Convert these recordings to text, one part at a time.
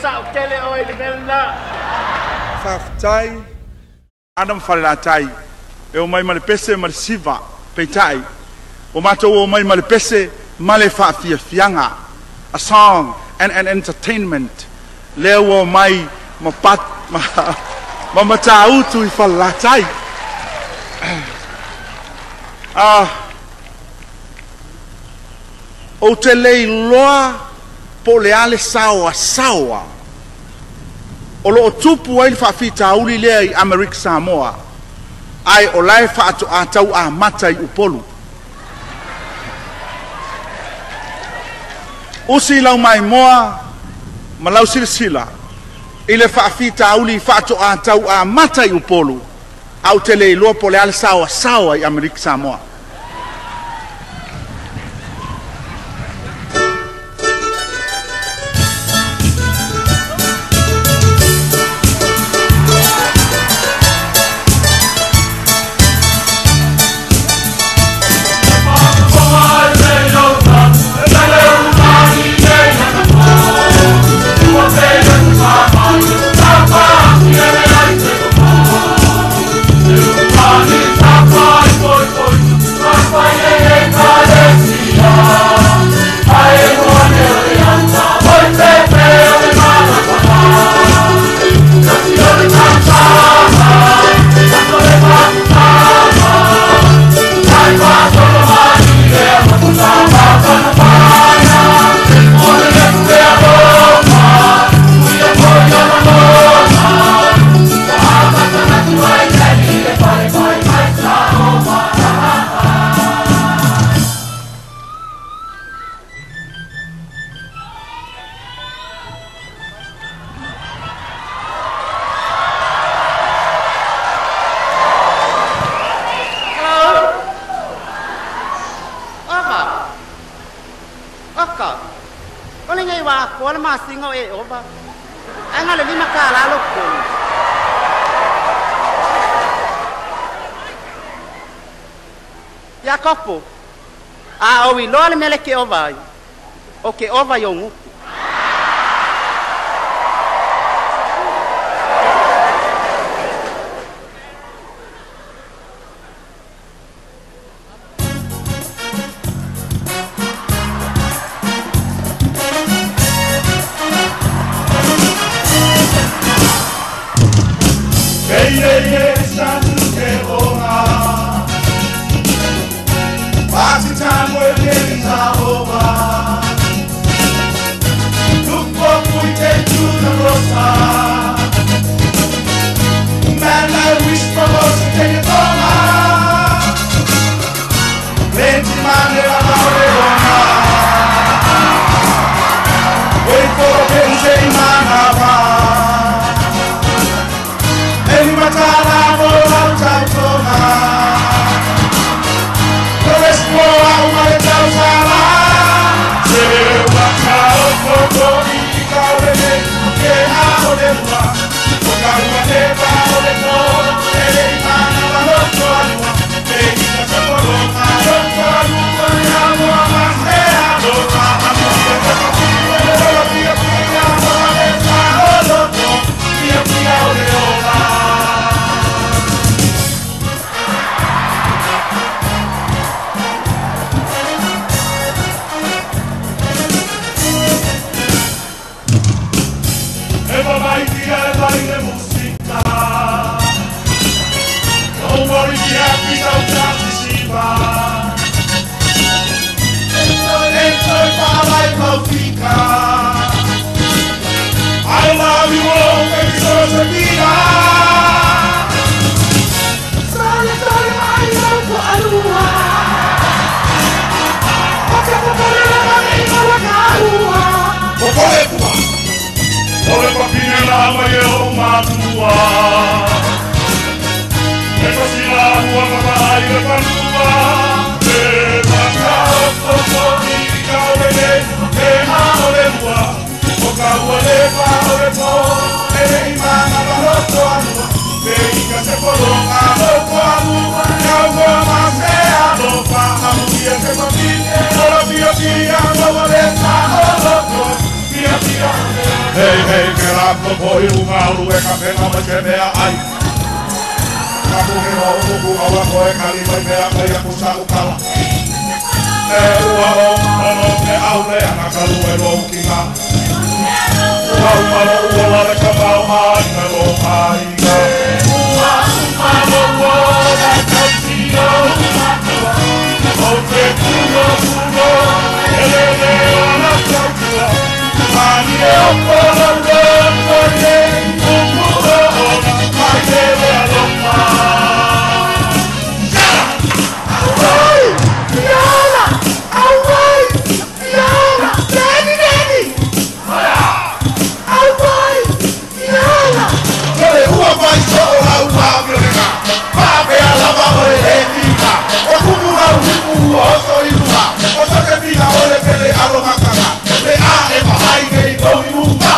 Sao tele oe i le mea lena. Faafetai Adam Falelatai e o mai ma le pese ma le siva, peitai o matou o mai ma le pese ma le faafiafiaga, a song and an entertainment. Lea ua o mai ma pat ma Matautu i Falelatai. Ah, ou te le iloa po o le a le sao a saoa o lo o tupu ai le faafitauli lea i Amerika Samoa, ae o la e faatoa tau amata i Upolu. Usi lau maimoa ma lau silasila i le faafitauli faatoa tau amata i Upolu, ae ou te le iloa po o le a le sao a saoa i Amerika Samoa. Aka. Aka. O le ngai wa ko le masinga o e ova. Ai nga le lima ka la lo ko. Iakopo. A o i loa le mele ke ova ai. O ke ova i o nguku. Party time when days are over. Look what we take to the rosa. Man, I wish for us to take it over. Plenty man, wait for a pension, man. Don't worry, be happy, don't stop to see. I love you all, baby, so Sabina. Sorry, sorry, my love for Alua. Ole papine la mai o matua. E fasila ua papai le fanua. E maka o o i ka ole e ha ole ua. O ka ua le pa ole po. E le imana pa loto anua. E i ka se polonga loko anua. Ka ua ma se alofa amuia se papine. Ora pia pia mo ole sa o loko. Pia pia. Hey hey. o i lunga o lue ka pena mai se mea ai. Ka puhe o uku aua koe kali mai mea mai aku sa ukala. E ua o ono ke au le ana ka lue lo ukinga. Ua umalo ua lale ka pau ai na lo aiga. Ua umalo ua la ka tio umatua. O te kulo kulo, ele le ana tautua. Ani e o kolo lo kole, uku o ona, mai le alofa. Auai! Fiala! Auai! Fiala! Daddy, daddy! Auai! Fiala! Ele ua mai so o lau mā mio le ngā. Pā pea lava o le le tika. O kumu rau hipu ua oso i lua. O sa te pina o le pele alo makanga. Le a e mahai nei tau i uma.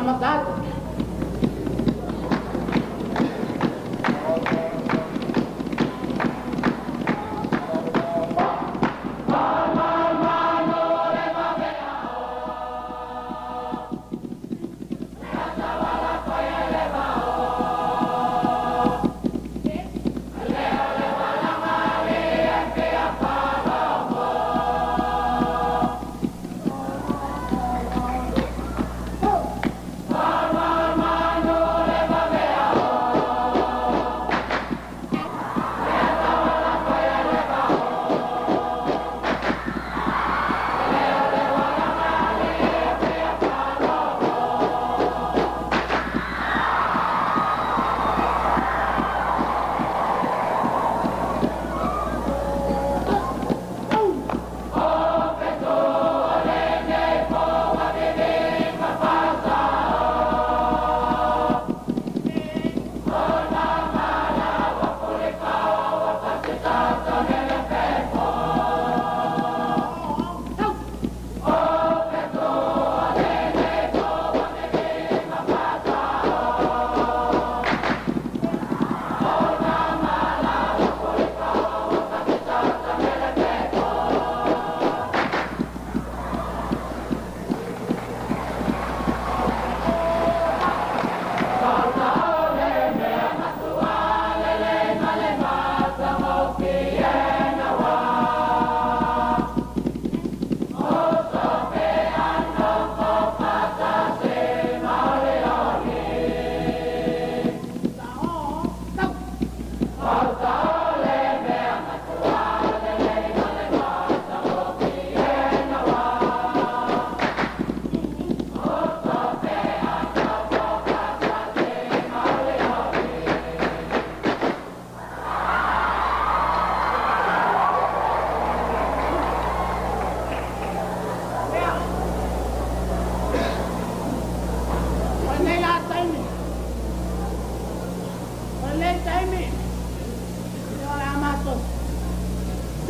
amata atu.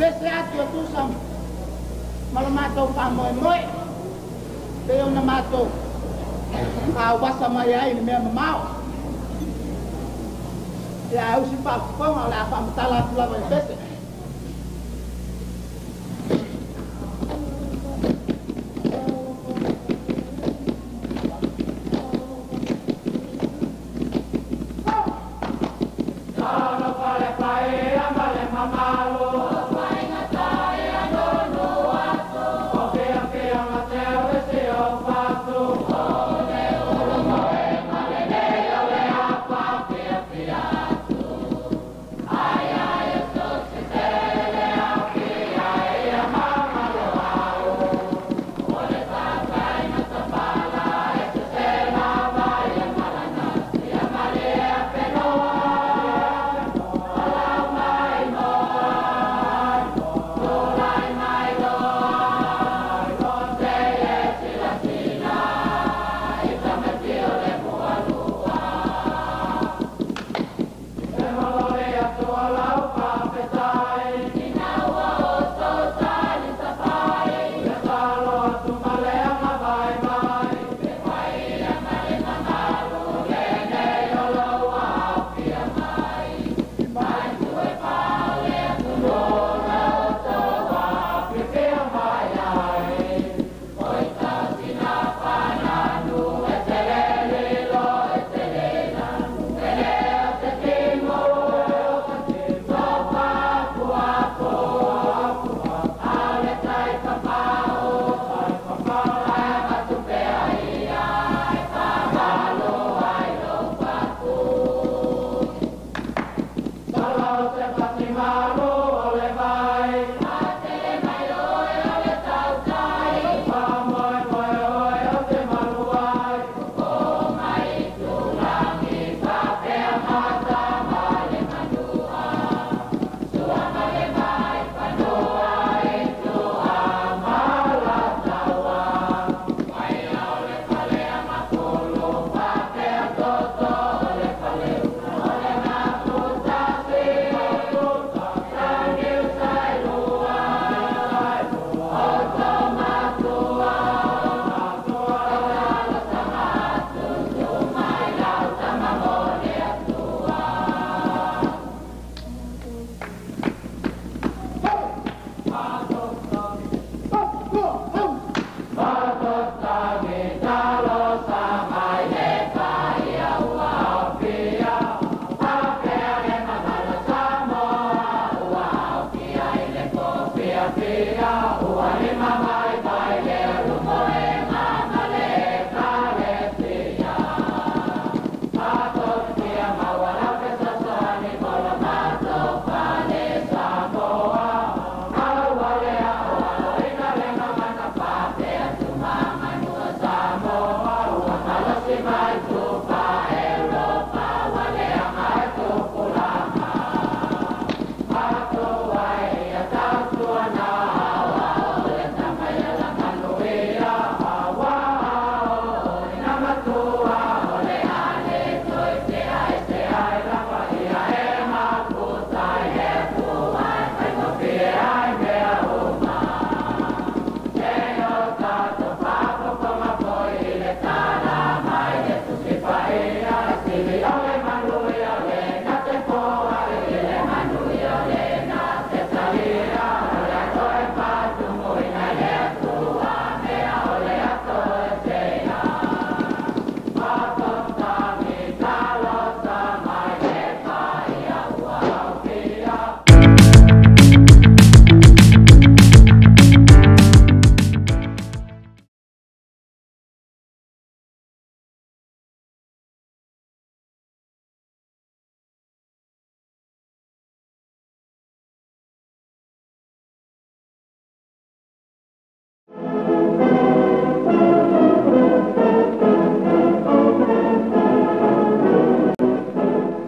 Pese atu e tusa ma lo matou faamoemoe pei ona matou auasa mai ai le mea mamao. Ia ae usi faafofoga o le a faamatala atu lava i pese.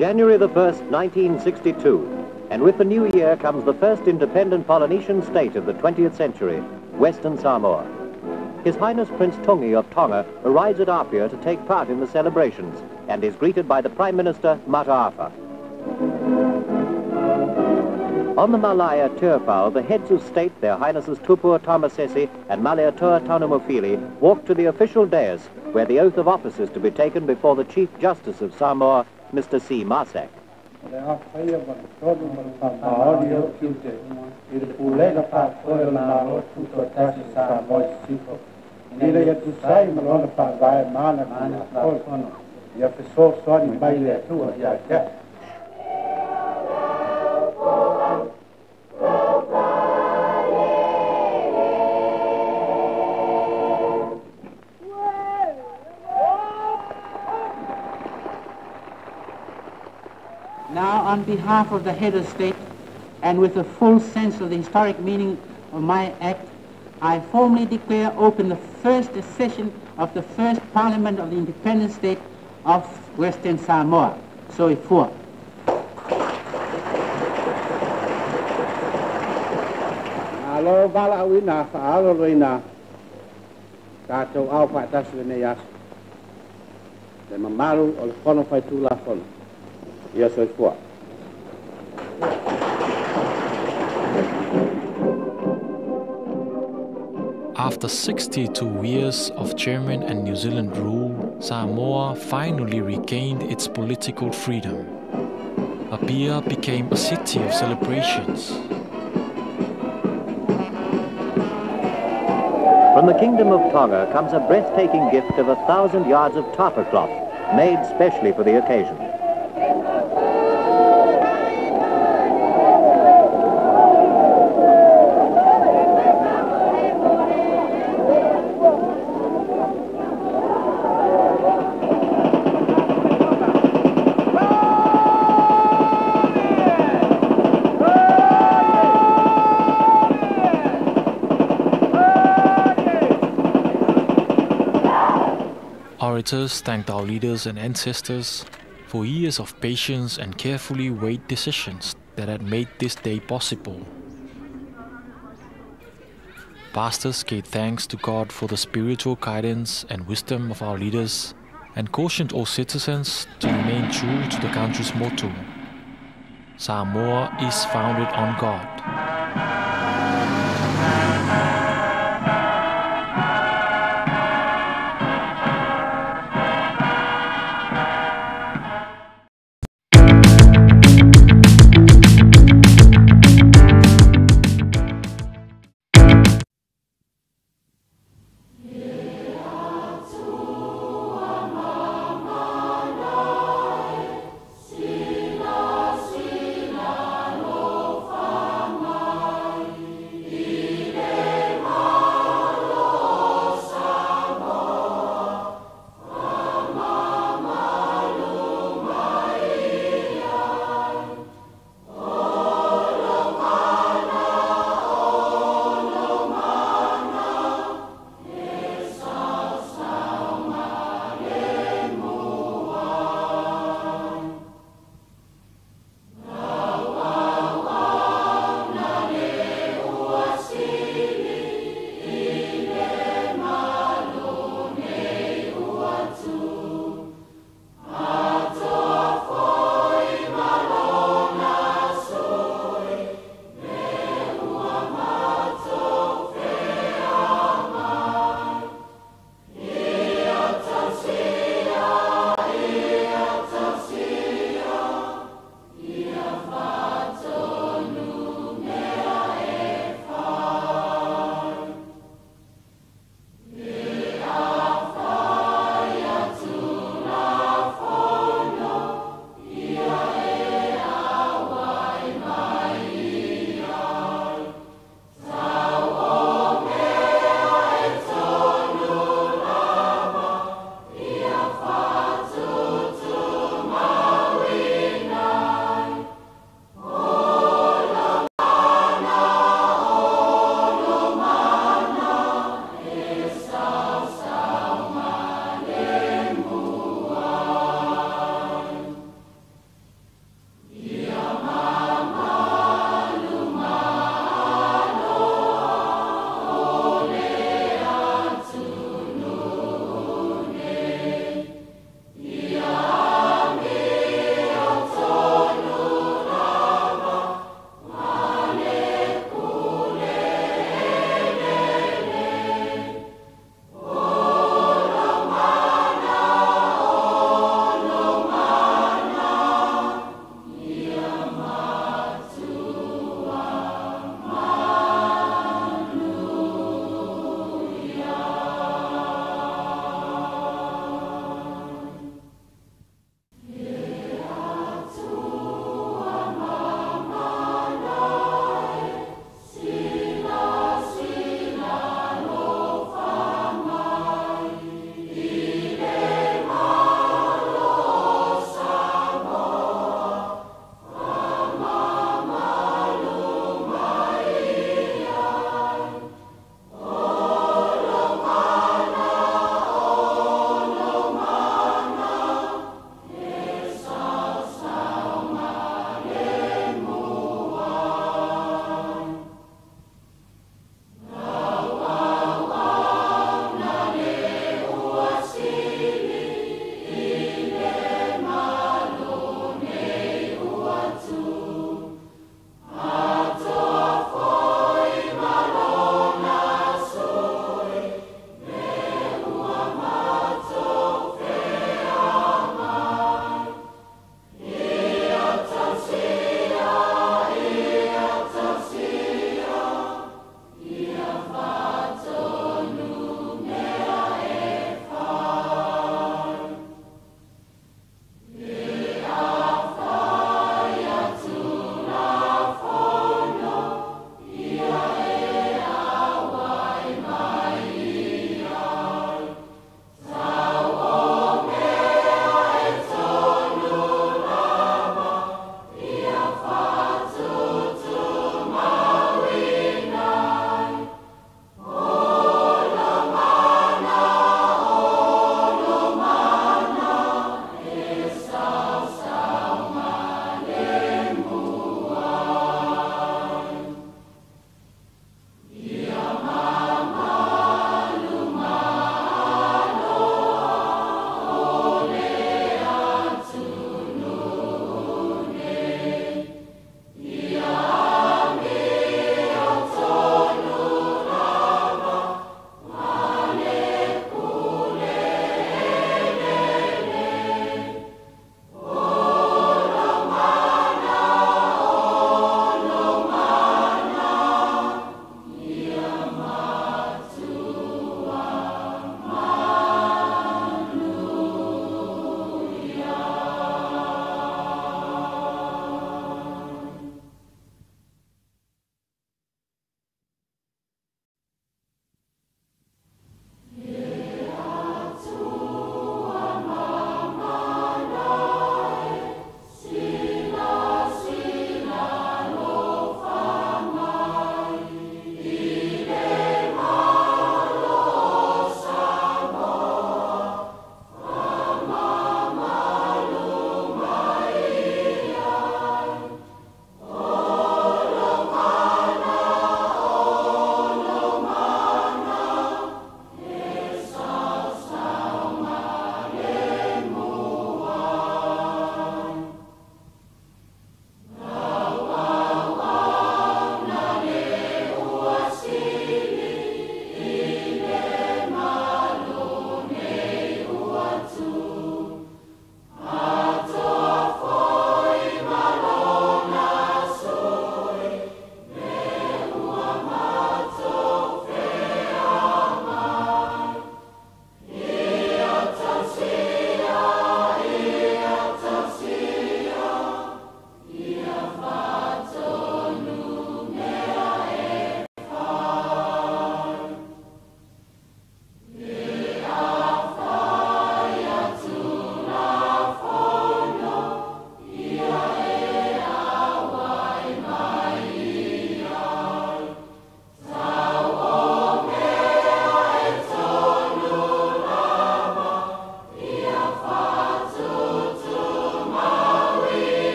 January the 1st, 1962, and with the new year comes the first independent Polynesian state of the 20th century, Western Samoa. His Highness Prince Tungi of Tonga arrives at Apia to take part in the celebrations and is greeted by the Prime Minister, Mataafa. On the Malaya Tiafau, the heads of state, their Highnesses Tupua Tamasese and Malietoa Tanumafili, walk to the official dais where the oath of office is to be taken before the Chief Justice of Samoa, Mr. C. Marsack. Now, on behalf of the head of state, and with a full sense of the historic meaning of my act, I formally declare open the first session of the first parliament of the independent state of Western Samoa. Soifua. Malo valaauina faaloloina tatou ao faatasi lenei aso le mamalu o le Fono Faitulafono. Ia soifua. After 62 years of German and New Zealand rule, Samoa finally regained its political freedom. Apia became a city of celebrations. From the Kingdom of Tonga comes a breathtaking gift of 1,000 yards of tapa cloth, made specially for the occasion. Orators thanked our leaders and ancestors for years of patience and carefully weighed decisions that had made this day possible. Pastors gave thanks to God for the spiritual guidance and wisdom of our leaders and cautioned all citizens to remain true to the country's motto. Samoa is founded on God.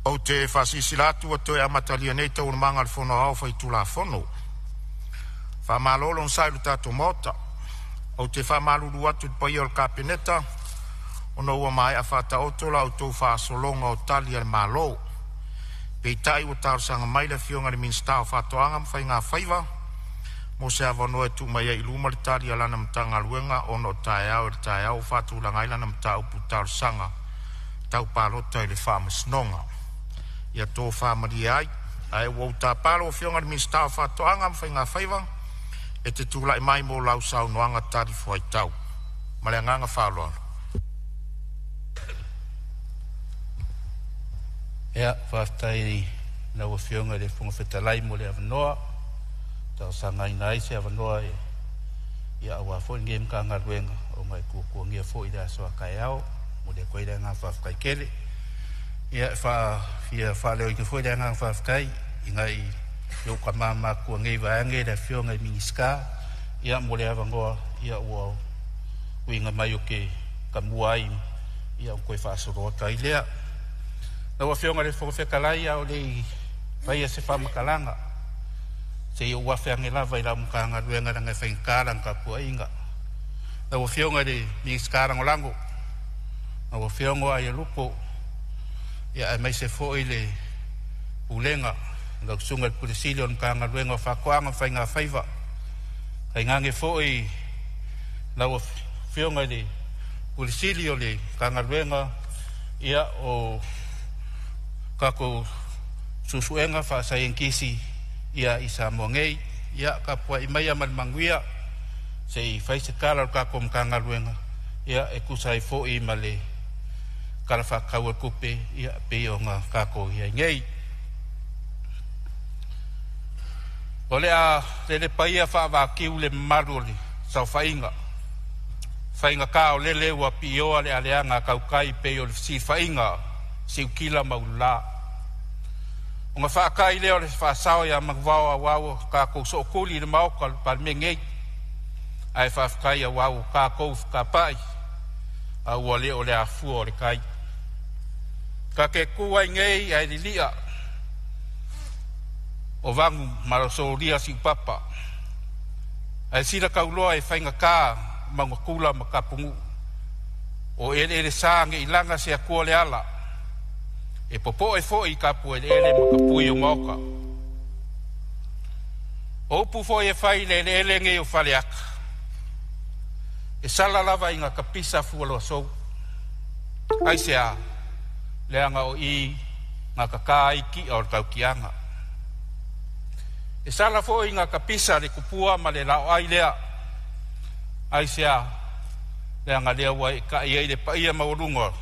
Ou te faasilasila atu ua toe amatalia nei Taualumaga a le Fono Aoao Faitulafono. Faamalo le onosai i le tatou Maota. Ou te faamalulu atu i le paia o le Kapeneta ona ua maea faataoto la outou faasologa o Tali a le Malo. Peitai ua talosaga mai le Afioga i le Minisita o Faatoaga ma Faiga Faiva mo se avanoa e tuu mai ai i luma le Tali a lana Matagaluega ona o taeao i le taeao ua faatulaga ai lana mataupu talosaga tau palota i le Faamasinoga. Ia tofa malie ai. Ae ua ou tapa lau Afioga i le Minisita o Faatoaga ma Faiga Faiva e te tulai mai mo lau saunoaga talifuaitau. Ma le agaga faaaloalo. Ia, faafetai i lau Afioga i le Fofoga Fetalai mo le avanoa e talosagaina ai se avanoa ia aua foi lenei Matagaluega ona e tuatuagia foi le aso a taeao. E momoli atu ai le agaga faafetai tele. Ia, e fia faaleoina foi le agaga faafetai i nai ou tama matutua nei vaeane le Afioga i Minisita ia mo le avanoa ia ua uiga mai ou te tamua ai ia ona toe faasolo atu ai lea. Lau Afioga i le Fofoga Fetalai, a o le i faia se faamatalaga, se i ou afe ane lava i lau Matagaluega leaga e faigata lana tapuaiga. Lau Afioga i le Minisita Lagolago, lau Afioga Aialupo, ia aemaise foi le Pulega, lau Susuga i le Pule Sili o le Matagaluega o Faatoaga ma Faiga Faiva, tainane foi lau Afioga i le Pule Sili o le Matagaluega ia o tatou suesuega faasaienitisi ia i Samoa nei. Ia tapuai maia ma le manuia se i fai se tala o le tatou Matagaluega ia e tusa ai foi ma le Tala Faatatau o le Tupe ia pei ona tatou i ai nei. O le a lelepa ia faavakiu le mamalu o le saofaiga, faigata o lele ua piioa le aleaga tautai pei o le fesilafaiga a siutila ma ulula. Ona faatai lea o le faasao ia manuvao aua ua tatou sootuli i le maota o le Palemene nei, ae faafetai aua ua tatou fetapai a ua le o le afua o le tai. Ta te tu ai nei ae lilia o vanu masolia siupapa, ae sila tauloa e faigata maugatula ma tapunuu, o eleelesa nei laga se atua o le ala, e popoe foi i tapueleele ma tapui o maota. O upu foi e fai i le eleele nei o Faleata, e sala lava ina tapisa fualoasou. Aisea? Leaga o i na tata ai ki'a o le tautiaga. E sala foi ina tapisa le tupua ma le laoai lea. Aisea? Leaga lea ua eetai ai le paia maualuga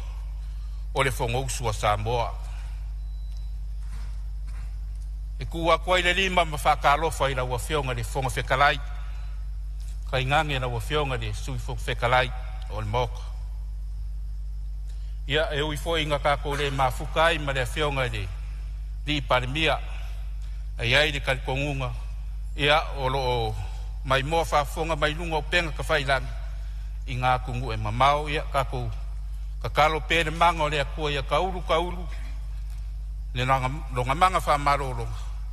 o le Fonousu a Samoa. E tu atu ai le lima ma faatalofa i lau Afioga i le Fofoga Fetalai, tainane lau Afioga i le Sui Fofoga Fetalai o le Maota. Ia, e ui foi ina tatou le mafuta ai ma le Afioga i le Alii Palemia, ae i ai le talitonuga ia o lo o maimoa faafofoga mai luga o upega tafailagi i ngā atunuu e mamao. Ia tatou tatalo pea le maga o le Atua ia taulu taulu le logamaga faamalolo,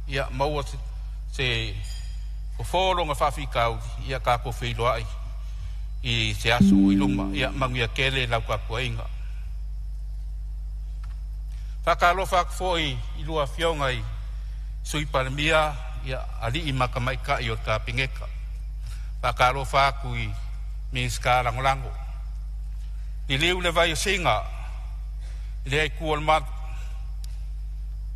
ia maua se fofo o lona faafitauli, ia tatou feiloai i se aso o i luma. Ia manuia tele lau tapuaiga. Faatalofa atu foi i lua afioga i Sui Palemia, ia alii ma tamaitai o le Kapeneta. Faatalofa atu i Minisita Lagolago. Liliu le vai o Siga i lea itu o le malu.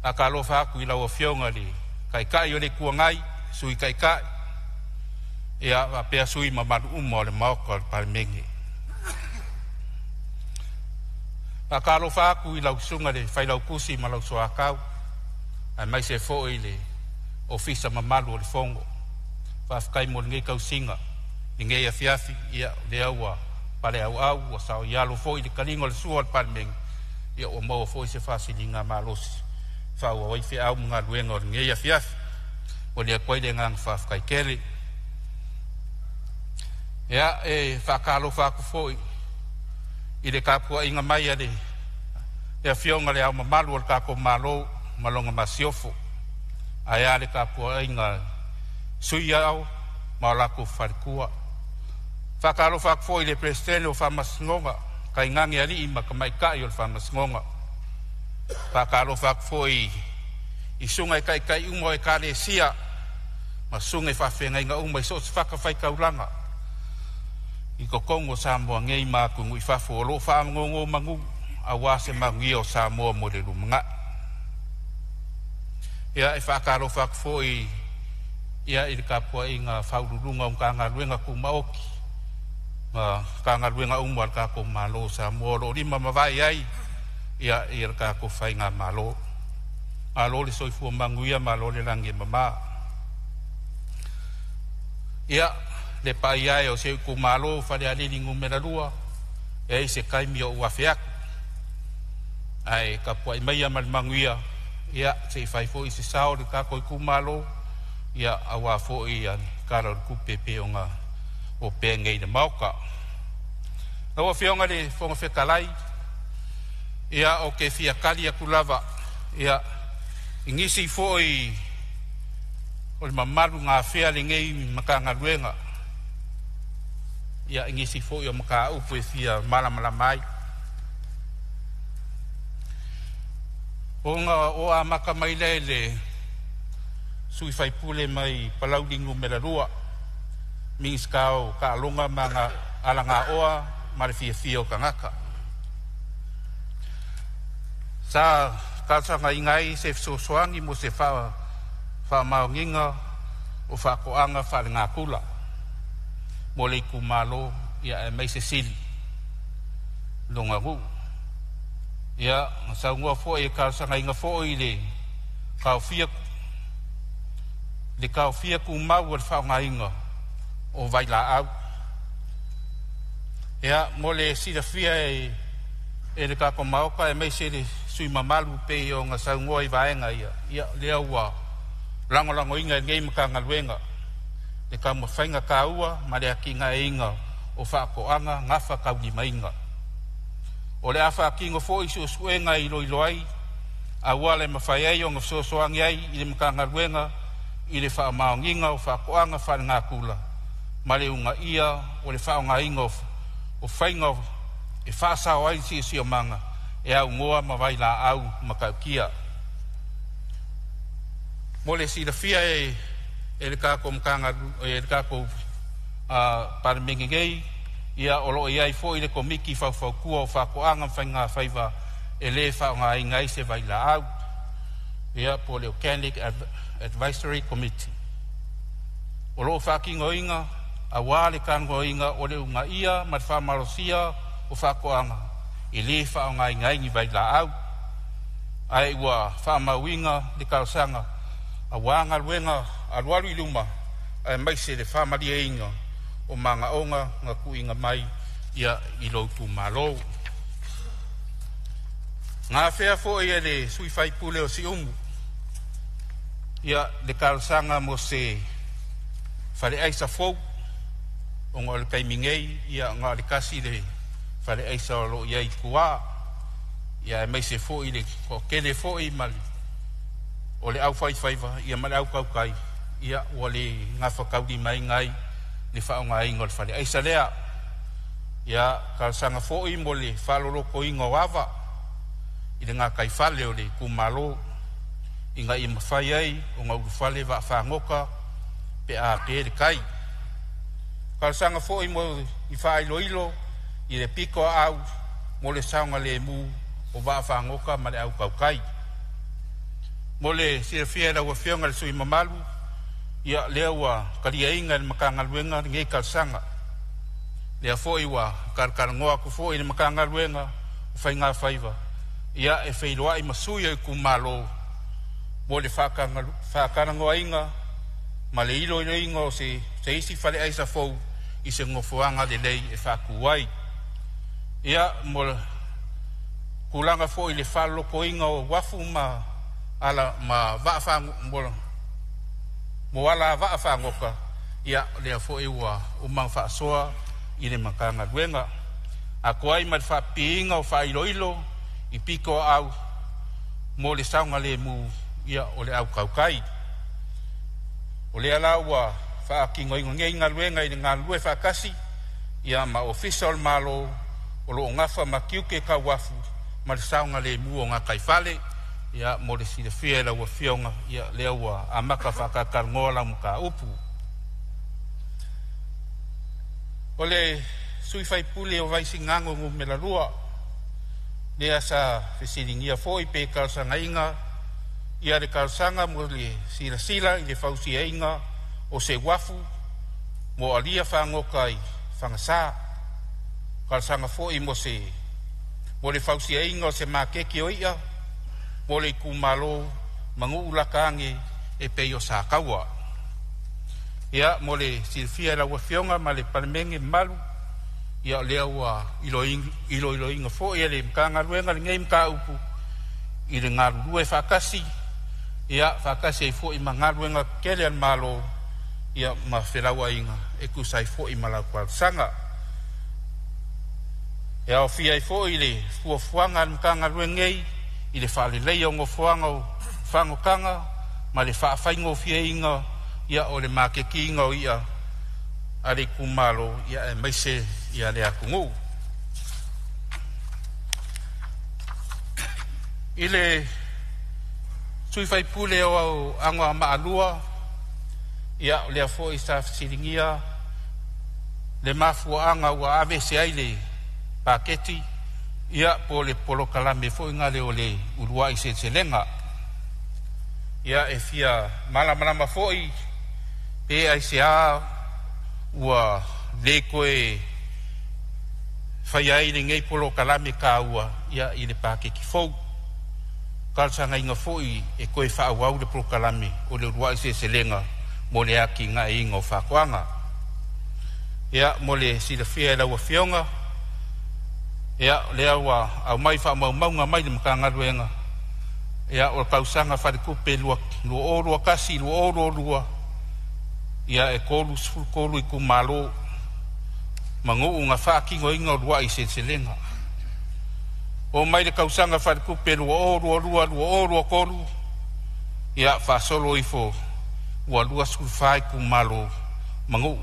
Faatalofa atu i lau Afioga i le Taitai o le Itu Agai, Sui Taitai, ia faapea sui usufono mamalu uma o le Maota o le Palemene. Faatalofa atu i lau Susuga i le Failautusi ma lau Soatau, aemaise foi le Ofisa mamalu o le Fono. Faafetai mo lenei tausiga i lenei afiafi, ia o lea ua paleauau ua saoialo foi le taliga o le sua o le Palemene, ia ua maua foi se faasiligamalosi e faaauau ai feau ma galuega o lenei afiafi. Momoli atu ai le agaga faafetai tele. Ia, e faatalofa atu foi i le tapuaiga mai a le Le afioga i le Ao Mamalu o le tatou Malo ma lona Masiofo, ae a le tapuaiga Sui Ao ma o latou faletua. Faatalofa atu foi i le Peresetene o Faamasinoga, tainane alii ma tamaitai o le Faamasinoga. Faatalofa atu foi i susuga i taitai uma o Ekalesia ma susuga i faafeagaiga uma i so o se fatafaitaulaga i totonu o Samoa nei ma atunuu i fafo o lo o faanonomanu aua se manuia o Samoa mo le lumanai. Ia, e faatalofa atu foi ia i le tapuaiga a Ofisa Sili o Pulega o Matagaluega Tumaoti ma Matagaluega uma a le tatou Malo o Samoa o lo o lima ma vae i ai ia le tatou faigamalo. Malo le soifua manuia, malo le lagi e mama. Ia, le paia e o si ou itumalo Falealili Nu.2, e i ai se taimi ou afe atu, ae tapuai maia ma le manuia, ia se i fai foi se sao o le tatou itumalo ia aua foi le Tala o le Tupe pei ona opea nei i le Maota. Lau Afioga i le Fofoga Fetalai, ia ou te fia tali atu lava ia i nisi foi o le mamalu na afea lenei Matagaluega ia i nisi foi o mataupu e fia malamalama ai. Ona o amata mai lea i le sui usufono mai Palauli Nu.2, Minisita o Taaloga ma Alagaoa ma le Fiafia o Tagata. Sa talosagaina ai se fesoasoani mo se faamaoniga o faatoaga faalenatura mo le itumalo ia aemaise Sili lona nuu. Ia na saunoa foi e talosagaina foi le taofia tumau o le faaaogaina o vailaau. Ia mo le silafia e le tatou Maota aemaise le sui usufono mamalu pei ona saunoa i vaega ia, ia lea ua lagolagoina e lenei Matagaluega le taumafaiga taua ma le atinaeina o faatoaga gafataulimaina. O le a faatino foi suesuega e iloilo ai auala e mafai ai ona fesoasoani ai i le Matagaluega i le faamaoniga o faatoaga faalenatura ma le uunaia o le faaaogaina o faiga e faasao ai le siosiomaga e aunoa ma vailaau matautia. Mo le silafia e le tatou Matagaluega e le tatou Palemene nei, ia o lo o i ai foi le Komiti Faufautua o Faatoaga ma Faiga Faiva e le faaaogaina ai se vailaau, ia po o le Organic Advisory Committee. O lo o faatinoina aua le talanoaina o le uunaia ma le faamalosia o faatoaga e le faaaogaina ai ni vailaau, ae ua faamauina le talosaga aua galuega alualu i luma aemaise le faamalieina o manaoga na tuuina mai ia i lou itumalo. Na afea foi e le sui usufono o Siumu ia le talosaga mo se faleaisa fou, ona o le taimi nei ia na o le tasi le faleaisa o lo o i ai i tua, ia aemaise foi le toatele foi ma o le aufaifaiva ia ma le autautai, ia ua le gafataulimaina ai le faaaogaina o le faleaisa lea. Ia talosaga foi mo le faalolotoina o ava i le gataifale o le itumalo ina ia mafai ai ona ulufale vaafagota pe a pe le tai. Talosaga foi mo i faailoilo i le pito aau mo le saogalemu o vaafagota ma le autautai. Mo le silafia e lau Afioga i le sui usufono mamalu, ia lea ua taliaina e le Matagaluega lenei talosaga. Lea foi ua talatalanoa atu foi i le Matagaluega o Faiga Faiva ia e feiloai ma sui o itumalo mo le faatalanoaina ma le iloiloina o se isi faleaisa fou i se nofoaga lelei e faatu ai. Ia mo le tulaga foi i le faalolotoina o uafu ma ala ma mo ala vaafagota, ia lea foi ua uma faasoa i le Matagaluega atoa ai ma le faapipiina o faailoilo i pitoaau mo le saogalemu ia o le autautai. O lea la ua faatinoina nei galuega i le galulue faatasi ia ma Ofisa o le Malo o loo nafa ma tiute tau uafu ma le saogalemu o gataifale. Ia mo le silafia e lau Afioga, ia lea ua amata faatalatalanoa lau mataupu. O le sui faipule o Vaisigano Nu.2 lea sa fesiligia foi pe talosagaina ia le talosaga mo le silasila i le fausiaina o se uafu mo alia fagota i Fagasa. Talosaga foi mo se mo le fausiaina o se maketi o i'a mo le Itumalo ma nuu lata ane e pei o Sataua. Ia mo le silafia e lau Afioga ma le Palemene mamalu, ia o lea ua iloiloina foi e le Matagaluega lenei mataupu i le galulue faatasi ia faatasi ai foi ma galuega tetele a le Malo ia ma felauaiga e tusa ai foi ma lau talosaga. E aofia ai foi le fuafuaga a le Matagaluega nei i le faaleleia o nofoaga o fagotaga ma le faafaigofieina ia o le maketiina o ia a le Itumalo ia aemaise ia le atunuu. I le sui faipule o Anoamaa 2, ia o lea foi sa fesiligia le mafuaaga ua aveese ai le paketi ia po o le polokalame foi lea o le uluai seleselega. Ia e fia malamalama foi pe aisea ua le toe faia ai lenei polokalame taua ia i le paketi fou. Talosagaina foi e toe faaauau le polokalame o le uluai seleselega mo le atinaeina o faatoaga. Ia mo le silafia e lau Afioga, ia o lea ua aumai faamaumauga mai le Matagaluega, ia o le tausaga faaletupe 2021/2022, ia e 33 itumalo ma nuu na faatinoina uluai seleselega. Oo mai le tausaga faaletupe 2022/2023, ia faasolo ifo ua 24 itumalo ma nuu.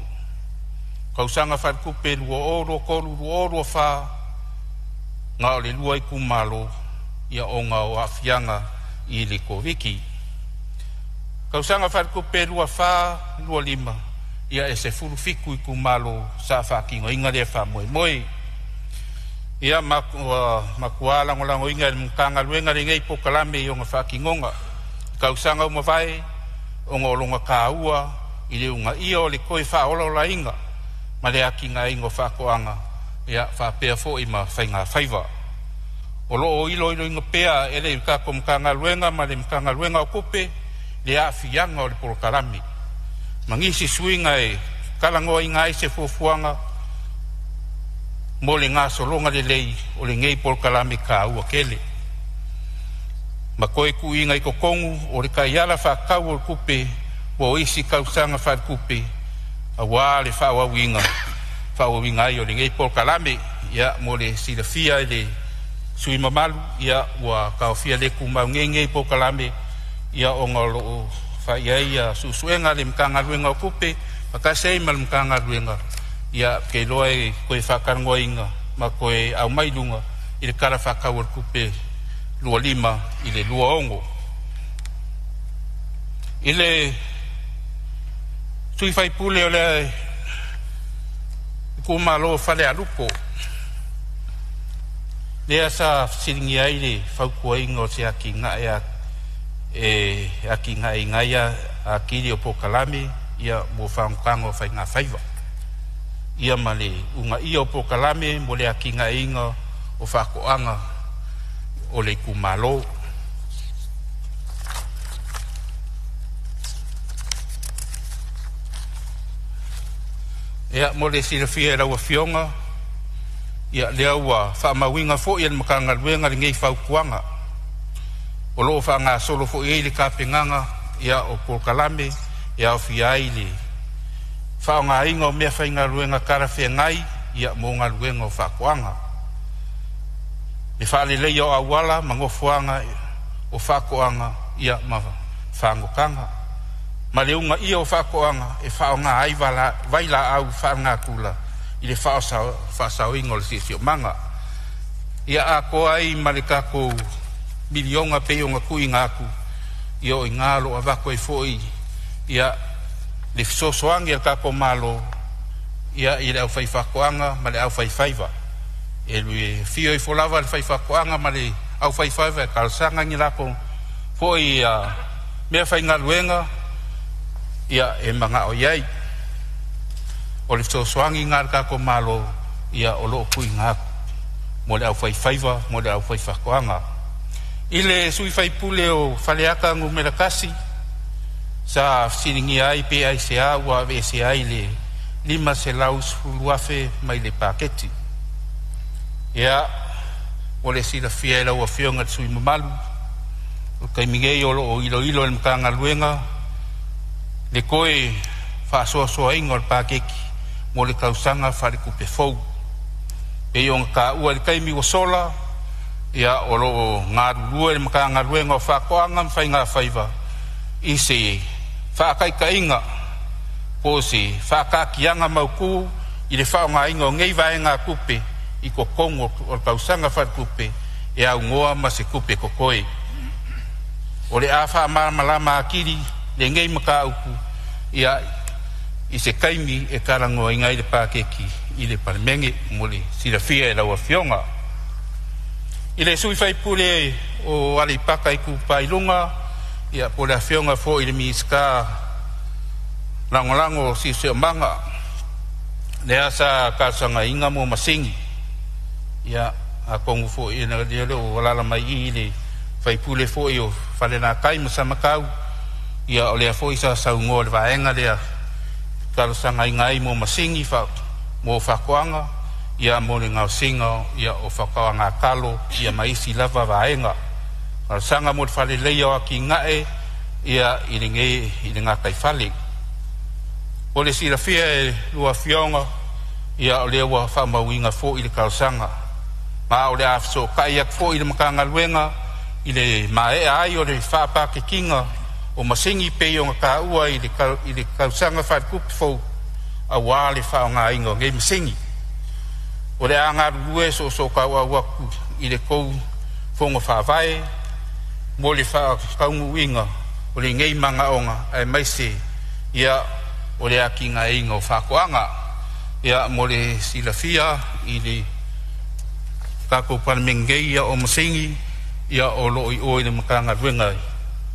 Tausaga faaletupe 2023/2024 na o le 2 itumalo ia ona o aafiaga i le Koviti. Tausaga faaletupe 24/25 ia e 17 itumalo sa faatinoina lea faamoemoe. Ia ua matua lagolagoina e le Matagaluega lenei polokalame i ona faatinoga i tausaga ua mavae ona o lona taua i le uunaia o le toe faaolaolaina ma le atinaeina o faatoaga ia faapea foi ma faigafaiva. O loo iloiloina pea e le tatou Matagaluega ma le Matagaluega o Tupe le aafiaga o le polokalame ma nisi suiga e talanoaina ai se fuafuaga mo le gasologa lelei o lenei polokalame taua tele, ma toe tuuina i totonu o le taiala faatatau o le tupe mo isi tausaga faaletupe aua le faaauauina ai o lenei polokalame. Ia mo le silafia e le sui mamalu, ia ua taofia le tumau nei lenei polokalame ia ona o loo fai ai ia suesuega a le Matagaluega o Tupe faatasi ai ma le Matagaluega. Ia ou te iloa e toe faatalanoaina ma toe aumai i luga i le Tala Faatatau o le Tupe 2025/2026. I le sui faipule o le Itumalo Falealupo lea sa fesiligia ai le fautuaina o se atinae e atinaeina ai atili o polokalame ia mo fagotaga o faigafaiva ia ma le uunaia o polokalame mo le atinaeina o faatoaga o le itumalo. Ia mo le silafia e lau Afioga, ia lea ua faamauina foi e le Matagaluega lenei fautuaga o loo faagasolo foi ai le tapenaga ia o polokalame e aofia ai le faaaogaina o meafaigaluega talafeagai ia mo galuega o faatoaga. Le faaleleia o auala ma nofoaga o faatoaga ia ma fagotaga ma le uunaia o faatoaga e faaaoga ai vailaau faalenatura i le faasaoina o le siosiomaga. Ia atoa ai ma le tatou miliona pei ona tuuina atu ia o iina o loo avatu ai foi ia le fesoasoani a le tatou Malo ia i le aufaifaatoaga ma le aufaifaiva. E afio ifo lava le faifaatoaga ma le aufaifaiva e talosaga ni latou foi meafaigaluega ia e manao iai. O le fesoasoani lena a le tatou Malo ia o loo tuuina atu mo le aufaifaiva mo le aufaifaatoaga. I le sui faipule o Faleata 1 sa fesiligia ai pe aisea ua aveesea ai le $510,000 mai le paketi. Ia mo le silafia e lau Afioga i le sui mamalu, o le taimi nei o loo iloilo e le Matagaluega le toe faasoasoaina o le paketi mo le tausaga faaletupe fou. Pei ona taua i le taimi ua sola, ia o loo galulue le Matagaluega o Faatoaga ma Faiga Faiva i se faataitaiga po o se faataatiaga mautu i le faaaogaina o nei vaegatupe i totonu o le tausaga faaletupe e aunoa ma se tupe totoe. O le a faamalamalama atili lenei mataupu ia i se taimi e talanoaina ai le paketi i le Palemene mo le silafia e lau Afioga. I le sui faipule o Aleipata Itupa i Luga, ia po o le Afioga foi i le Minisita Lagolago o Siosiomaga, lea sa talosagaina mo masini. Ia atonu foi e le o alaala mai i le faipule foi o Falelatai ma Samatau, ia o lea foi sa saunoa i le vaega lea talosagaina ai mo masini mo faatoaga ia mo le gaosiga ia o faatoaga talo ia ma isi lava vaega. Talosaga mo le faaleleia o atinae ia i le gataifale. O le silafia e lua afioga, ia o lea ua faamauina foi le talosaga, ma o le a fesootai atu foi i le Matagaluega i le maea ai o le faapaketiina o masini pei ona taua i le tausaga faaletupe fou aua le faaaogaina o nei masini. O le a galulue soosootaua atu i le tou fono faavae mo le faataunuuina o lenei manaoga aemaise ia o le atinaeina o faatoaga. Ia mo le silafia i le tatou Palemene nei, ia o masini ia o loo i o i le Matagaluega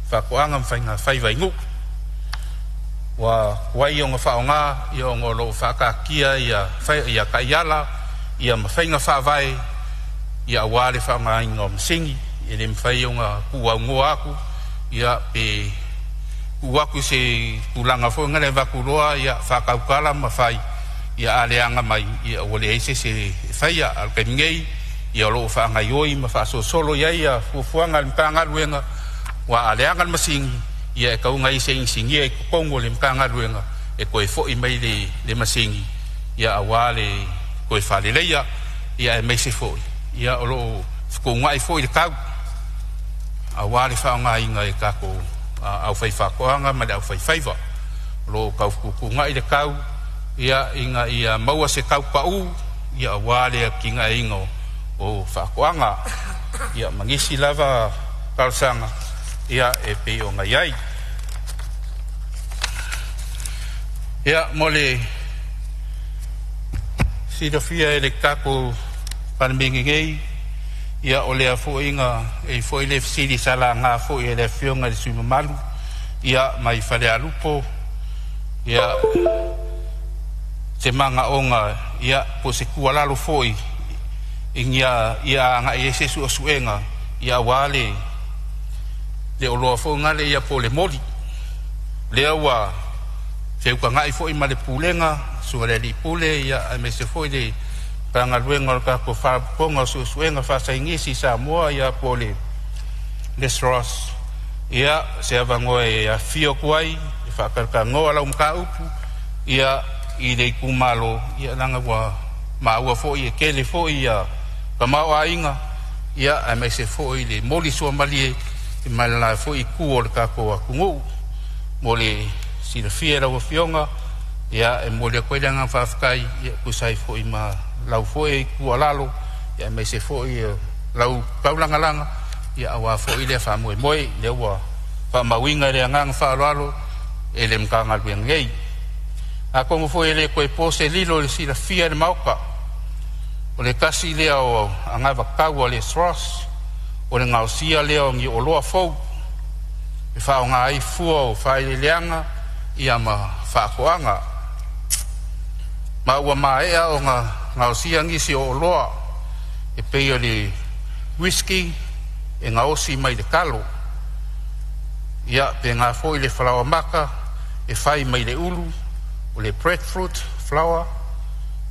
Faatoaga ma Faiga Faiva i Nuu. Ua tuai ona faaaoga ia ona o loo faataatia ia taiala ia ma faiga faavae ia aua le faaaogaina o masini. E le mafai ona tuuaunoa atu ia pe tuu atu i se tulaga foi lea avatu loa ia faatautala ma fai ia a leaga mai ia ua leai se isi e faia. A o le taimi nei ia o loo faagaioi ma faasolosolo i ai ia fuafuaga a le Matagaluega, ua a leaga le masini ia e tau ona i ai se inisinia i totonu o le Matagaluega e toe foi mai le masini ia aua le toe faaleleia ia aemaise foi ia o loo fetuunai foi le tau aua le faaaogaina e tatou aufaifaatoaga ma le aufaifaiva. O loo tau fetuutuunai le tau ia ina ia maua se tau pau ia aua le atinaeina o faatoaga ia ma nisi lava talosaga ia e pei ona iai. Ia mo le silafia e le tatou Palemene nei, ia o lea foi na e foi le fesili sa laga foi e le Afioga i le sui mamalu ia mai Falealupo ia se manaoga ia po o se tuualalo foi ina ia agai ai se suesuega ia aua le oloa foi gale ia po o le moli. Lea ua feutagai foi ma le Pulega Susuga i le Alii Pule ia aemaise foi le Matagaluega o le tatou Faalapotopotoga o Suesuega Faasaienisi i Samoa ia po o le LESROS, ia se avanoa e afifio atu ai e faatalatalanoa lau mataupu ia i le itumalo, ia leaga ua maua foi e tele foi ia tamaoaiga Ia aemaise foi le moli suamalie i mai lena foi itu o le tatou atunuu. Mo le silafia e lau Afioga, ia e momoli atu ai le agaga faafetai ia e tusa ai foi ma lau foi tuualalo ia aemaise foi lau taulagalaga ia aua foi lea faamoemoe lea ua faamauina i le agaga faaaloalo e le Matagaluega nei. Atonu foi e le toe po se lilo i le silafia e le Maota, o le tasi lea o anavatau a le SROS o le gaosia lea o ni oloa fou e faaaoga ai fua o faaeleeleaga ia ma faatoaga. Ma ua maea ona gaosia nisi o oloa e pei o le uisiki e gaosi mai le talo, ia pena foi le falaoa maka e fai mai le ulu, o le breadfruit flour,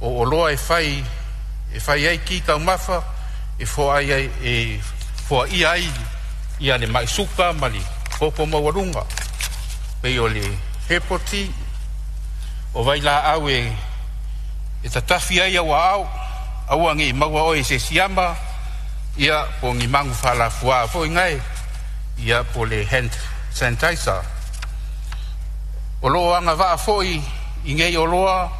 o oloa e fai ai ki taumafa e foaia ai ia le mai suka ma le toto maualuga, pei o le herbal tea, o vailaau e tatafi ai au aao aua nei maua oe i se siama, ia po ni magu faalafuā foi gae, ia po le hand sanitizer. O loo agavaa foi i nei oloa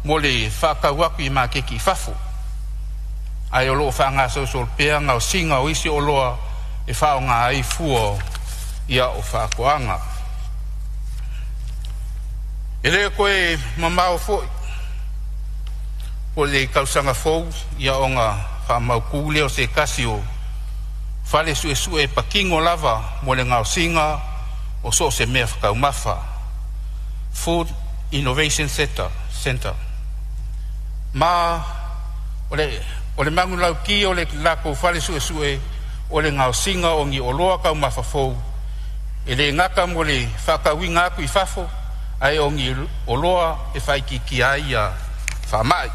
mo le faatau atu i maketi i fafo, ae o loo faagasolosolo pea gaosiga o isi oloa e faaaoga ai fua ia o faatoaga. E le toe mamao foi po le tausaga fou ia ona faamautu lea o se tasi o fale suesue patino lava mo le gaosiga o so o se mea taumafa, Food Innovation Center. Ma o le manulauti o le latou fale suesue o le gaosiga o ni oloa taumafa fou e le gata mo le faatauina atu i fafo, ae o ni oloa e faaitiitia ai ia faamai.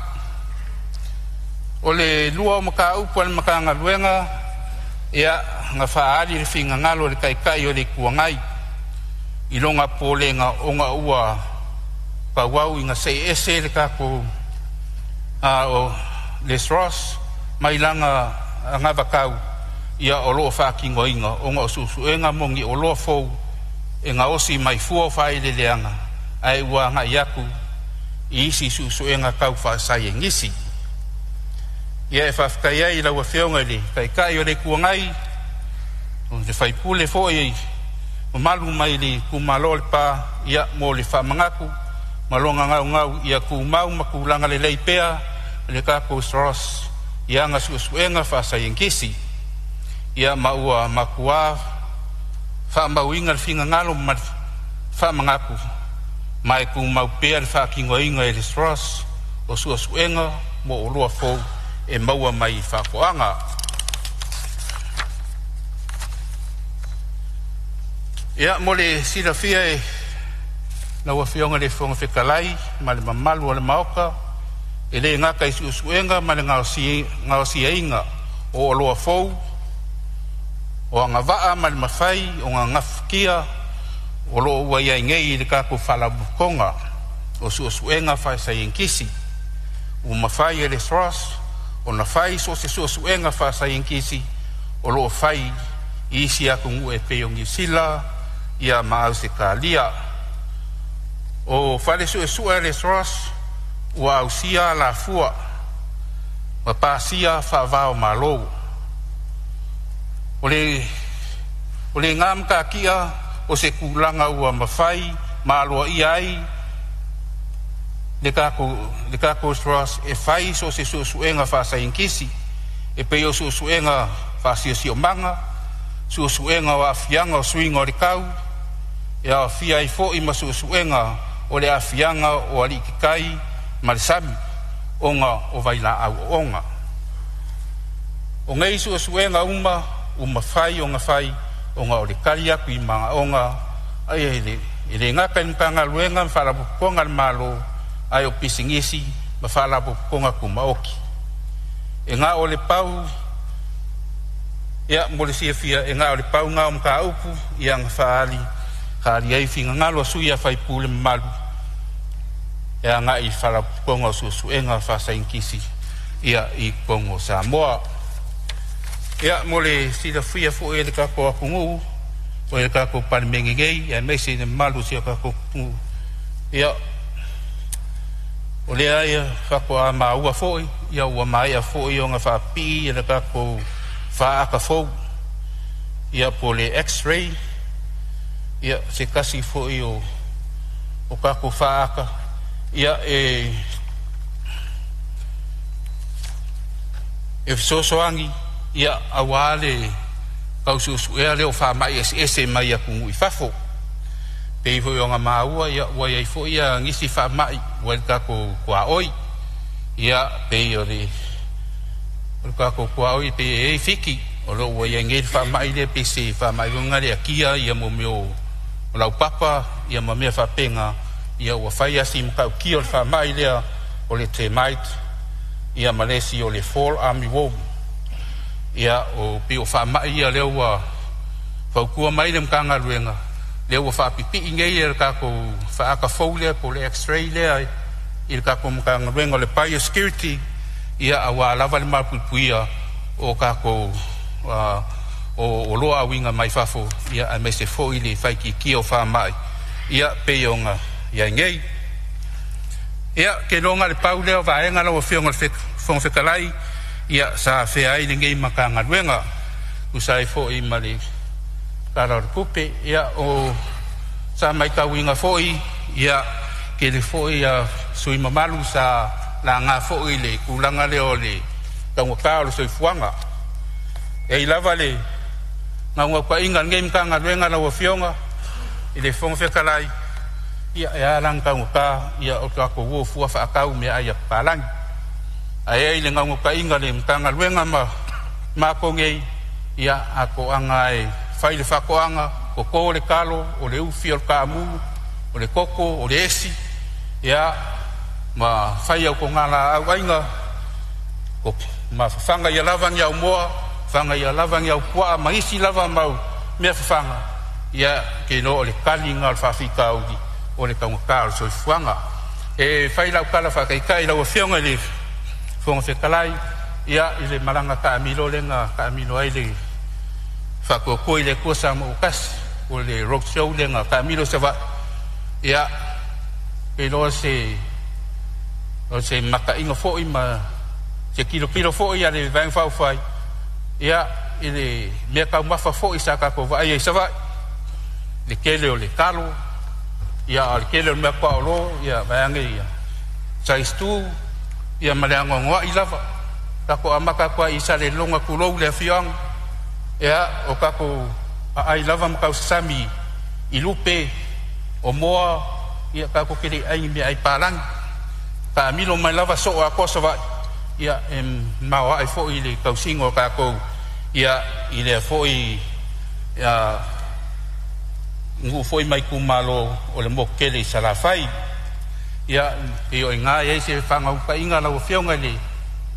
O le lua o mataupu a le Matagaluega ia na faaali le finagalo o le Taitai o le Itu Agai i lona popolega ona ua tauau ina see ese le tatou o le SROS mai lana anavatau ia o loo faatinoina ona o suesuega mo ni oloa fou e gaosi mai fua o faaeleeleaga, ae ua agai atu i isi suesuega tau faasaienisi. Ia e faafetai ai i lau Afioga i le Taitai o le Itu Agai, o le faipule foi mamalu mai le itumalo o Lepa, ia mo le faamanatu ma lona gaugau ia tumau ma tulaga lelei pea le tatou SROS i ana suesuega faasaienitisi. Ia ma ua matua faamauina le finagalo ma le faamanatu ma e tumau pea le faatinoina e le SROS o suesuega mo oloa fou e maua mai faatoaga. Ia mo le silafia e lau Afioga i le Fofoga Fetalai ma le mamalu o le Maota, e le gata i suesuega ma le gaosiaina o oloa fou o agavaa ma le mafai o gafatia o loo ua iai nei i le tatou Faalapotopotoga o Suesuega Faasaienitisi. Ua mafai e le SROS ona fai so o se suesuega faasaienitisi o loo fai i isi atunuu e pei o Niu Sila ia ma Ausetalia. O fale suesue a le SROS ua ausia alafua ma pasia faavao malo. O le gā matatia o se tulaga ua mafai ma aloaia ai le tatou SROS e fai so o se suesuega faasaienitisi e pei o suesuega faasiosiomanga, suesuega o aafiaga o suiga o le tau, e aofia ai foi ma suesuega o le aafiaga o alii tai ma le sami ona o vailaau oona. O nei suesuega uma ua mafai ona fai ona o le tali atu i manaoga ai e le gata i le Matagaluega ma Faalapotopotoga a le Malo, ae o pisinisi ma faalapotopotoga tumaoti. E na o le pau ia mo le silafia e na o le pau na o mataupu ia na faaali ai finagalo a sui usufono mamalu e agai i Faalapotopotoga o Suesuega Faasaienitisi ia i totonu o Samoa. Ia mo le silafia fo'i e le tatou atunuu o le tatou Palemene nei aemaise i le mamalu o si o tatou atunuu, ia o lea ia faatoa maua fo'i ia ua maea fo'i ona faapipii le tatou faata fou ia po o le X-ray, ia se tasi foi o tatou faata ia e fesoasoani ia auā le tausuesuea lea o faamai eseese mai atunuu i fafo. Pei foi ona maua ia ua iai foi ia nisi faamai ua i le tatou tuaoi, ia pei o le tatou tuaoi pei e iai Fiti o lo o ua iai nei le faamai lea, pei se faamai foi lena le atia ia mo mea o laupapa ia ma mea faapena. Ia ua fai asi matautia o le faamai lea o le termite ia ma le isi o le fall army worm. Ia o pei o faamai ia lea ua fautua mai le Matagaluega lea ua faapipii nei e le tatou faata fou lea po o le X-ray lea i le tatou Matagaluega o le Biosecurity, ia auā lava le mapuipuia o tatou o oloa auina mai fafo, ia aemaise foi le faitiitia o faamai ia pei ona iai nei. Ia keiloga le pau lea o vaega lau Afioga i le Fofoga Fetalai ia sa afea ai lenei Matagaluega tusa ai foi ma le Tala o le Tupe. Ia o sa matauina foi ia tele foi ia sui mamalu sa laga foi le tulaga lea o le taugata o le soifuaga. E ai lava le naunautaiga a lenei Matagaluega lau Afioga i le Fofoga Fetalai, ia e ala ona taugata ia o tatou o fua faatau meaai a papalagi. Ae ai le naunautaiga a le Matagaluega ma matou nei, ia atoaga e fai le faatoaga, toto le talo, o le ufi, o le taamu, o le koko, o le esi, ia ma fai au togalaau aiga, ma fafaga ia lava ni aumoa, fafaga ia lava ni aupuaa ma isi lava mau mea fafaga. Ia keiloa o le tali lena o le faafitauli o le taugata o le soifuaga. E fai lau tala faataitai lau Afioga i le Fofoga Fetalai, ia i le malaga taamilo lea na taamilo ai le Faatuatua i le Atua Samoa ua Tasi, o le road show lea na taamilo i Savaii. Ia keiloa se o se mataiga foi ma se tilotilo foi a le Vaega Faaupufai ia i le mea taumafa foi sa tatou vaaia i Savaii, le tele o le talo, ia a o le tele o le mea paolo, ia vaeane ia size 2 ia ma le anoanoai lava. Tatou amata atu ai i Salelologa, tulou le afioaga, ia o tatou aai lava ma tausasami i lupe o moa, ia tatou te le ai ni meaai palagi. Taamilo mai lava soo atoa Savaii, ia e maoae foi le tausiga o tatou ia i lea foi ia nuu foi ma itumalo o le motu tele i Salafai. Ia pei o iina e iai se faanaupainga lau Afioga i le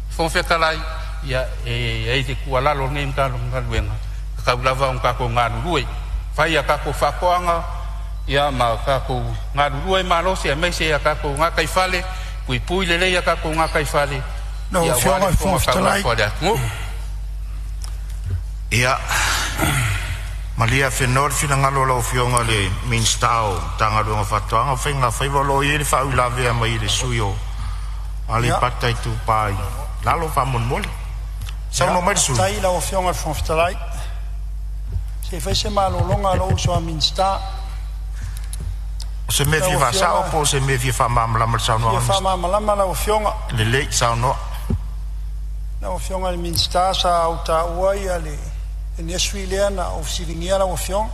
Fofoga Fetalai, ia e ai le tuualalo o lenei Matagaluega, tatau lava ona tatou galulue fai a tatou faatoaga ia ma tatou galulue malosi aemaise a tatou gataifale, puipui lelei a tatou gataifale Lau ia auā Afioga le i le Fofoga fofoga Fetalai. taumafa o le atunuu. Ia, malie afenoa le finagalo o lau Afioga i le Minisita o Matagaluega o Faatoaga ma Faiga Faiva, o lo o i ai le faauilavea mai le sui o Ia, Aleipata Itupa i Lalo, faamolemole. ia, Saunoa mai le sui. faafetai i lau Afioga i le Fofoga Fetalai. Se i fai se malologa a lou uso a Minisita. O se mea Lau fia faasao Afioga po o se mea fia faamalamalama i le saunoaga fia a le Minisita? faamalamalama lau Afioga. Lelei, saunoa. Lau Afioga i le Minisita, sa ou taua ia le industry lea na ou fesiligia lau Afioga,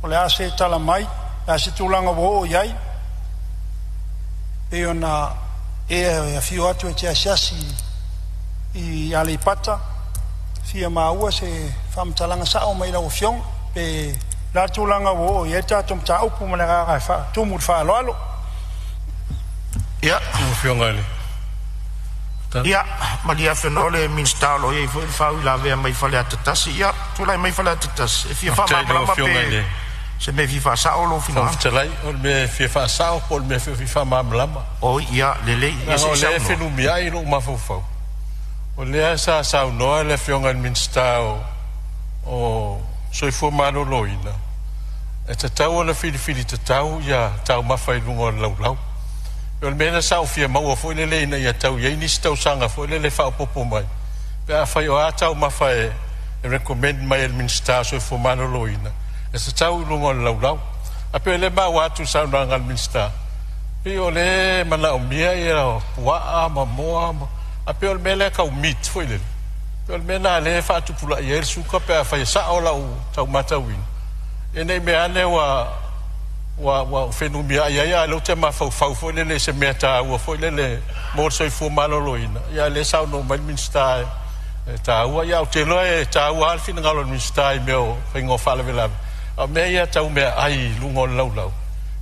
o le a se tala mai, o le a se tulaga ua oo i ai, pei ona e afio atu e te asiasi i Aleipata, fia maua se faamatalaga sao mai lau Afioga, pe o le a le tulaga ua oo i ai le tatou mataupu. Ma le agaga e faatumu i le faaaloalo. Ia, Lau Afioga i le ia, malie afenoa le Minisita o lo o i ai foi le faauilavea mai Faleata 1. Ia, tulai mai Faleata 1, e fia Faafetai i lau faamalamalama Afioga i pe le se mea e fia faasao lou Fofoga finagalo. Fetalai, o le mea e fia faasao po o le mea e fia faamalamalama. Oi, ia, lelei, ia Leaga se o i lea e saunoa. fenumiai lou mafaufau, O lea sa saunoa le Afioga i le Minisita o Soifua Maloloina, e tatau ona filifili tatau ia taumafa i luga o le laulau. O le mea lea sa ou fia maua foi lele ina ia tau i ai nisi tausaga foi lele faaopoopo mai pe afai o a taumafa e recommend mai e le Minisita o Soifua Maloloina e tatau i luga o le laulau. Ae pei o lea e maua atu i le saunoaga a le Minisita, pei o lea e manaomia ia puaa ma moa, ae pei o le mea lea tau meat foi lele, pei o le mea lena lea e faatupulaia ai le suka pe afai e sao lau tau matauina, ina ne i meaane ua fenumiai ai, a o lea ou te mafaufau foi lele i se mea taua foi lele mo le soifua maloloina, a o lea e saunoa mai le Minisita e taua. Ia ou te iloa e taua lava le finagalo o le Minisita i mea o faiga o faalavelave, a o mea ia tau meaai i luga o le laulau,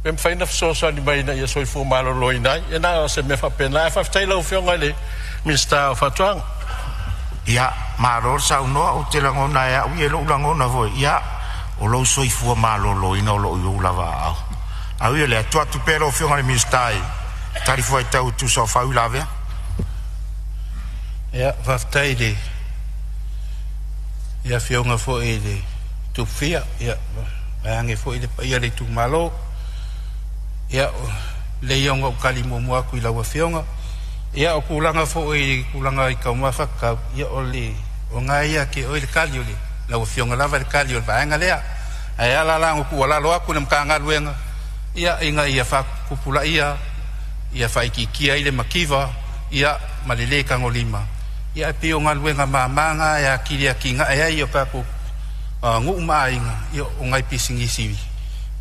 pe mafai ona fesoasoani mai ina ia soifua maloloina ai. Ia na o se mea faapena, ae faafetai i lau Afioga i le Minisita o Faatoaga. Ia, malo le saunoa, ou te lagona e au ia i lou lagona foi, ia, o lou soifua maloloina o lo o i ou lava aao. Ae ui i lea, tuu atu pea i lau Afioga i le Minisita e talifuaitau e tusa o faauilavea. Ia, faafetai i le Afioga foi i le Tupufia, ia, vaeane foi le paia o le itumalo. Ia, lelei ona ou tali muamua atu i lau Afioga. Ia, o tulaga foi i tulaga i taumafa tatau, ia o le o lena e ia te oe le tali, o lau Afioga lava le tali o le vaega lea. Ae ala la ona tuualalo atu i le Matagaluega, ia, ina ia faatupulaia, ia faaitiitia ai le mativa, ia, ma le lē tagolima. Ia, ae pei o galuega mama na e atili atinae ai o tatou nuu ma aiga, ia, o nai pisinisi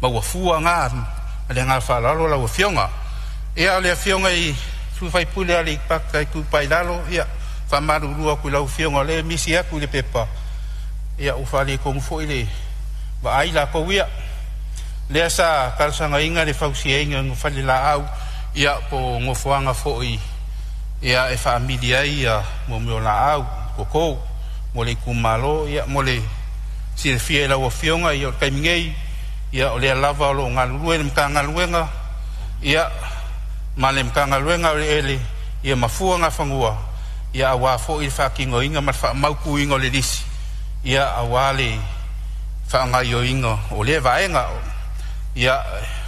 maua fua na. Ma le agaga faaaloalo lau Afioga. Ia, o le Afioga i sui usufono o Aleipata Itupa i Lalo, ia, faamalulu atu i lau Afioga, o lea e misi atu i le pepa, ia, ua faaletonu foi le vaai latou ia. Lea sa talosagaina le fausiaina o falelaau, ia, po o nofoaga foi, ia, e faamili ai ia mo mea o laau toto mo le itumalo. Ia, mo le silafia e lau Afioga, ia, o le taimi nei, ia, o lea lava o lo o galulue le Matagaluega, ia, ma le Matagaluega o Eleele, ia, ma Fuagafanua, ia, aua foi le faatinoina ma le faamautuina o le lisi, ia, aua le faagaoioiga o lea vaega. Ia,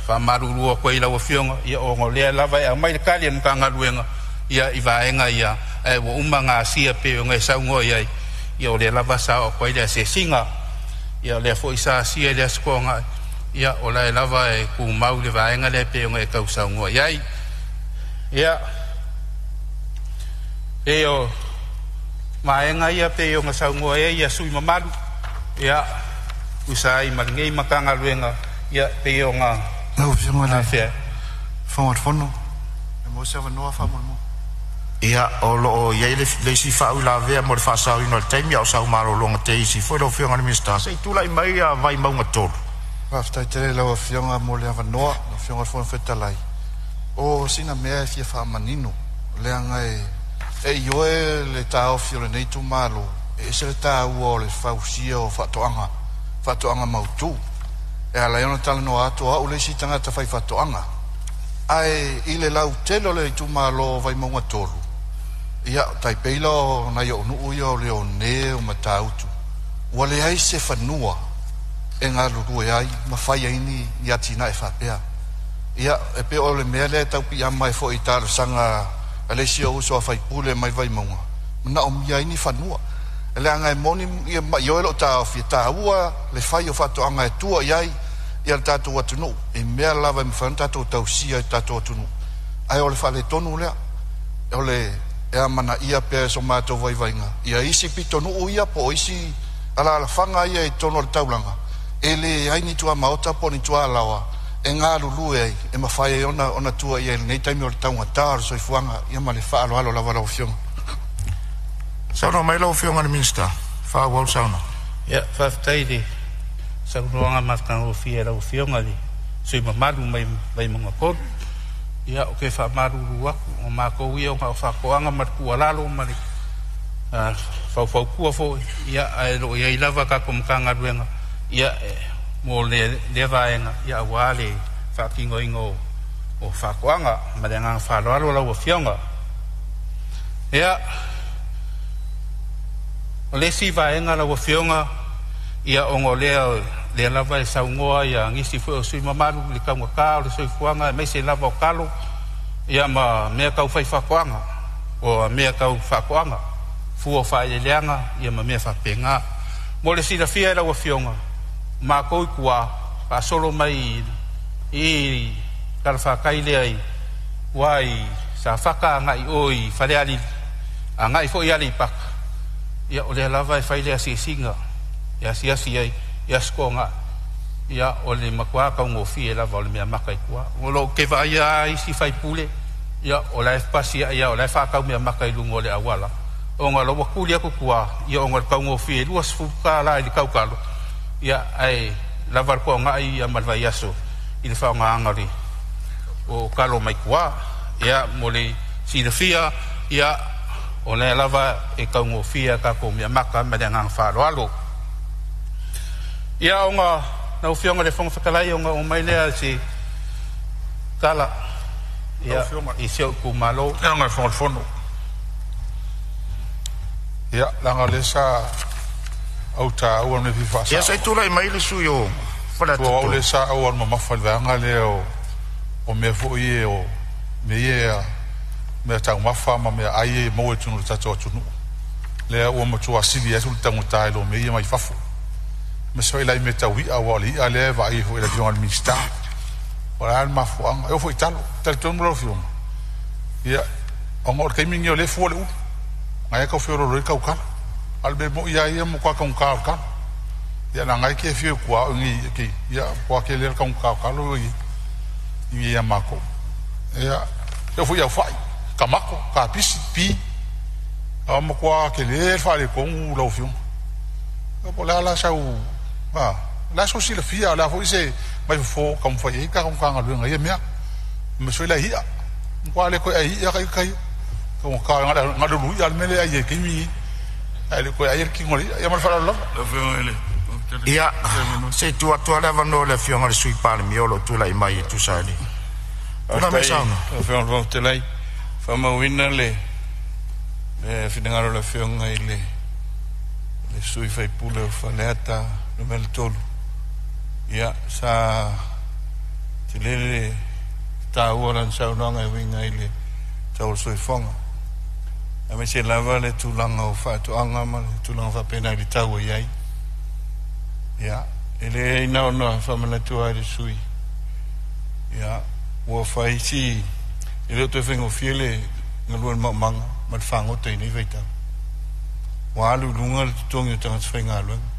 faamalulu atu ai i lau Afioga, ia, ona o lea lava e aumai le tali a le Matagaluega, ia, i vaega ia, ae ua uma ona asia pei ona e saunoa i ai. Ia, o lea lava sa oo atu ai le asiasiga. Ia, o lea foi sa asia i le Aso Toonai, ia, o la e lava e tumau le vaega lea pei ona e tau saunoa i ai. Ia, pei o vaega ia pei ona saunoa ai ia sui mamalu, ia, tusa ai ma lenei Matagaluega, ia, pei ona Lau Afioga i le afea. Fofoga o le Fono, e maua se avanoa faamolemole? Ia, o lo o i ai le isi faauilavea mo le faasaoina o le taimi, a o sau malologa te isi foi lau Afioga i le Minisita. Se i tulai mai Vaimauga 3. Faafetai tele i lau Afioga mo le avanoa, lau Afioga i le Fofoga Fetalai. O sina mea e fia faamanino, leaga e ioe le taofi o lenei itumalo, e ese le taua o le fausia o faatoaga, faatoaga mautu. E ala ai ona talanoa atu o au le isi tagata faifaatoaga. Ae i le lautele o le itumalo o Vaimauga 3, ia, tai pei la o nai ou nuu ia o Leone o Matautu, ua leai se fanua e galulue ai ma fai ai ni atinae faapea. Ia, e pei o le mea lea e tau piiama ai foi i talosaga a le isi ou uso a faipule mai Vaimauga, manaomia ai ni fanua. Leaga e moni ma ioe lou taofi, e taua le fai o faatoaga e tua i ai ia le tatou atunuu, i mea lava e mafai ona tatou tausia i le tatou atunuu. Ae o le faaletonu lea, o le e amanaia pea e so matou vaivaiga ia isi pitonuu ia po o isi alaalafaga ia i totonu o le taulaga, e leai ni tuamaota po o ni tualaoa e galulue ai, e mafai ai ona tua i ai i lenei taimi o le taugata o le soifuaga. Ia ma le faaaloalo lava lau Afioga. Saunoa mai lau Afioga i le Minisita, faaauau le saunoaga. Ia, faafetai i le saunoaga matagofie a lau Afioga i le sui usufono mamalu mai Vaimauga 3. Ia, ou te faamalulu atu, o matou ia ona o faatoaga ma le tuualalo ma le faufautua foi, ia, ae o lo o i ai lava tatou Matagaluega, ia, mo lea vaega, ia, aua le faatinoina o faatoaga. Ma le agaga faaaloalo lau Afioga. Ia, O le isi vaega lau Afioga, ia ona o lea lava e saunoa ia nisi foi o sui usufono mamalu i le taugata o le soifuaga aemaise lava o talo ia ma mea tau faifaatoaga, o mea tau faatoaga, fua o faaeleeleaga ia ma mea faapena. Mo le silafia e lau Afioga, matou i tua faasolo mai i talafatai lea i tua i Safata agai o i Falealili, agai foi i Aleipata, ia o lea lava e fai le asiasiga e asiasi ai i Aso Toonai, ia o le matua taugofie lava o le meamata i tua. O lo o te vaaia isi faipule, ia o la e pasi ai o la e faatau meamata i luga o le auala, ona o la ua tuli atu tua, ia ona o le taugofie $20 i le tautalo, ia ae lava le toonai ia ma le vaiaso i le faaaogaina o talo mai tua. Ia mo le silafia, ia o lea lava e taugofie a tatou meamata ma le agaga faaaloalo. Ia ona lau Afioga i le Fofoga Fetalai, ona oo mai lea se tala ia i si ou itumalo. Afioga i le Fofoga o le Fono. Ia, leaga o lea sa ou taua le mea e fia faasao. Ia se i tulai mai le sui usufono o Faleata 3. O au lea sa auala mamafa i le vaega lea o mea foi ia o mea ia mea taumafa ma mea ai e maua i totonu o le tatou atunuu. Lea ua matua sili atu le taugata i lo mea ia mai fafo. Aemaise foi la i mea tau i'a, aua o le i'a lea e vaai foi i le Afioga i le Minisita. O le a le mafuaaga? E oo foi i talo. Talitonu lau Afioga, ia, ona o le taimi lenei o lea e fua le ulu. Na e tau feoloolo ai le tautalo. A o le mea moni lava ia, matua taugata o le talo. Ia leaga e te afio i tua o i ia matua tele le taugata o talo i inei ia matou. Ia, e oo foi i au fai, tamato, kapisi, pi, a matua tele le faaletonu lau Afioga. Po o le a la sau, a, o le a sou silafia, o le a foi se mai fofo taumafai ai tatou Matagaluega i ia mea. Aemaise foi la i'a, matua le toe ai i'a ka ia. Taugata na o le ulu i'a le mea lea e ai i le taimi lenei. Ae le toe ai le tino o le i'a. Ia ma le faaaloalo lava. Ia, se i tuu atu lava le avanoa i le Afioga i le Sui Palemia o lo o tulai mai e tusa ai le tulaga mai saunoa. Lau Afioga i le Fofoga Fetalai, faamauina le finagalo o le Afioga i le sui usufono o Faleata Nu.3. Ia, sa tele le taua o lana saunoaga e uiga i le tau o le soifuaga, aemaise lava le tulaga o faatoaga ma le tulaga faapena i le tau e i ai. Ia, e le na ona faamanatu ai le sui, ia, ua fai si, e le o toe faigofie le galue i le maumaga ma le fagota i nei vaitau. Ua alu i luga le totogi o tagata faigaluega.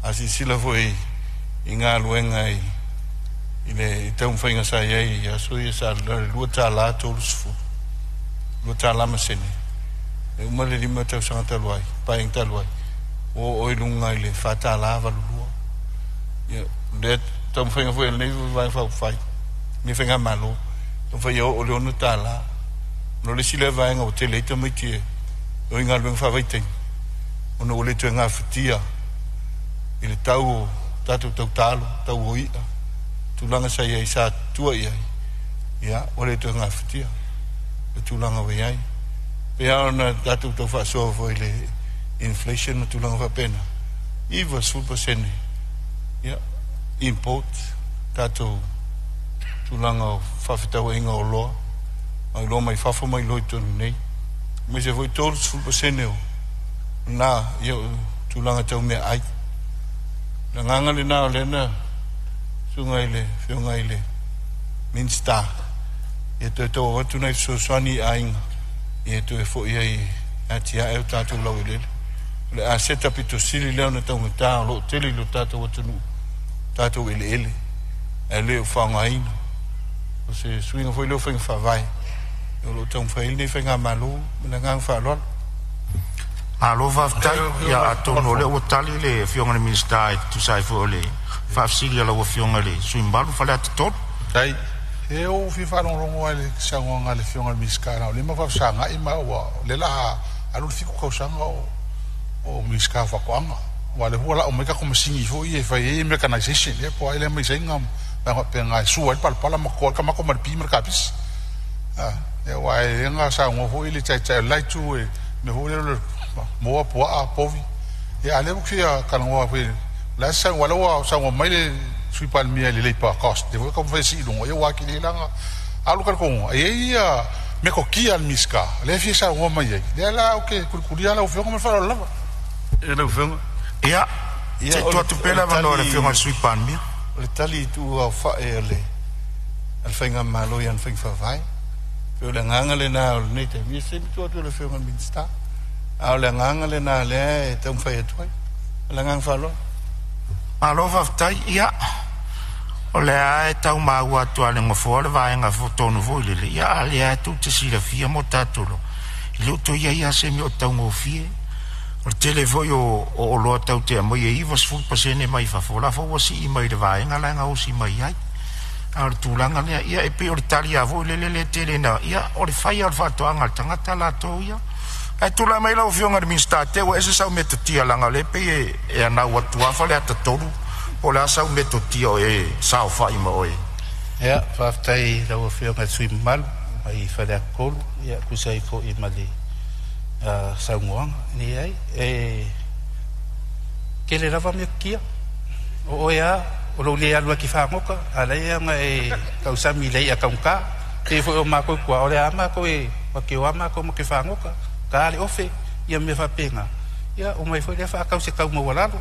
A silasila foi i galuega i le taumafaiga sa i ai i aso ia sa le $2.30, $2 ma sene. E uma le 5 tausaga talu ai, paeaiga talu ai, ua oo i luga i le $4.82. Ia, lea taumafaiga foi a lenei Vaega Faaupufai, lenei faigamalo, taumafai ia oo i le $6. Ona o le isi lea vaega ua tele ai tamaiti e o i galuega faavaitaimi, ona ua le toe gafatia i le tau o tatou tautalo, tau o i'a, tulaga sa i ai sa tua i ai, ia, ua le toe gafatia le tulaga ua i ai. Pe a ona tatou tau faasoa foi i le inflation ma tulaga faapena, 90% ia, import tatou tulaga o faafetauaiga o oloa, mai loa mai fafo mai loa i totonu nei. Aemaise foi 30% o na, ia, o tulaga tau meaai. Le agaga lena o lea na susuga i le Afioga i le Minisita, ia toe tau avatu nai fesoasoani i aiga, ia toe foi ai atiae o tatou lauelele. O le aseta pito sili lea ona taugata o lo o tele i lo tatou atunuu, tatou eleele, ae le o faaaogaina. O se suiga foi lea o faiga faavae o lo o taumafai ai lenei faigamalo ma le agaga faaaloalo. Malo faafetai. Ia, atonu o lea ua tali le Afioga i le Minisita e tusa ai foi o le faafesili a lau Afioga i le sui usufono mamalu Faleata 3. Tai. E ou fia faalogologo lava i le saunoaga a le Afioga i le Minisita, na o lea ma faafesagai ma ua o lea la alu le 7 tausaga o Minisita o Faatoaga. Aua o lea foi ua lau mai tatou masini foi ia e fai ai mechanization, ia po o ai lea mai Saina ma faapena e sua ai le palapala ma totoa ai le tamato ma le pi ma le kapisi. Ia aua e na saunoa foi le taitai o le la itu e mea foi lea o le moa, puaa, povi. Ia, a lea ua fia talanoa foi la sa wala ua saunoa mai le Sui Palemia i le labour cost lea foi e taumafai e sii i luga, ia ua atili ai la ona alu talitonu e i ai ia metotia a le Minisita lea e fia saunoa mai ai, lea la ou te tulitulia lau Afioga ma le faaaloalo lava. Lau Afioga. Ia, se i tuu atu pea le avanoa i le Afioga i le Sui Palemia. O le tali i tuuaofa'i a le Faigamalo i ana faiga faavae, pei o le agaga lena o lenei taimi, ia se taimi tuu atu i le Afioga i le Minisita, a o le agaga lena lea e taumafai atu ai. Ma le agaga faaaloalo. Malo faafetai. Ia, o lea e tau maua atu lava e le Nofoa le vaega tonu foi lele, ia a o lea lava tou te silafia ma o tatou iloa, e le o toe i ai lava se mea o taugofie. O le tele foi o oloa tatou te aumaia e 90% mai fafo, o la foi ua sii mai i le vaega la e gaosi mai ai. A o le tulaga lea, ia e pei o le tali lava foi lele lea e tele ina, ia o le fai lava o le faatoaga a le tagata latou ia. Ae tulai mai lau Afioga i le Minisita, te i ua ese sau metotia leaga o lea e pei e anau atu lava Faleata 3, po o le a sau metotia o e saofai ma oe. Ia, faafetai i lau Afioga i le sui usufono mamalu mai Faleata 3, ia tusa ai foi ma le saunoaga. Leai, e tele lava metotia. O oe lava, o lou le alu atu i fagota, a o la e ona e tausami i le i'a taugata. E pei foi o matou i tua, o lea lava matou e matou te o lava matou ma te fagota, ta le ofe, ia ma mea faapena, ia omai foi lea faatau se tau maualalo.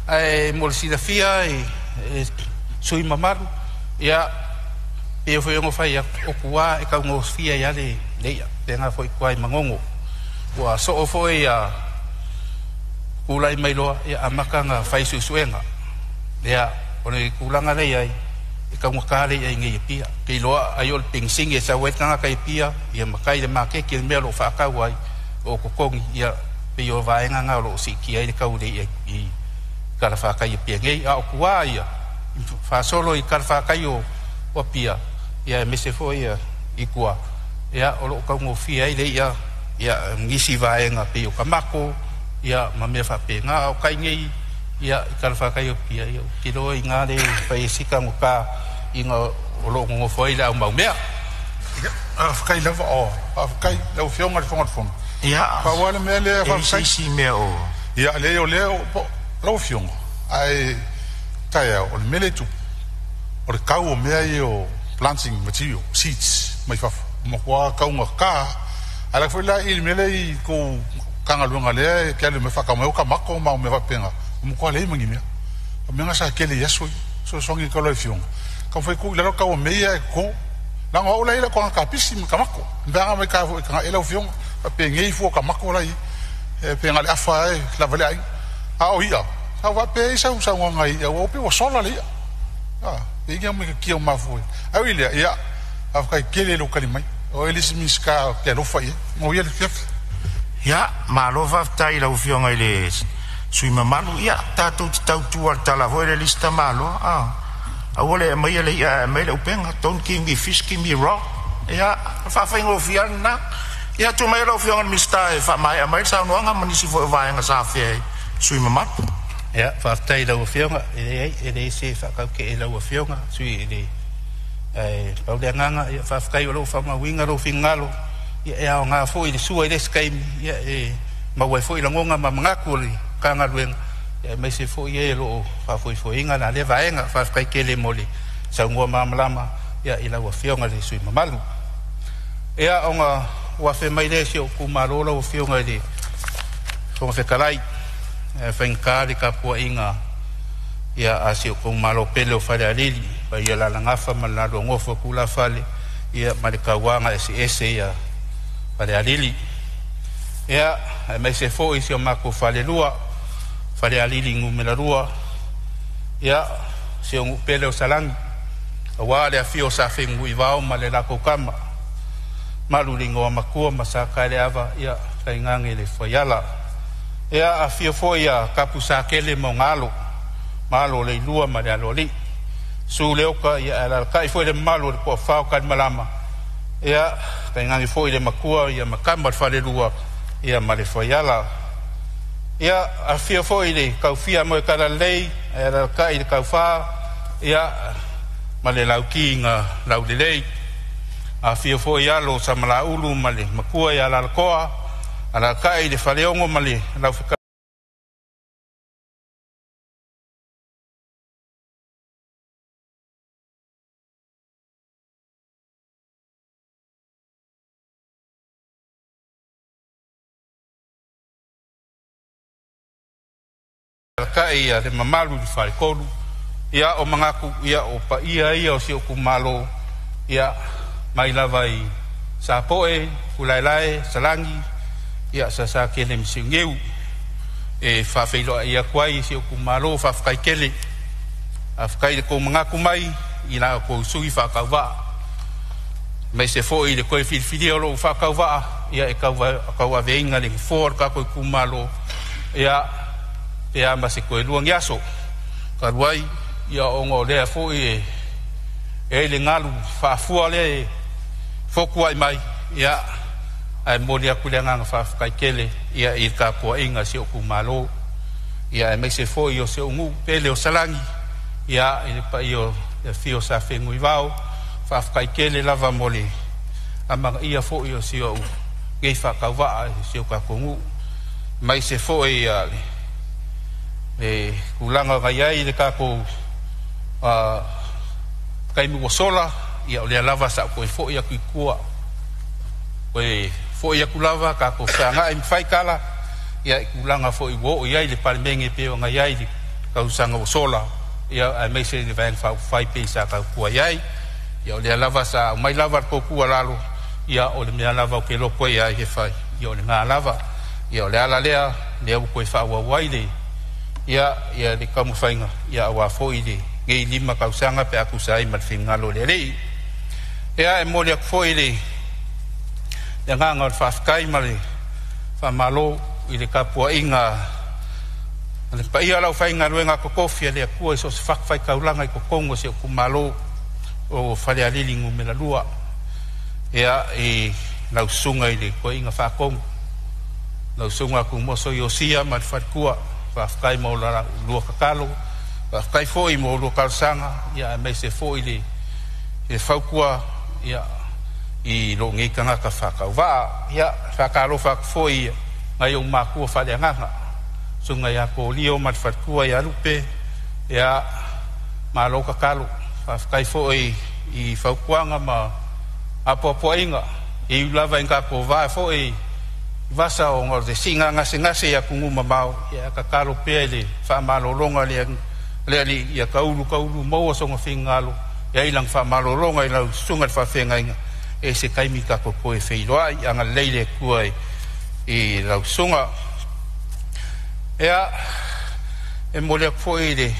Ae mo le silafia e sui usufono mamalu, ia pei foi ona fai atu, o tua e taugofie ai lava le i'a, faapena foi i tua i Manono. Ua soo foi tulai mai loa, ia amata ona fai suesuega. Ia, o le tulaga lea e i ai, e taugata le i'a i inei i Apia. Ou te iloa ai o le penisini e sau ai le tagata i Apia, ia ma tai i le maketi i le mea o lo o faatau ai, o totogi, ia pei o vaega na o lo o siitia ai le tau o le i'a i talafatai i Apia nei. A o tua ia, faasolo i talafatai o Apia, ia aemaise foi i tua, ia o lo o taugofie ai le i'a, ia nisi vaega pei o tamato, ia ma mea faapena. A o tai nei ia i talafatai o Apia, ia ou te iloa i ina le fai ai si taugata ina o lo o nonofo ai le au maumea. Faafetai lava, o, faafetai lau Afioga i le Fofoga o le Fono. Ia, Pau lava le mea lea e i ai se faafetai. isi mea o. Ia, leai o lea, lau Afioga, ae taeao, o le mea lea e tupu, o le tau o mea ia o planting material, seeds mai fafo, ua matua taugata. Ae alafai foi la i le mea lea i tou Matagaluega lea e te alu mai faatau mai o tamato ma mea faapena, ua matua leai ma ni mea. O mea na sa tele i aso ia. Fesoasoani atu lau Afioga, taumafai e tuu i lalo le tau o mea ia e toto. Leaga o au la e i ai lau toga kapisi ma tamato. Pe a na mai foi e lau Afioga, faapenei fua o tamato la e i ai. Pe na o le afa lava e lava ai le aiga. A o i'a, sa ou faapea e i ai sau saunoaga i i'a, ua pei ua sola le i'a. E i ai ni au metotia ua mafua ai. Ae ui i lea, ia, faafetai tele i lou tali mai. O oe le isi Minisita ou te alofa i ai. Manuia le afiafi. Ia, malo faafetai i lau Afioga i le sui usufono mamalu. Ia, tatou te tautu lava i le tala foi lea a le isi tamaloa, a, aua le aumaia le i'a ae aumai le upega, don't give me fish, give me rod. Ia, o le faafaigofie lava lena. Ia, tuu maia lau Afioga i le Minisita e faamaea mai le saunoaga ma nisi foi o vaega sa afea e sui usufono mamalu. Ia, faafetai i lau Afioga. E leai, e leai se faatautee i lau Afioga, sui i le ae pau le agaga, ia faafetai o lou faamauina lou finagalo, ia e aoga foi i le sua i le isi taimi, ia e maua ai foi lagona ma manatu o le Matagaluega, ia aemaise foi e o lo o faafoefoeina la lea vaega. Faafetai tele mo le saunoa malamalama ia i lau Afioga i le sui usufono mamalu. Ia ona ou afe mai lea i si ou itumalo lau Afioga i le Fofoga Fetalai, e faigata le tapuaiga ia a si ou itumalo pele o Falealili, paia Lalagafa ma le lalua nofo a tulafale, ia ma le tauaga eseese ia Falealili. Ia aemaise foi si o matou falelua, Falealili Nu.2, ia si ou nuu pele o Salani, aua le afio o Sa Fenunuivao ma le latou tama, malu i le igoa matua ma Sataeleava, ia tainane le fuaiala. Ia afio foi ia Tapusakele ma ona alo, Malo o Leilua ma le Aloalii, Susu Leota, ia ae alaalatai foi le mamalu o le Toafa o Talimalama, ia tainane foi le matua ia ma tama o le falelua ia ma le fuaiala. Ia afio foi le taufia moe talalelei ae alaalatai le taufa ia ma le lauti na laulelei. Afio foi alo o Samalaulu ma le matua ia Alalatoa, alaalatai le Faleono ma le Laufetaui alalatai ia le mamalu i le faletolu. Ia o manatu ia o paia ia o si ou itumalo ia mai lava i Sapoe, Fulaelae, Salagi, ia Sasakele ma Siuniu e faafeiloai atu ai si ou itumalo. Faafetai tele, faafetai i le tou manatu mai i la outou sui faatauvaa, aemaise foi le toe filifilia o lou faatauvaa ia e tauaveina le nofoa o le tatou itumalo ia pe a ma se toe 2 ni aso talu ai ia ona o lea foi e ai le galu faafua lea e fotuai mai. Ia ae momoli atu le agaga faafetai tele ia i le tapuaiga a si ou itumalo, ia aemaise foi o si ou nuu pele o Salagi, ia i le paia o le afio o Sa Fenunuivao. Faafetai tele lava mo le amanaia foi o si ou nei faatauvaa i si o tatou nuu, aemaise foi ia le tulaga na i ai le tatou taimi ua sola. Ia o lea lava sa ou toe foi atu i tua, toe foi atu lava tatou feagai ma faitala ia i tulaga foi ua oo i ai le Palemene pei ona i ai le tausaga ua sola, ia aemaise le Vaega Faaupufai pei sa tautua i ai. Ia o lea lava sa aumai lava le tou tuualalo, ia o le mea lava ou te loto i ai e fai, ia o lena lava. Ia o le ala lea lea ua toe faaauau ai le ia le taumafaiga ia aua foi lenei 5 tausaga pe a tusa ai ma le finagalo o le Alii. Ia e momoli atu foi le agaga o le faafetai ma le faamalo i le tapuaiga a le paia o le aufaigaluega totofi a le Atua i so o se fatafaitaulaga i totonu o si ou itumalo o Falealili Nu.2, ia i lau susuga i le Toeaina Faatonu, lau susuga Tumoso Iosia ma le faletua. Faafetai mo la lua tatalo, faafetai foi mo lua talosaga, ia aemaise foi le fautua ia i lou nei tagata faatauvaa. Ia faatalofa atu foi nai ou matua faaleagaga, susuga ia Kolio ma le faletua ia Lupe, ia malo tatalo. Faafetai foi i fautuaga ma apoapoaiga e iu lava i tatou va foi i vasa ona o le siiga gasegase i atunuu mamao. Ia tatalo pea i le faamalologa a le Alii ia taulu taulu maua sona finagalo e ai lana faamalologa i lau susuga i le faafeagaiga e se taimi tatou toe feiloai. Agalelei le Atua i lau susuga. Ia e momoli atu foi le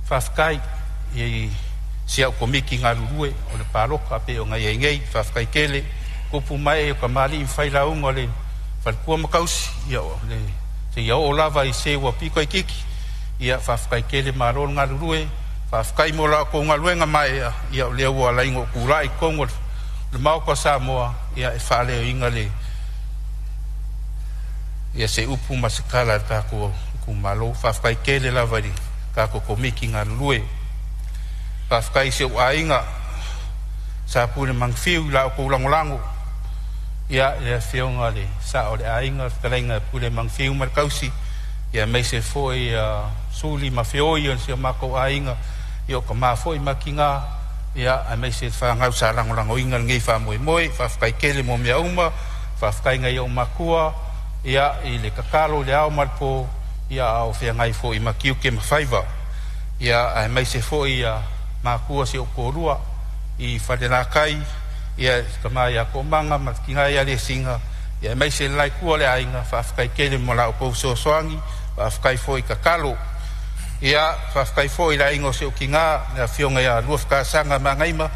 faafetai i si au komiti galulue o le palota pei ona i ai nei. Faafetai tele tupu mai o kamali'i ma failauga o le faletua ma tausi, ia o le seia oo lava i se ua pito i kiki. Ia faafetai tele, malo le galulue, faafetai mo la outou galuega maeaea. Ia o lea ua ala ai ona ou tulai i totonu o le Maota o Samoa ia e faaleoina le ia se upu ma se tala a le tatou itumalo. Faafetai tele lava i le tatou komiti galulue. Faafetai i si ou aiga Sa Pule Magfiu i la outou lagolago, ia le afioga le sao o le aiga, le fetalaiga Pule Magfiu ma le tausi, ia aemaise foi Suli ma Feoi o si o matou aiga, ia o tama foi ma tiga, ia aemaise le fanau sa lagolagoina lenei faamoemoe. Faafetai tele mo mea uma. Faafetai nai ou matua ia i le tatalo i le ao ma le po, ia a o feagai foi ma tiute ma faiva, ia aemaise foi ia matua si ou toalua i Falelatai, ia tama ia Tomaga ma le tina ia Lesinga, ia aemaise le laitua o le aiga. Faafetai tele mo la outou fesoasoani, faafetai foi tatalo. Ia faafetai foi i le aiga o si ou tina, le afioga ia Luafatasaga Magaima,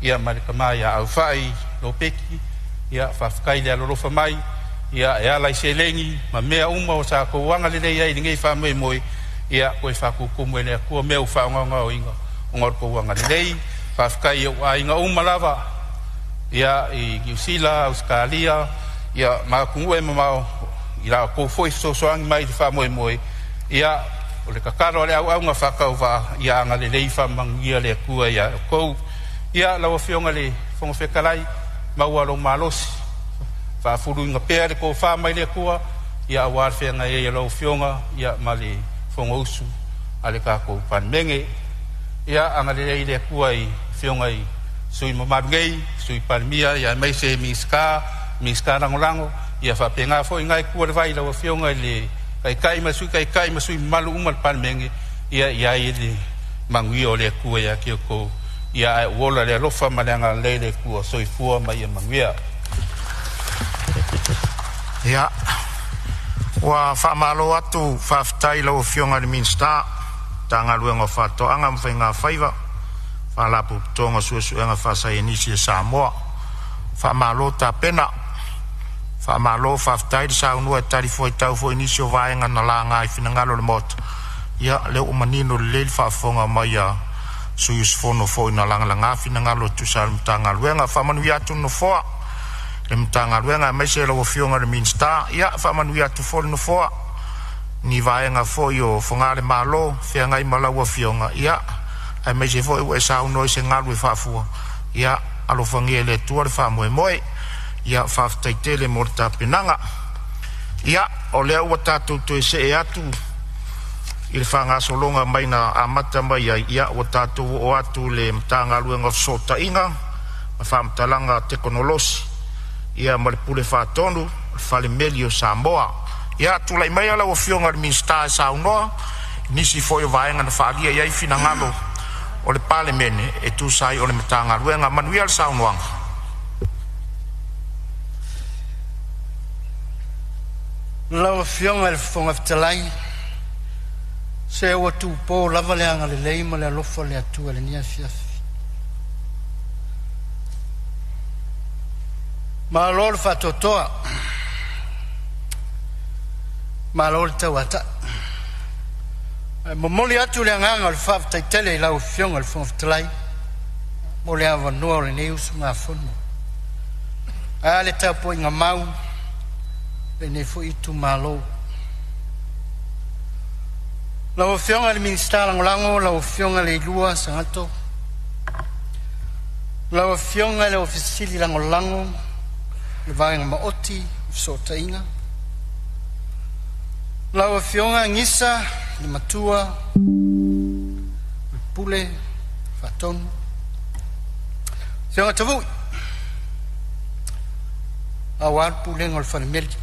ia ma le tama ia Aufai Lopeti. Ia faafetai le alolofa mai ia e ala i seleni ma mea uma o sa tou agalelei ai i lenei faamoemoe. Ia toe faakukumu e le Atua mea ua faagaogaoina ona o le tou agalelei. Faafetai i ou aiga uma lava ia i Niu Sila, Ausetalia, ia ma atunuu e mamao i la outou foi fesoasoani mai i le faamoemoe. Ia o le tatalo a le auauna faatauvaa, ia agalelei faamanuia le Atua ia outou. Ia lau afioga i le Fofoga Fetalai, maua lou malosi, faafuluina pea le tofa mai le Atua ia aua le feagai ai o lau afioga ia ma le Fonousu a le tatou Palemene. Ia agalelei le Atua i afioga i sui mamalu nei, sui Palemia, ia aemaise Minisita, Minisita lagolago, ia faapena foi nai tua le vai lau afioga i le Taitai ma Sui Taitai ma sui mamalu uma o le Palemene, ia i ai le manuia o le Atua ia te outou, ia ae ua ola i le alofa ma le agalelei o le Atua. Soifua ma ia manuia. Ia, ua faamalo atu faafetai i lau Afioga i le Minisita o Faatoaga ma Faiga Faiva, Faalapotopotoga o Suesuega Faasaienisi a Samoa. Faamalo tapena, faamalo faafetai le saunoa e talifuaitau foi i nisi o vaega na laga i finagalo o le Maota. Ia o lea ua manino lelei le faafofoga mai a sui usufono foi na lagalaga finagalo e tusa ai o le Matagaluega. Faamanuia atu le Nofoa i le Matagaluega aemaise lau Afioga i le Minisita. Ia faamanuia atu foi le Nofoa i ni vaega foi o Fogalemalo feagai ma lau Afioga, ia aemaise foi ua e saunoa i se galu e faafua, ia alofagia e le Atua le faamoemoe. Ia faafetai tele mo le tapenaga. Ia, o lea ua tatou toe see atu i le faagasologa mai na amata mai ai, ia ua tatou oo atu i le Matagaluega o Fesootaiga ma Faamatalaga Tekonolosi, ia ma le Pule Faatonu o le Falemeli o Samoa. Ia tulai maia lau Afioga i le Minisita e saunoa i nisi foi o vaega na faaalia i ai finagalo o le Palemene e tusa ai o le Matagaluega. Manuia le saunoaga. Lau Afioga i le Fofoga Fetalai, se ua tupo lava le agalelei ma le alofa o le Atua i lenei afiafi. Malo le faatoatoa, malo le tauatai. Ae momoli atu le agaga o le faafetai tele i lau Afioga i le Fofoga Fetalai mo le avanoa o lenei usugafono. Ae a le tapuaiga mau a lenei foi itumalo. Lau Afioga i le Minisita Lagolago lau Afioga Leilua Sagato, lau Afioga i le Ofisa Sili Lagolago o le Vaega Maoti o Fesootaiga, lau Afioga Gisa le Matua o le Pule Faatonu, Afioga Tavui aua le Pulega o le Falemeli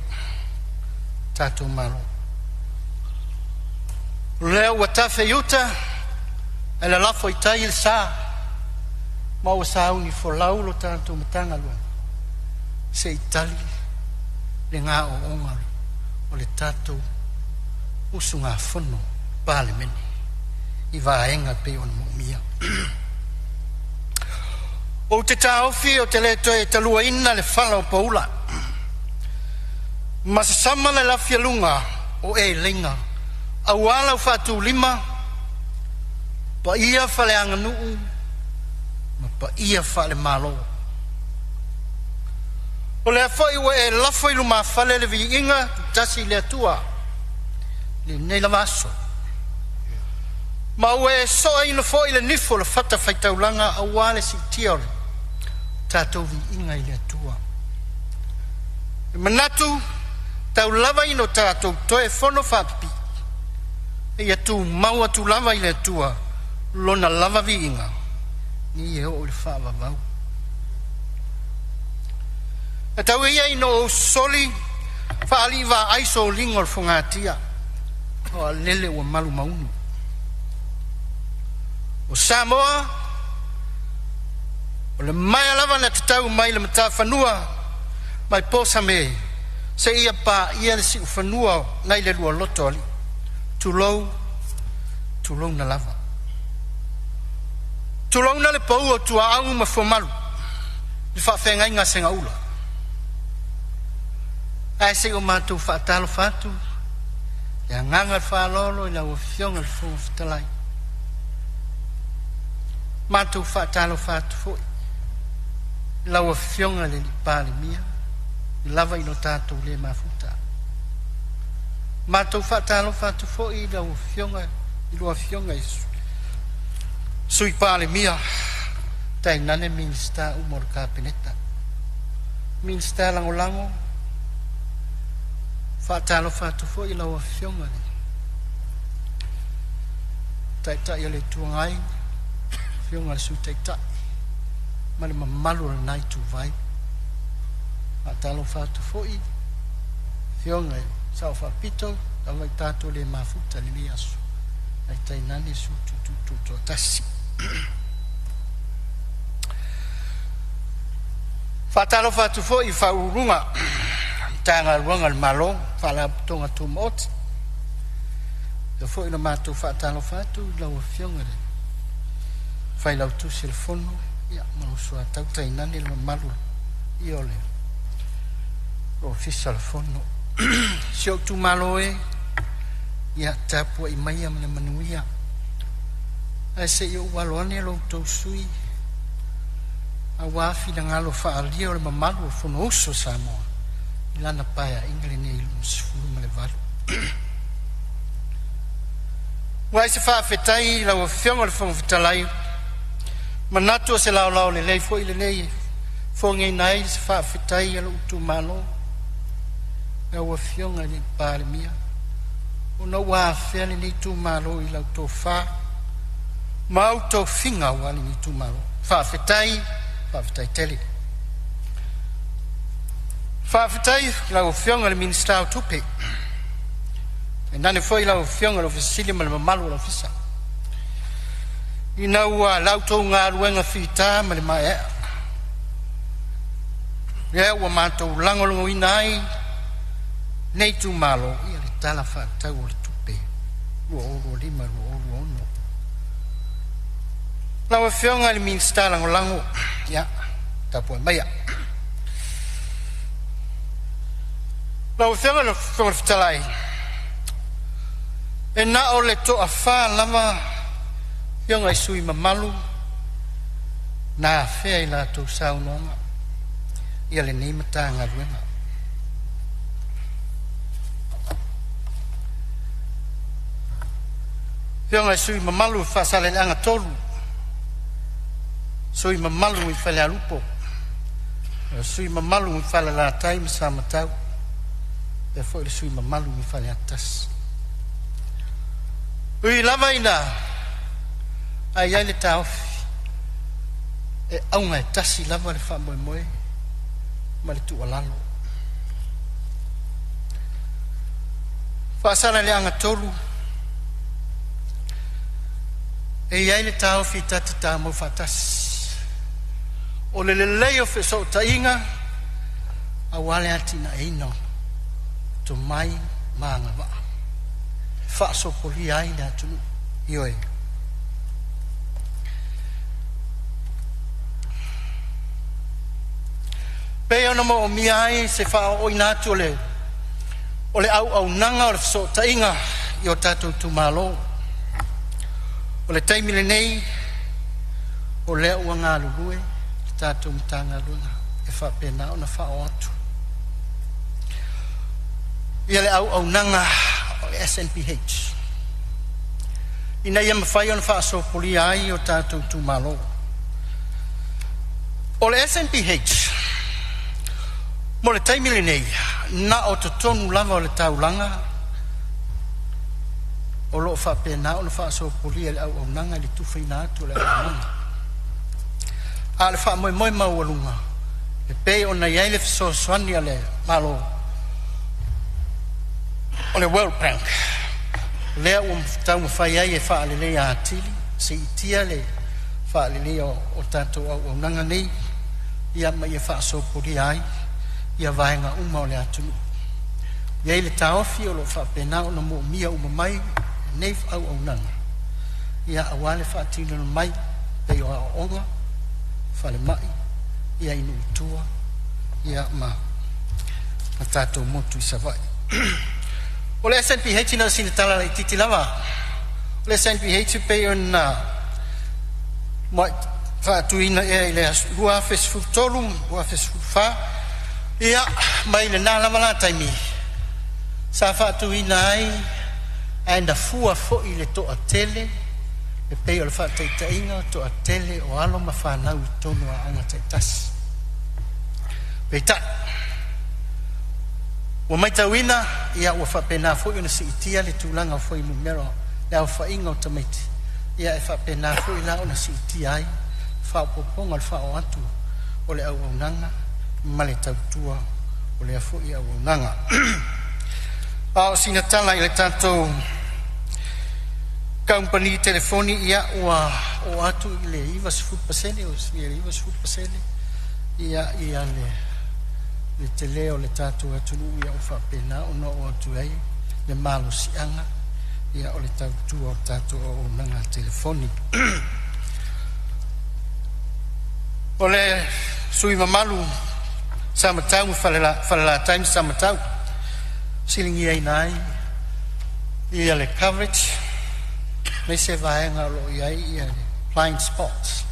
tatou Malo. O lea ua tafe i uta ae lalafo i tai le sa ma ua sauni folau lo tatou Matagaluega se i tali le gaooga o le tatou usugafono Palemene i vaega pei ona moomia. Ou te taofi ou te le toe taluaina le fala o poula ma sasama le lafialuga o eleiga aua lau faatulima paia faaleaganuu ma paia faalemalo. O lea foi ua e lafo i lumafale le viiga tutasi i le Atua i lenei lava aso, ma ua e soaina foi le nifo o le fatafaitaulaga aua le siitia o le tatou viiga i le Atua. E manatu tau lava ina o tatou toe fono faapipii, ia tumau atu lava i le Atua lona lava viiga ni e oo i le faavavau. E tau ia ina ou soli faalii vaai soliga o le fogatia o alele ua malu maunu. O Samoa, o le maea lava na tatau mai le matafanua mai Posame seia paia le siufanua nai le lualoto o alii. Tulou, tulouna lava. Tulouna le pau o tuaau ma fuamalu, le faafeagaiga a Segaula. Ae se i o matou faatalofa atu le agaga o le faaaloalo i lau Afioga i le Fofoga Fetalai. Matou faatalofa atu foi i lau Afioga i le Palemia, lava ina o tatou le mafuta. Matou faatalofa atu foi i lau Afioga i lua Afioga i Sui Palemia, tainane Minisita uma o le Kapeneta, Minisita Lagolago. Faatalofa atu foi i lau Afioga i le Taitai o le Itu Agai, Afioga i le Sui Taitai ma le mamalu o lena Ituvai. Faatalofa atu foi Afioga i le Sao Faapito, Lava i tatou le mafuta i lenei aso, ae tainane sui tuutuutoatasi. Faatalofa atu foi i Faauluuluga Matagaluega a le Malo, Faalapotopotoga Tumaoti. Faapea foi ona matou faatalofa atu i lau Afioga i le Failautusi o le Fono ma lou Soatau, tainane le mamalu o le Ofisa o le Fono. Si ou itumalo e, ia tapuai maia ma le manuia, ae se i ou alo ane lo outou sui aua finagalo faaalia o le mamalu o le Fonousu a Samoa i lana Paeaiga lenei 28. Ua i se faafetai i lau Afioga i le Fofoga Fetalai, manatu o se laolao lelei foi lenei e fofogaina ai se faafetai a lou itumalo lau Afioga i le Palemia, ona ua afea lenei itumalo i lau tofa ma au tofiga aua lenei itumalo. Faafetai, faafetai tele. Faafetai i lau Afioga i le Minisita o Tupe, tainane foi lau Afioga i le Ofisa Sili ma le mamalu o le Ofisa, ina ua la outou galuega fita ma le maeaea, lea ua matou lagolagoina ai lenei itumalo i le Tala Faatatau o le Tupe 2025/2026. Lau Afioga i le Minisita Lagolago, ia tapuai maia. Lau Afioga i le Fofoga Fetalai, e na o le toafa lava afioga i sui usufono mamalu na afea i latou saunoaga ia lenei Matagaluega. Afioga i sui usufono mamalu Faasaleleaga 3, sui usufono mamalu i Falealupo, sui usufono mamalu i Falelatai ma Samatau, faapea foi le sui usufono mamalu i Faleata 1. Ui lava ina ae i ai le taofi, e auga e tasi lava le faamoemoe ma le tuualalo. Faasaleleaga 3, e i ai le taofi ta te tamau faatasi, o le lelei o fesootaiga aua le atinaeina o tomai ma agavaa e faasopolia ai le atunuu. Ioe. Pei ona moomia ai se faaooina atu o le auaunaga o le fesootaiga i o tatou itumalo. O le taimi lenei, o lea ua galulue le tatou Matagaluega e faapena ona faaoo atu ia le auaunaga o le SNPH ina ia mafai ona faasopolia ai o tatou itumalo. O le SNPH mo le taimi lenei, na o totonu lava o le taulaga o loo faapena ona faasopolia le auaunaga i le tufaina atu o le auaunaga. A o le faamoemoe maualuga e pei ona i ai le fesoasoani a le Malo o le World Bank, lea ua taumafai ai e faaleleia atili, siitia le faaleleia o tatou auaunaga nei, ia ma ia faasopolia ai ia vaega uma o le atunuu. E i ai le taofi o lo o faapena ona moomia uma mai nei auaunaga, ia aua le faatinoina mai pei o aoaoga, falemai, ia i nuu i tua, ia ma tatou motu i Savaii. O le SNPH, na o sina tala laitiiti lava. O le SNPH pei ona faatuina ea i le 2013, 2014, ia mai lena lava la taimi sa faatuina ai, ae na fua foi le toatele e pei o le faataitaiga o toatele o alo ma fanau i totonu o aoga taitasi. Peitai, ua matauina ia ua faapena foi ona siitia le tulaga o fuainumera le aofaiga o tamaiti, ia e faapena foi la ona siitia ai faaopoopoga o le faaoo atu o le auaunaga ma le tautua o lea foi auaunaga. A o sina tala i le tatou kamupani telefoni, ia ua oo atu i le 90% o le 90% ia le tele o le tatou atunuu ia ua faapena ona oo atu ai le malosiaga ia o le tautua o le tatou auaunaga telefoni. O le sui mamalu Samatau ma Falelatai ma Samatau, fesiligiaina ai ia le coverage aemaise vaega o lo o i ai ia blind spots.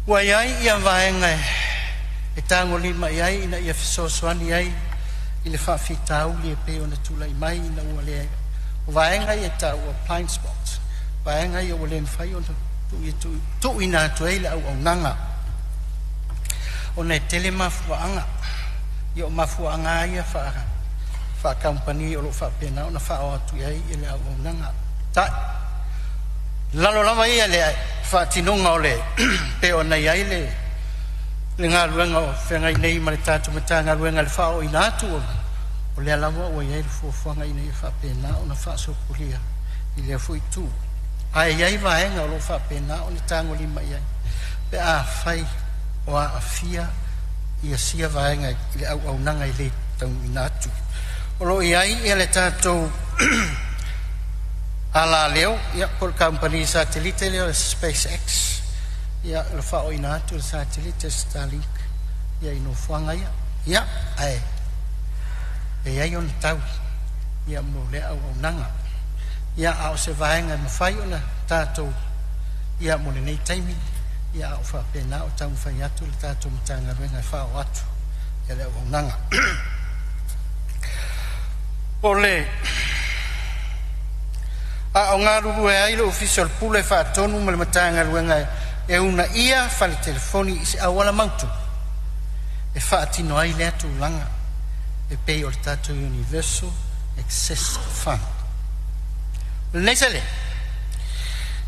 Ua i ai ia vaega e tagolima i ai ina ia fesoasoani ai i le faafitauli e pei ona tulai mai ina ua le o vaega ia e taua blind spots, vaega ia ua le mafai ona tuuina atu ai le auaunaga ona e tele mafuaaga. Ia o mafuaaga ia faa-kamupani o lo o faapena ona faaoo atu i ai le auaunaga. Tai lalo lava ia le faatinoga o le pe ona i ai le galuega o feagai nei ma le tatou Matagaluega i le faaooina atu o lea lava ua i ai le fuafuaga ina ia faapena ona faasopolia i lea foi itu. Ae i ai vaega o lo o faapena ona tagolima i ai pe afai o aafia ia sia vaega i le auaunaga e le taunuuina atu. O lo o i ai ia le tatou alaleo, ia po o le kamupani satelite lea o le SpaceX, ia o le faaooina atu o le satelite Starlink ia i nofoaga ia. Ia, ae e i ai ona tau ia mo lea auaunaga. Ia, a o se vaega e mafai ona tatou ia mo lenei taimi, ia a o faapena o taumafai atu le tatou Matagaluega e faaoo atu ia le auaunaga. O le a o galulue ai le Ofisa o le Pule Faatonu ma le Matagaluega e uunaia fale telefoni i se auala mautu e faatino ai lea tulaga e pei o le tatou Universal Access Fund. O lenei seleni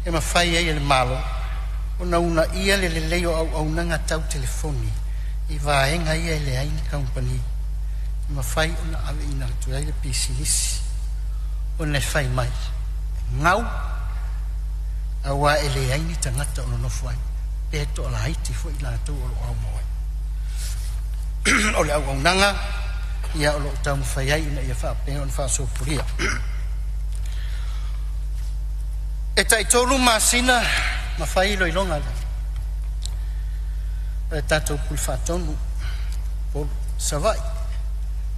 e mafai ai e le Malo ona uunaia le lelei o auaunaga tau telefoni i vaega ia e leai ni kamupani e mafai ona aveina atu ai le pisinisi ona e fai mai gau aua e leai ni tagata o nonofo ai pe toalaiti foi latou o lo o aumau ai. O le auaunaga ia o lo o taumafai ai ina ia faapea ona faasopolia. E tai-3 masina ma fai iloiloga a le tatou Pule Faatonu po Savaii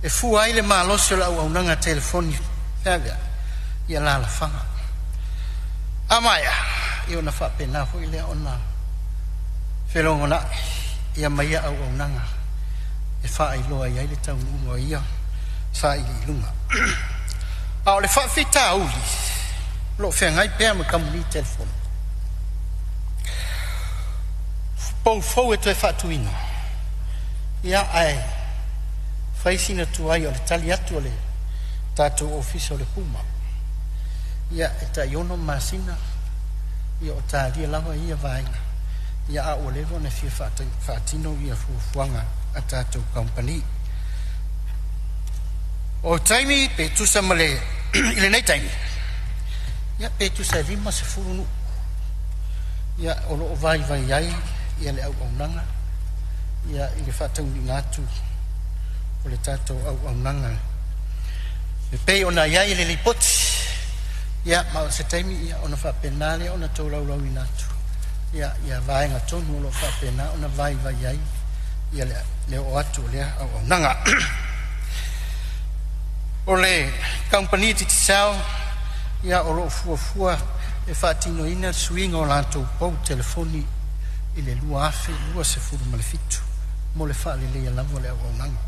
e fua ai le malosi o le auaunaga telefoni feaveai i alalafaga. A maea, ia ona faapena foi lea ona felogonai ia ma ia auaunaga e faailoa i ai le taunuuga o ia sailiiliga. A o le faafitauli o lo o feagai pea ma kamupani telefoni, poufou e toe faatuina, ia ae fai sina tuai o le tali atu o le tatou Ofisa o le Puma. Ia e tai 6 masina ia o talia lava ia vaega, ia a ua leva ona fia faatino ia fuafuaga a tatou kamupani. O taimi pe tusa ma le i lenei taimi, ia pe tusa e 50 nuu ia o lo o vaivai ai ia le auaunaga ia i le faataunuuina atu o le tatou auaunaga e pei ona i ai le lipoti. Ia ma o se taimi ia ona faapena lea ona tolaulauina atu ia vaega tonu o lo o faapena ona vaivai ai ia le oo atu o lea auaunaga. O le kamupani Digicel ia o lo o fuafua e faatinoina le suiga o latou pou telefoni i le 2027 mo le faaleleia lava o le auaunaga.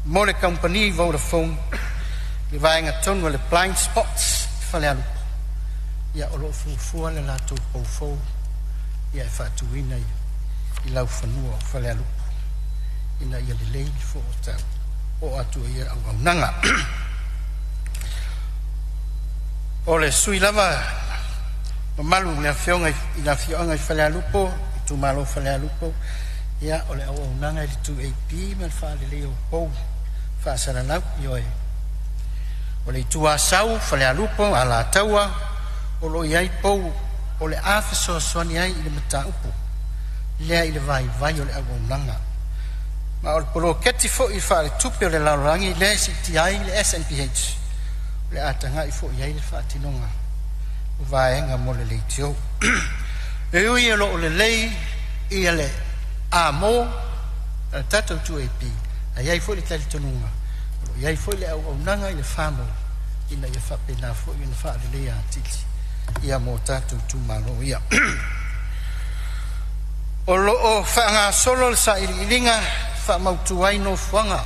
Mo le kamupani Vodafone le vaega tonu o le blind spots i Falealupo, ia o lo o fuafua le latou poufou ia e faatuina i laufanua o Falealupo ina ia lelei le footau o atu ai ia auaunaga. O le sui lava mamalu le afioga i le afioaga i Falealupo, itumalo Falealupo, ia o le auaunaga i le 2AP ma le faaleleia o pou faasalalau. Ioe, o le itu Asau, Falealupo, Alataua, o loo iai pou o le a fesoasoani ai i le mataupu lea i le vaivai o le auaunaga. Ma o le poloketi foi faaletupe o le lalolagi lea e siitia ai le SNPH, o le a tagai foi i ai le faatinoga o vaega mo le leitio. E ui o loo lelei ia le amo a le tatou 2AP, ae iai foi le talitonuga o loo iai foi le auaunaga i le FAMO ina ia faapena foi ona faaleleia atili ia mo tatou itumalo ia. O loo faagasolo le sailiiliga faamautu ai nofoaga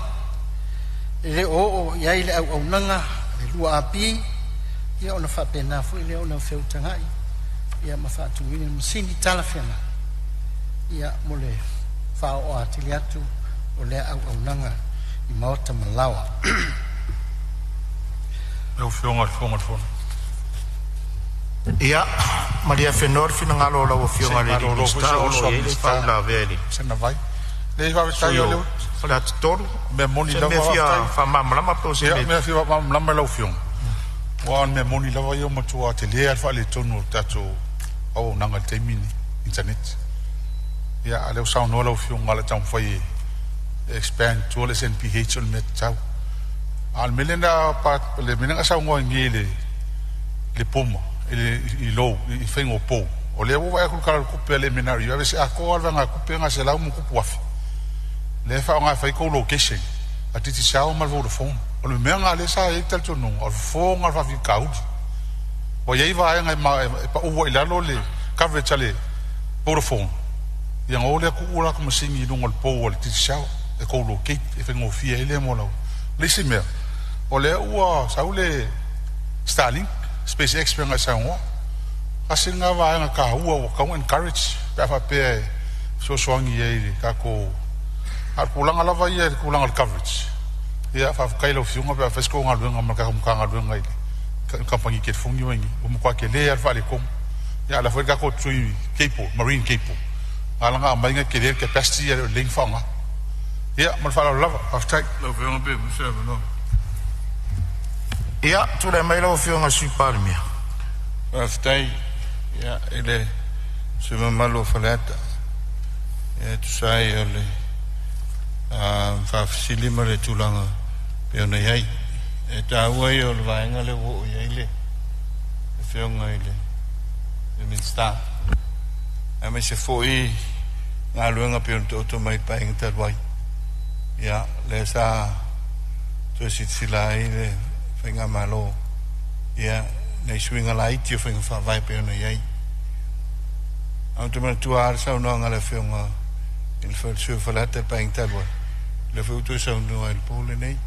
e le o oo i ai le auaunaga le 2AP, ia ona faapena foi lea ona feutagai ia ma faatuina masini talafeagai ia mo le faaoo atili atu o lea auaunaga i maota ma laoa. Lau Afioga i le Fofoga o le Fono. Ia, malie afenoa le finagalo o lau Se Afioga i i le malolo foi Minisita se o oso lo o a i ai le Minisita faauilavea i le sana vai. Le faafetai sui o le o Faleata 3. mea moni Se lava mea fia faafetai. faamalamalama po o se Ia, mea. mea fia faamalamalama i lau Afioga. Aua o le mea moni lava ia ua matua telē lava le faaletonu o le tatou auaunaga i le taimi lenei, internet. Ia, a o lea ua saunoa lau Afioga o le a taumafai e expand i tua le SNPH, o le mea tatau. A o le mea lena le mea lea na e saunoa ai nei i le puma i le i lou i faiga o pou. O lea ua ou vaai atu i le Tala o le Tupe a le MNRE, e aveese atoa lava le vaegatupe lena $100+ afe lea e faaaoga e fai ai co-location a Digicel ma le Vodafone. O le mea lena lea sa i ai le talitonuga o le fofo lena o le faafitauli. Ua i ai vaega e pau ai i lalo le coverage a le Vodafone, ia ona o lea tuu latou masini i luga o le pou a le Digicel e co-locate e faigofie ai lea mo lau. Le isi mea, o lea ua sau le Starlink, SpaceX pei ona e saunoa. Tasi lena vaega taua ua tatau ona encourage pe a faapea e fesoasoani ai i le tatou. A o le tulaga lava ia i le tulaga o le coverage, ia faafetai i lau Afioga pe a fai se tou galuega ma le tatou Matagaluega i le kamupani telefoni ua i ai nei, ua matua tele lava le faaletonu. Ia a o le a foi le tatou tui cable, marine cable, na ala ona aumai na tele le capacity ae le o lelei ona faaaoga. Ia ma le faaaloalo lava, faafetai. Lau Afioga pe maua se avanoa. Ia, tulai mai lau Afioga i le Sui Palemia. Faafetai ia i le sui usufono mamalu o Faleata ia e tusa ai o le faafesili ma le tulaga pei ona i ai. E taua ia o le vaega lea ua oo i ai le Afioga i le Minisita, aemaise foi galuega pei ona taoto mai i le Paeaiga talu ai. Ia, lea sa toe silasila ai le faigamalo ia nai suiga laiti o faiga faavae pei ona i ai. Ae ou te manatua lava le saunoaga a le Afioga i le sui o Faleata i le Paeaiga talu ai, lea foi ua toe saunoa i le po lenei,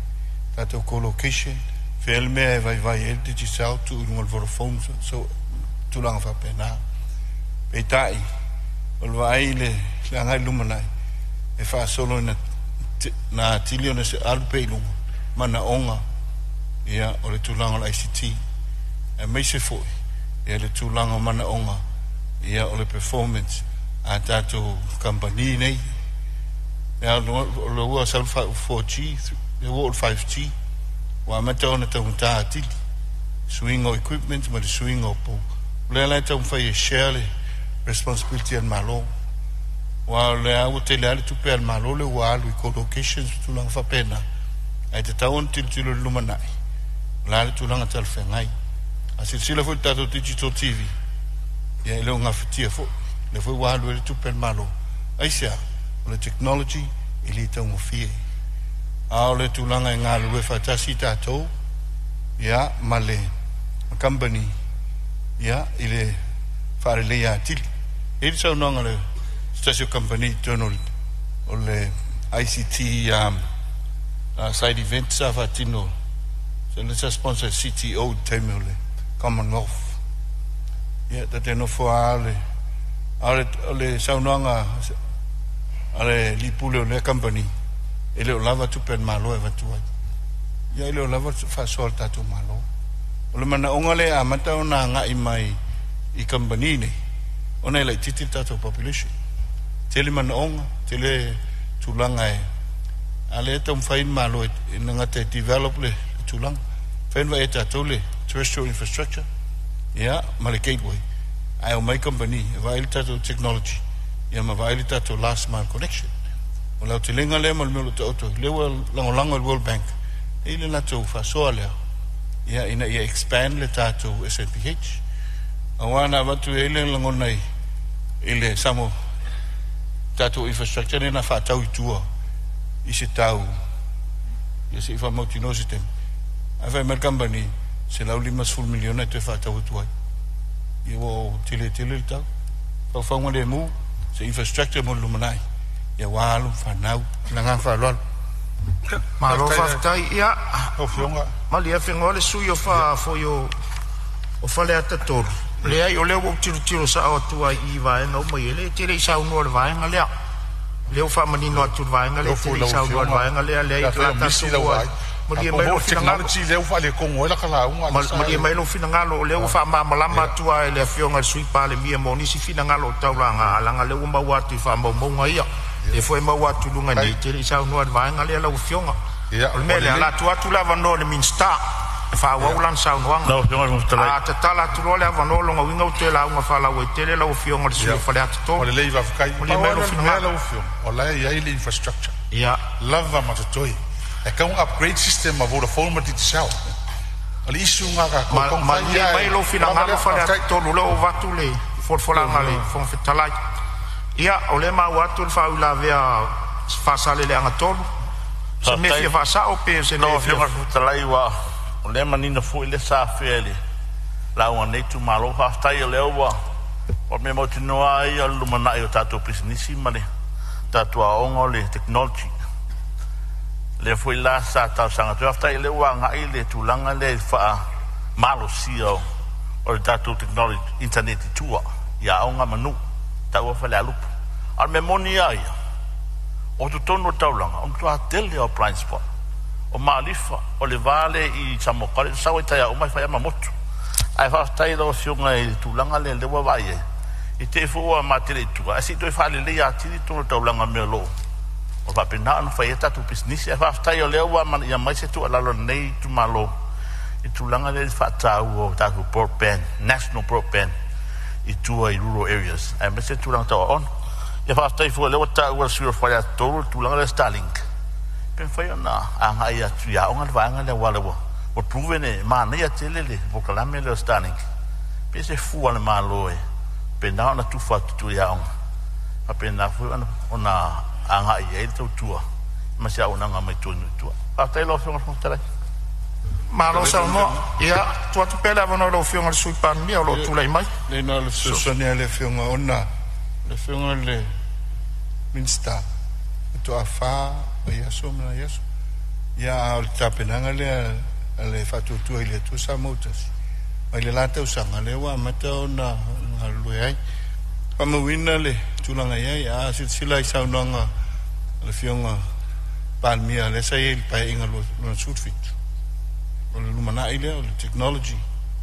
tatou co-location, fea le mea e vaivai ai le Digicel tuu i luga o le Vodafone, so tulaga faapena. Peitai, o le vaai i le agai i le lumanai, e faasolo ina na atili ona se alu pea i luga manaoga ia o le tulaga o le ICT, aemaise foi ia le tulaga o manaoga ia o le performance a tatou kamupani nei. Ia, o le ua sau le 4G, le ua oo i le 5G, ua amata ona taugata atili suiga o equipment ma le suiga o pou. O lea la e taumafai e share le responsibility a le Malo, aua o lea ua tele lava le tupe a le Malo lea ua alu i co-locations ma tulaga faapena, ae tatau ona tilotilo i le lumanai o le a le tulaga talafeagai. A silasila foi i le tatou digital TV, ia e le o gafatia foi, lea foi ua alu ai le tupe a le Malo. Aisea? O le technology e le taugofie. A o le tulaga e galulue faatasi tatou ia ma le company ia i le faaleleia atili. E i ai le saunoaga a le se tasi o kamupani i totonu o le ICT side event sa faatino, lea sa sponsor e CTO i le taimi o le Commonwealth. Ia, ta te nofo lava a o le saunoaga a le lipule o lea kamupani, e le o lava tupe a le Malo e avatu ai. Ia, e le o lava faasoa a le tatou Malo. O le manaoga lea e amata ona agai mai i kamupani nei, ona e laitiiti le tatou population. Tele manaoga, tele tulaga e A lea e taumafai le Malo e le gata e develop le tulaga, fai ona vaai e tatou le terrestrial infrastructure ia ma le gateway, ae omai kamupani e vaai le tatou technology ia ma vaai le tatou last mile connection. O le aotelega lea ma le mea o lo o taoto ai, lea ua lagolago e le World Bank i le latou faasoa lea ia ina ia expand le tatou SNPH. Aua na avatu ai le lagona i le Samoa tatou infrastructure lea na faatau i tua i se tau ia se i faamautinoa se taimi. Ae fai mai le kamupani $150 miliona e toe faatau atu ai. Ia ua tele tele le tau. Faufauga lemu se infrastructure mo le lumanai ia ua alu fanau. Le agaga faaaloalo. Malo faafetai. Ia, malie afenoa le sui o foi o Faleata 3. Leai, o lea ua ou tilotilo sao atu ai i vaega uma ia, le te le i saunoa le vaega lea. Lea ua faamanino atu le vaega lea, te le i saunoa le vaega lea, leai, la tatou malie mai lou finagalo. Malie mai lou finagalo, o lea ua faamalamalama atu lava e le Afioga i le Sui Palemia mo nisi finagalo o taulaga, leaga o lea ua maua atu i faamaumauga ia. Lea foi e maua atu i luga nei, te le i saunoa i le vaega lea lau Afioga. O le mea lea, o le a tuu atu le avanoa i le Minisita e faaauau lana saunoaga. A tatala atu loa le avanoa, lona uiga ua toe lauga faalauaitele lau Afioga i le sui usufono o Faleata 3. Malie mai lou finagalo. O la e i ai le infrastructure lava ma totoe. E tau upgrade system a Vodafone ma Digicel. O le issue nga ka ko kong Malie mai lou finagalo Faleata 3, lea ua avatu le folafolaga a le Fofoga Fetalai. Ia, o lea e maua atu le faauilavea Faasaleleaga 3. Se mea fia faasao pe o se Lau mea fia Afioga i le Fofoga Fetalai, ua o lea manino foi le sa afea i le lauga a lenei itumalo. Faafetai o lea ua o le mea mautinoa lava ia o le lumanai o tatou pisinisi ma le tatou aoaoga o le technology. Lea foi la sa talosaga atu ai. Faafetai o lea ua agai le tulaga lea i le faamalosia o le tatou technology internet i tua i aoga ma nuu, taua Falealupo. A o le mea moni lava ia, o totonu o le taulaga, o le matua tele lava o blind spot. O Malifa, o le va lea i Samoa College, sau ai taeao uma e fai lava ma motu. Ae faafetai i lau Afioga i le tulaga lea lea ua vaai ai, i te i foi ua matele i tua, ae se i toe faaleleia atili totonu o le taulaga mea o lo o faapena ona fai ai tatou pisinisi. Ae faafetai o lea ua amanaia mai se tuualalo a lenei itumalo i tulaga lea i le faataua o tatou broadband, national broadband i tua i rural areas, aemaise le tulaga tau aoaoga. Ia faafetai foi o lea ua taua e le sui usufono o Faleata 3 le tulaga lea o Starlink, pe mafai ona agai atu i aoga le vaega lea aua o lea ua proven e manaia tele le polokalame lea o Starlink. Pe se fua a le Malo e faapena ona tufa atu i tua i aoga, faapena foi ona agai i ai le tautua ma se auaunaga mai tua i nuu i tua. Faafetai lau Afioga i le Fofoga Fetalai. Malo saunoa. Ia, tuu atu pea le avanoa i lau Afioga i le Sui Palemia o lo o tulai mai. Leai na o le fesoasoani lava i le Afioga ona o le Afioga i le Minisita faatoa fa vaiaso ma nai aso. Ia a o le tapenaga lea a le Faatuatua i le Atua Samoa ua Tasi mai le la tausaga lea ua amata ona galulue ai. Faamauina le tulaga i ai, a silasila i saunoaga a le Afioga Palemia lea sa i ai i le Paeaiga 2017, o le lumanai lea o le technology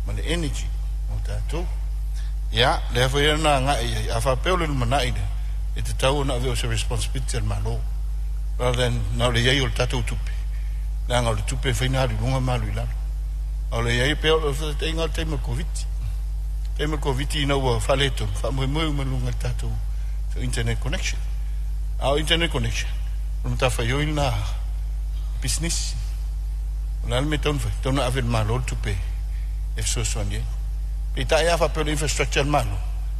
ma le energy mo tatou. Ia, lea foi na agai i ai, a faapea o le lumanai lea, e tatau ona ave o se responsibility a le Malo, rather than na o le i ai o le tatou tupe, leaga o le tupe e fai na alu i luga ma alu i lalo. A o le i ai pea o le faataitaiga o le taimi o le Koviti. Taimi o le Koviti ina ua faaletonu, faamoemoe uma i luga i le tatou internet connection. A o internet connection, o le matafaioi lena a pisinisi. O le a le mea e tatau ona fai? E tatau ona ave e le Malo le tupe e fesoasoani ai. Peitai a faapea o le infrastructure a le Malo,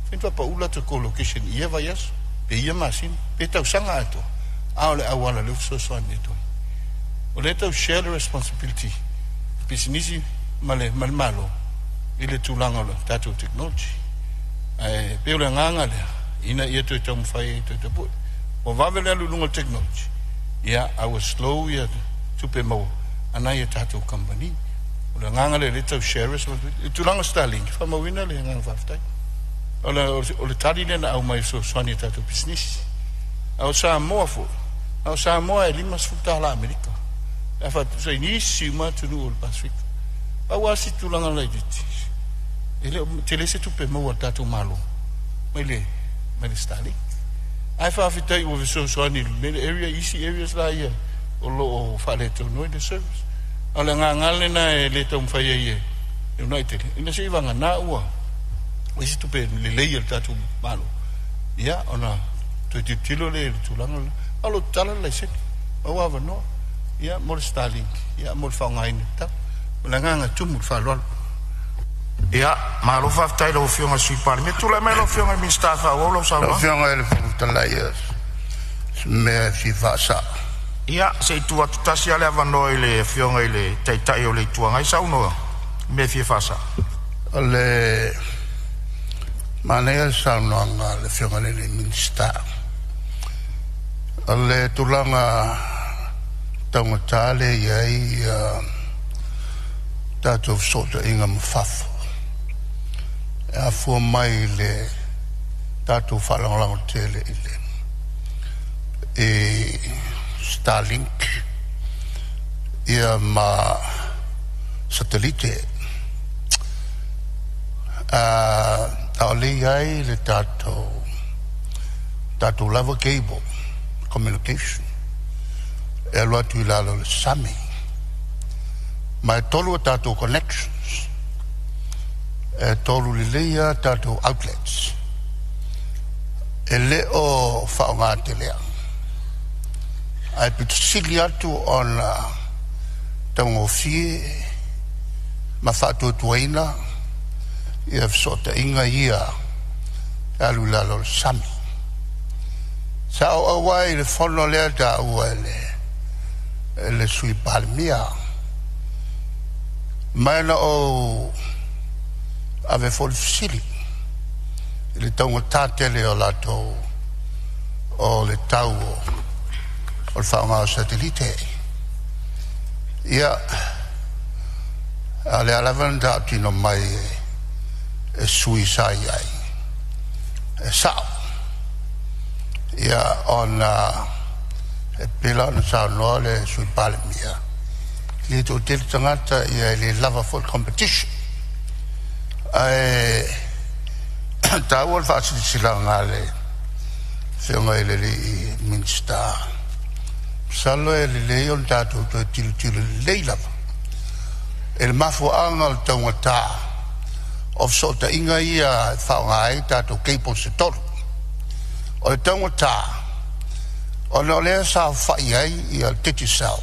fai na faapau latou co-location i ia vaiaso, pe ia masina, pe tausaga atoa, a o le auala lea ua fesoasoani atu ai. O lea e tau share le responsibility pisinisi ma le Malo i le tulaga o le tatou technology. Ae pei o le agaga lea, ina ia toe taumafai ai toe tapue. Ua vave le alu i luga o le technology, ia, a ua slow ia tupe maua a nai a tatou kamupani. O le agaga lea o lea e tau share responsibility. I le tulaga o Starlink, faamauina le agaga faafetai. O le tali lea na aumai e fesoasoani i a tatou pisinisi. A o Samoa foi, a o Samoa e $50 Amerika pe a faatusa i nisi uma atunuu o le Pasefika. Pau lava si tulaga laitiiti, e le o tele se tupe maua a le tatou Malo mai le Starlink. Ae faafetai ua fesoasoani i le area, isi areas la ia O loo faaletonu ai le service. A o le agaga lena e le taumafai ai e uunai tele ina se i vagana ua isi tupe lelei a le tatou Malo, ia ona toe tilotilo lea i le tulaga lena. A o lo o tatala le laisene, maua avanoa, ia mo le Starlink, ia mo le faaaogaina tatau. O le agaga tumu i le faaaloalo. Ia, malo faafetai i lau Afioga i le Sui Palemia. Tulai mai lau Afioga i le Minisita e faaauau lau Lau saunoaga. Afioga i le Fofoga Fetalai, o se mea e fia faasao. Ia, se i tuu atu tasi lava le avanoa i le Afioga i le Taitai o le Itu Agai saunoa i le mea e fia faasao. O le manaia le saunoaga a le Afioga i le Minisita. O le tulaga taugata lea e i ai tatou fesootaiga ma fafo, e afua mai i le tatou faalagolago tele i le Starlink ia ma satelite. A o lea e i ai le tatou lava cable communication e alu atu i lalo o le sami, ma e tolu a tatou connections, e tolu lelei a tatou outlets e le o faaaoga telea, ae pito sili atu ona taugofie ma faatuatuaina ia fesootaiga ia e alu i lalo o le sami. Sa ou auai i le fono lea taua e le Sui Palemia, ma na ou ave foi le fesili i le taugata tele o latou o le tau o le faaaoga o satelite. Ia, a o lea lava na tautino mai e sui sa i ai, e sao. Ia, ona e pei la ona saunoa le Sui Palemia, le toatele tagata, ia e le lava foi le competition. Ae taua le faasilasilaga a le Afioga i le alii Minisita. Masalo e lelei ona tatou toe tilotilo lelei lava i le mafuaaga o le taugata o fesootaiga ia e faaaoga ai tatou cables e tolu. O le taugata, ona o lea sa saofai ai ia le Digicel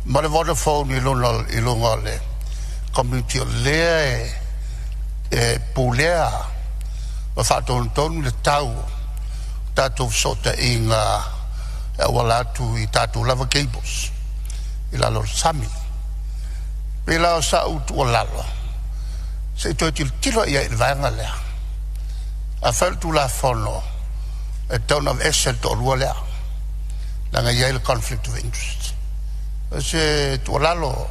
ma le Vodafone i luga o le community o lea e pulea ma faatonutonu le tau o tatou fesootaiga e auala atu i tatou lava cables i lalo o le sami. Pei la o sa'u tuualalo, se i toe tilotilo i ai i le vaega lea. Afai o le Tulafono e tatau ona aveese le toalua lea, leaga e i ai le conflict of interest. O se tuualalo,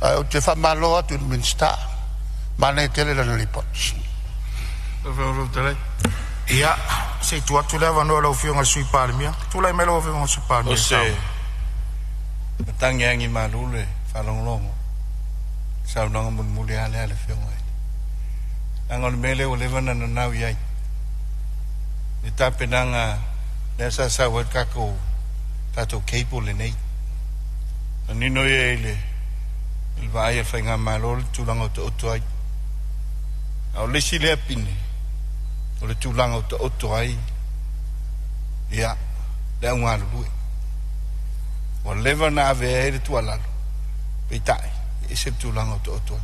ae ou te faamalo atu i le Minisita, manaia tele lana lipoti. Ia, se i tuu atu le avanoa i lau Afioga i le Sui Palemia. Tulai mai lau Afioga i le Sui Palemia. O se matagi agi malu le faalogologo saunoaga mulimuli a lea le Afioga i leaga o le mea lea ua leva na nanau i ai le tapenaga lea sa sau ai le tatou cable lenei manino ia i le vaai a le faigamalo le tulaga o taoto ai, a o le isi lea pine o le tulaga o taoto ai ia le augalulue ua leva na ave ai le tuualalo, peitai e ese le tulaga o taoto ai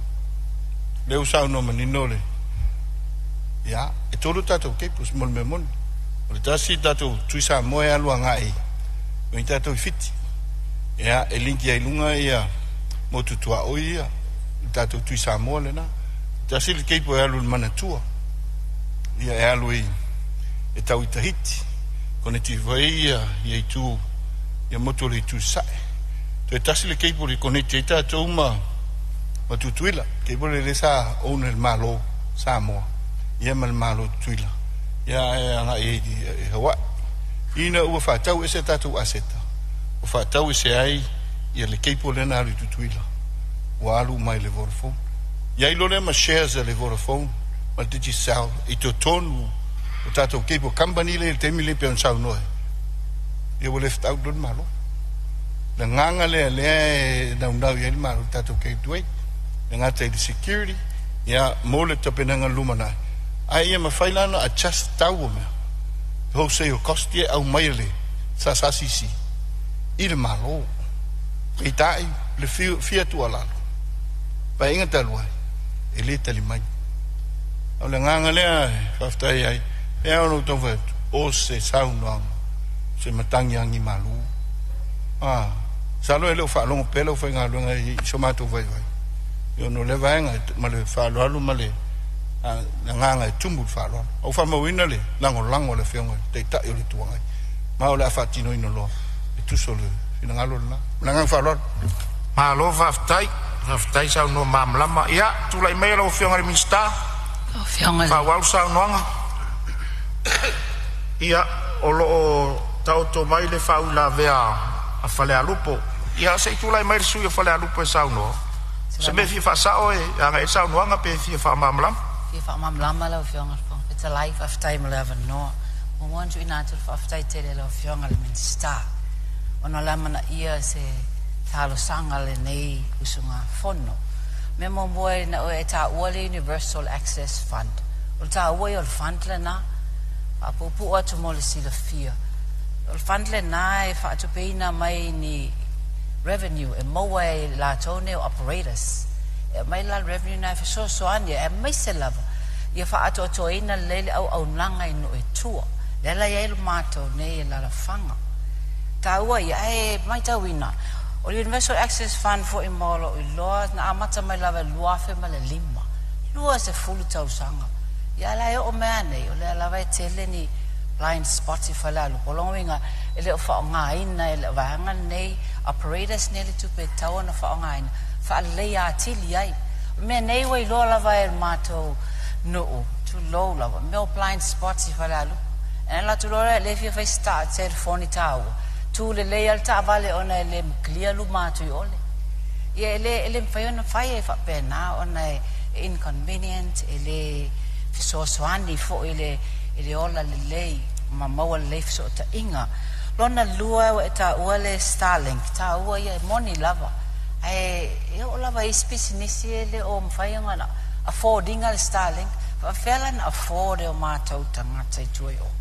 lea ua saunoa manino le ia e tolu tatou cables mo le mea moni. O le tasi tatou Tui Samoa e alu agai o i tatou i Fiti, ia e linki ai luga ia motu tuaoi ia le tatou Tui Samoa lena. Tasi le cable e alu i le Manatua, ia e alu i e tau i Tahiti koneti foi ia itu ia motu o le itu sae. Toe tasi le cable i koneti ai tatou ma Tutuila, cable le sa ona le Malo Samoa ia ma le Malo Tutuila ia e agai i Hawaii ina ua faatau ese tatou aseta ua faatau ese ai ia le cable lena alu i Tutuila ua alu mai le Vodafone. Ia i lo lea ma shares a le Vodafone ma le Digicel i totonu o tatou cable company le i le taimi le pe ona saunoa ia ua left out lo le Malo. Le agaga lea lea e naunau i ai le Malo i le tatou gateway, e gata i le security ia mo le tapenaga lumanai, ae ia mafai la ona adjust tau o mea, wholesale cost ia e aumai e le SSCC i le Malo. Peitai le fia tuualalo, Paeaiga talu ai, e le tali mai. O le agaga lea e faafetai ai, e ao ona ou taumafai atu, o se saunoaga, se matagi agimalu. Masalo e le o faalogo pea le aufaigaluega i so matou vaivai, ona o lea vaega ma le faaaloalo ma le agaga e tumu i le faaaloalo. A ua faamauina le lagolago a le Afioga i le Taitai o le Itu Agai, ma o le a faatinoina loa e tusa o le finagalo lena. Ma le agaga faaaloalo. Malo faafetai, faafetai saunoa malamalama. Ia, tulai maia lau Afioga i le Minisita, faaauau le saunoaga. Ia, o lo o taoto mai le faauilavea a Falealupo. Ia, se i tulai mai le sui usufono o Falealupo e saunoa. Se mea e fia faasao e agai i ai le saunoaga pe fia faamalamalama. Fia faamalamalama lau Afioga i le Fofoga Fetalai, faafetai mo le avanoa. Muamua ona tuuina atu le faafetai tele i lau Afioga i le Minisita ona o le amanaia se talosaga a lenei usugafono. Mea muamua ina ua e taua le Universal Access Fund, o le taua ia o le fund lena, faapuupuu atu mo le silafia. O le fund lena e faatupeina mai ni revenue e maua e latou nei o operators. E aumai la le revenue lena e fesoasoani aemaise lava ia faaatoatoaina lelei le auaunaga i nuu i tua. Lea la e i ai le matou nei alalafaga. Taua ia, ae matauina, o le Universal Access Fund foi mo lou iloa na amata mai lava i le 2005, 20 tausaga. Ia a la e oo mai lava nei, o lea lava e tele ni blind spots i Falealupo. O lona uiga, e le o faaaogaina e le vaega lenei, operators nei le tupe e tatau ona faaaogaina, faaleleia atili ai. O le mea nei ua iloa lava e le matou nuu, tulou lava, mea o blind spots i Falealupo. E alu atu loa lea e fia fai se telefoni taua, tu lelei lava le taavale ona e le clear luma atu i ole. Ia e le mafai ona fai e faapena ona e inconvenient, e le fesoasoani foi i le ola lelei ma maua lelei fesootaiga. Lona lua ua e taua le Starlink, taua ia e moni lava, ae e oo lava i isi pisinisi e le o mafai ona afford ina le Starlink. Faapefea la ona afford e o matou tagata i tua i o.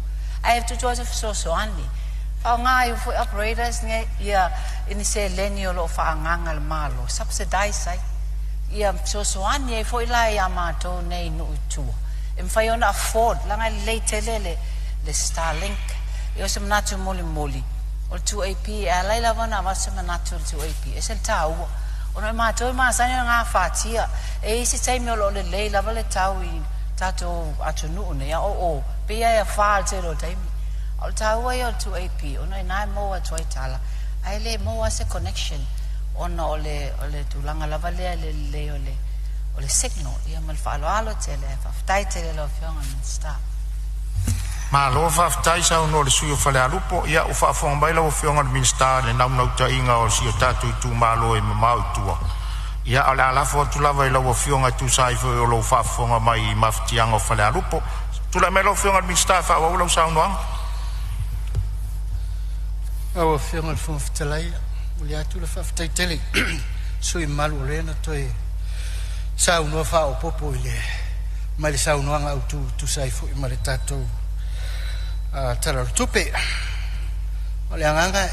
Ae tuutuu atu fesoasoani, faaaoga ai foi operators nei ia i ni seleni o lo o faaagaaga e le Malo, subsidize ai. Ia fesoasoani ai foi la ia matou nei i nuu i tua, e mafai ona afford, leaga e lelei tele le Starlink. Ia o se manatu mulimuli, o le 2AP, e ala ai lava ona avatu se manatu i le 2AP, e ese le taua, ona o matou e masani ona gafatia. E i ai se taimi o lo o lelei lava le tau i tatou atunuu nei, a o o, pei lava e afa i le tele o taimi. A o le taua ia o le 2AP, ona o i ina e maua atu ai tala, ae le maua lava se connection ona o le tulaga lava lea i le lelei o le signal. Ia ma le faaaloalo tele, ae faafetai tele i lau Afioga i le Minisita. Malo faafetai saunoa i le sui usufono o Falealupo. Ia, ua faafofoga mai lau Afioga i le Minisita i le naunautaiga o si o tatou itumalo e mamao i tua. Ia, o le a lafo atu lava i lau Afioga e tusa ai foi o lou faafofoga mai i mafatiaga o Falealupo. Tulai mai lau Afioga i le Minisita e faaauau lau saunoaga. Lau Afioga i le Fofoga Fetalai, e momoli atu le faafetai tele i sui usufono mamalu o lea na toe saunoa faaopoopo i le mai le saunoaga autu e tusa ai foi ma le tatou Tala o le Tupe. O le agaga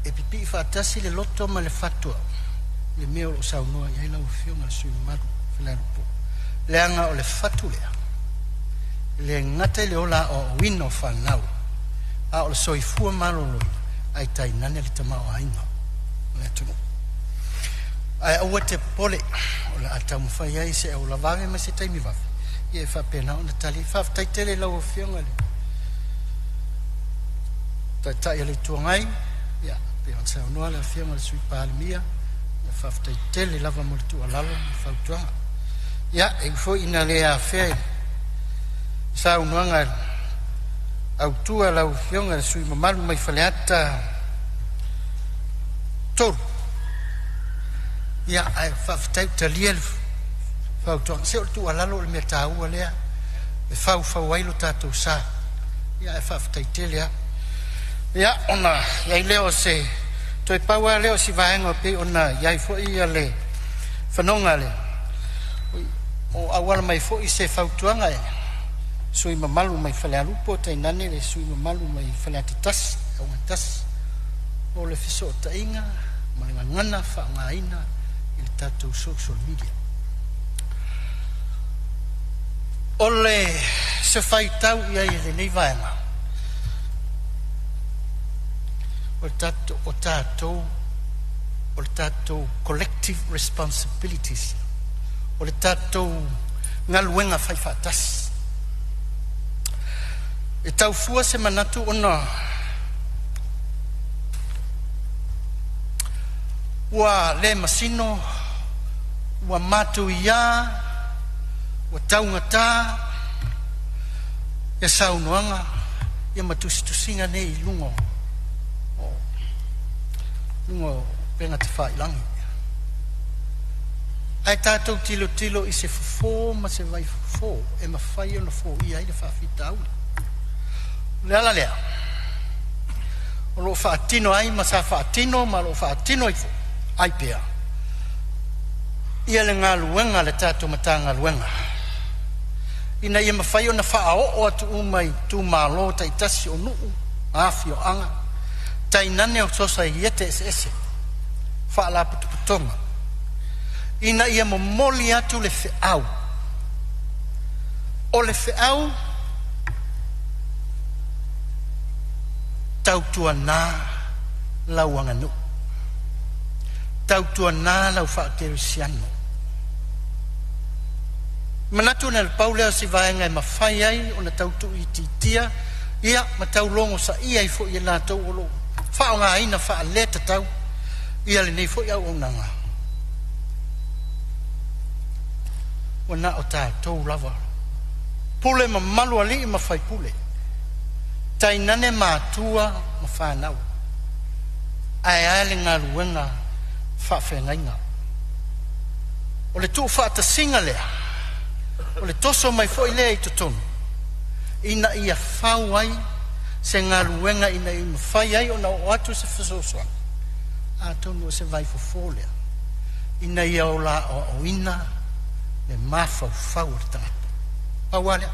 e pipii faatasi le loto ma le fatua i le mea o lo o saunoa i ai lau Afioga i le sui usufono mamalu o Falealupo, leaga o le fatu lea e le gata i le ola aoaoina o fanau, a o le soifua maloloina ae tainane le tamaoaiga o le atunuu. Ae aua te popole, o le a taumafai ai se auala vave ma se taimi vave ia e faapena ona tali. Faafetai tele i lau Afioga i le Taitai o le Itu Agai, ia pei ona saunoa le Afioga i le Sui Palemia, ia faafetai tele lava mo le tuualalo ma le fautuaga. Ia, e ui foi ina le afea i le saunoaga autu a lau Afioga i le sui usufono mamalu mai Faleata 3, ia, ae faafetai ua talia le fautuaga. Se o le tuualalo o le mea taua lea e faufau ai lo tatou sa. Ia, ae faafetai tele lava. Ia, ona i ai lea o se Toe pau lava lea o si vaega pei ona i ai foi le fanoga le o auala mai foi se fautuaga e sui mamalu mai Falealupo, tainane le sui mamalu mai Faleata 1, Auga 1, o le fesootaiga ma le gagana faaaogaina i le tatou social media. O le se faitau i ai i lenei vaega, o le tatou collective responsibilities, o le tatou galuega faifaatasi. E taufua se manatu ona ua le masino, ua matuia, ua taugata ia saunoaga ia ma tusitusiga nei i luga o upega tafailagi. Ae tatou tilotilo i se fofo ma se vaifofo e mafai ona foia ai le faafitauli. O le ala lea, o loo faatino ai ma sa faatino ma o loo faatino ai pea ia le galuega a le tatou Matagaluega ina ia mafai ona faaoo atu uma i itumalo taitasi o nuu ma afioaga, tainane o sosaiete eseese, faalapotopotoga, ina ia momoli atu le feau. O le feau tautuana lau aganuu, tautuana lau faakerisiano. Manatu na le pau lea o si vaega e mafai ai ona tautuuitiitia ia ma taulogo saia ai foi e latou o loo faaaogaina faaletatau ia lenei foi auaunaga. Ua na o tatou lava pule mamalu alii ma faipule, tainane matua ma fanau, ae a le galuega faafeagaiga. O le tuufaatasiga lea, o le toso mai foi lea i totonu, ina ia fau ai se galuega ina ia mafai ai ona oo atu se fesoasoani, atonu o se vaifofo lea, ina ia ola aoaoina le mafaufau o le tagata. Pau lava lea.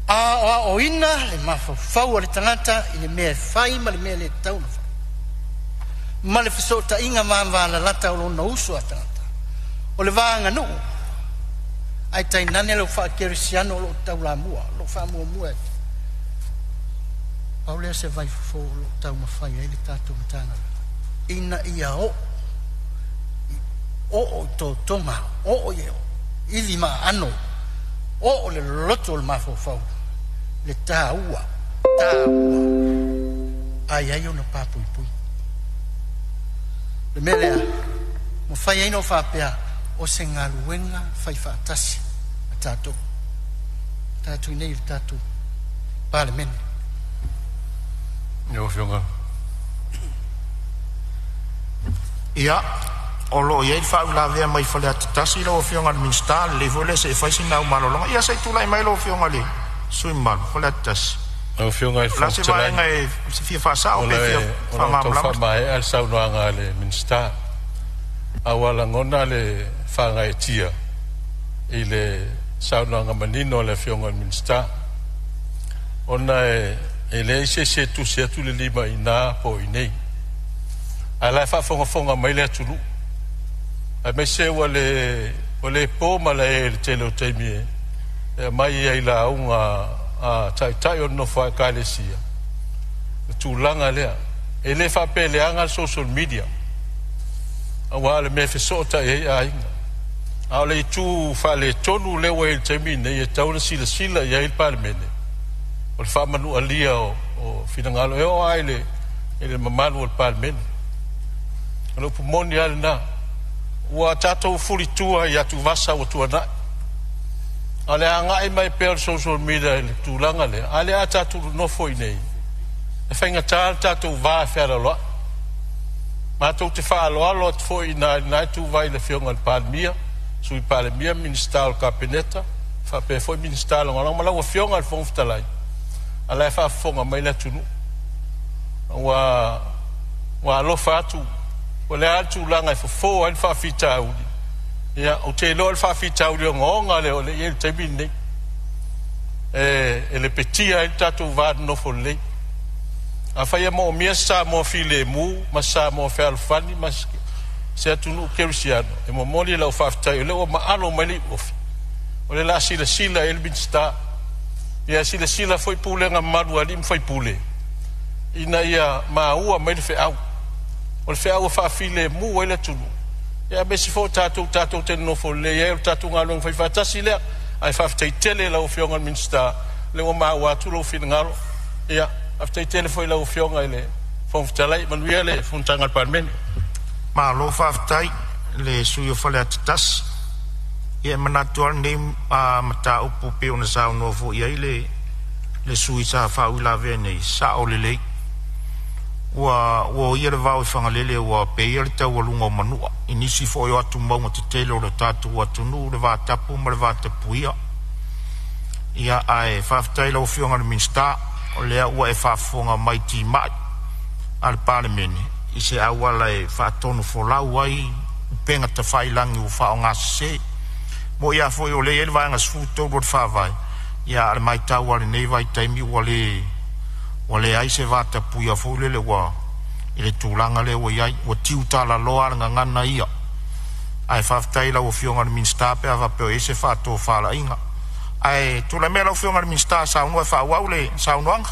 Aoaoina le mafaufau o le tagata i le mea e fai ma le mea le tatau ona fai, ma le fesootaiga vavalalata o lona uso a tagata. O le va aganuu, ae tainane lau faakerisiano o loo taulamua, o loo faamuamua. Pau lea se vaifofo o loo taumafai ai le tatou Matagaluega, ina ia oo i totoga, oo i ivi ma aano, oo le loloto o le mafaufau, le taua ai ai ona papuipui. Le mea lea, mafai ai ona faapea o se galuega faifaatasi a tatou nei i le tatou Palemene. Lau Afioga. Ia, o loo i ai le faauilavea mai Faleata 1 lau Afioga i le Minisita, lelei foi lea se i fai sina au malologa. Ia se i tulai mai lau Afioga i le sui mamalu Faleata 1. Lau Afioga i le La se Fofoga Fetalai, vaega e se fia faasao pe fia o le tau faamalamalama. faamaea le saunoaga a le Minisita, a ua lagona le faagaetia i le saunoaga manino a le Afioga i le Minisita, ona e leai se isi e tusi atu le lima i ina po o i nei, ae la e faafogafoga mai le atunuu, aemaise ua le po ma le e le tele o taimi e aumai ai lauga a taitai o le nofo a Ekalesia, le tulaga lea. E le faapeleaga le social media, aua o le mea e fesootai ai aiga. A o le itu faaletonu lea ua i le taimi nei e tatau ona silasila i ai le Palemene, o le faamanualia o finagalo e oo lava i le mamalu o le Palemene. O le upu moni lava lena. Ua tatou fulitua i atuvasa ua tuanai, a le agai mai pea o le social media i le tulaga lea, a lea a tatou nofo i nei, e faigata le tatou va e fealaloai. Matou te faaaloalo atu foi i na ituvai i le Afioga i le Palemia, Sui Palemia, Minisita o le Kapeneta, faapea foi Minisita Lagolago ma lau Afioga i le Fofoga Fetalai, a la e faafofoga mai le atunuu. Ua ua alofa atu o le a le tulaga e fofo ai le faafitauli. Ia, ou te iloa le faafitauli ogaoga lea o le i ai le taimi lenei. E lepetia ai le tatou va nonofo lelei. Afai e moomia se Samoa filemu ma se Samoa fealofani ma se atunuu kerisiano, e momoli lau faafetai o lea ua maalo mai le iuofi, o le la silasila i ai le Minisita. Ia silasila foi pulega mamalu a alii ma faipule ina ia maua mai le feau. O le feau ua faafilemu ai le atunuu, ia aemaise foi o tatou te nonofo lelei ai, o le tatou galuega faifaatasi lea. Ae faafetai tele i lau Afioga i le Minisita, lea ua maua atu lou finagalo. Ia, faafetai tele foi i lau Afioga i le Fofoga Fetalai. Manuia le fonotaga a le Palemene. Malo faafetai i le sui usufono o Faleata 1. Ia e manatu lava lenei mataupu pei ona saunoa foi i ai le sui usufono sa faauilavea nei, sao lelei. Ua oia le vao i Fagalele ua peia le taualuga o Manua i nisi foi o atumauga tetele o le tatou atunuu, le vatapu ma le vatapuia. Ia ae faafetai i lau Afioga i le Minisita o lea ua e faafofoga mai i timai a le Palemene i se auala e faatonufolau ai upega tafailagi ua faaaogasese. E moni a foi o lea e i ai le Vaega 13 o le Faavae, ia a o le matau lava i lenei vaitaimi ua leai se vatapuia foi lele ua i le tulaga lea ua i ai, ua tiutalaloa lava le gagana ia. Ae faafetai i lau Afioga i le Minisita pe a faapea o i ai se faatofalaiga. Ae tulai maia lau Afioga i le Minisita e saunoa e faaauau le saunoaga.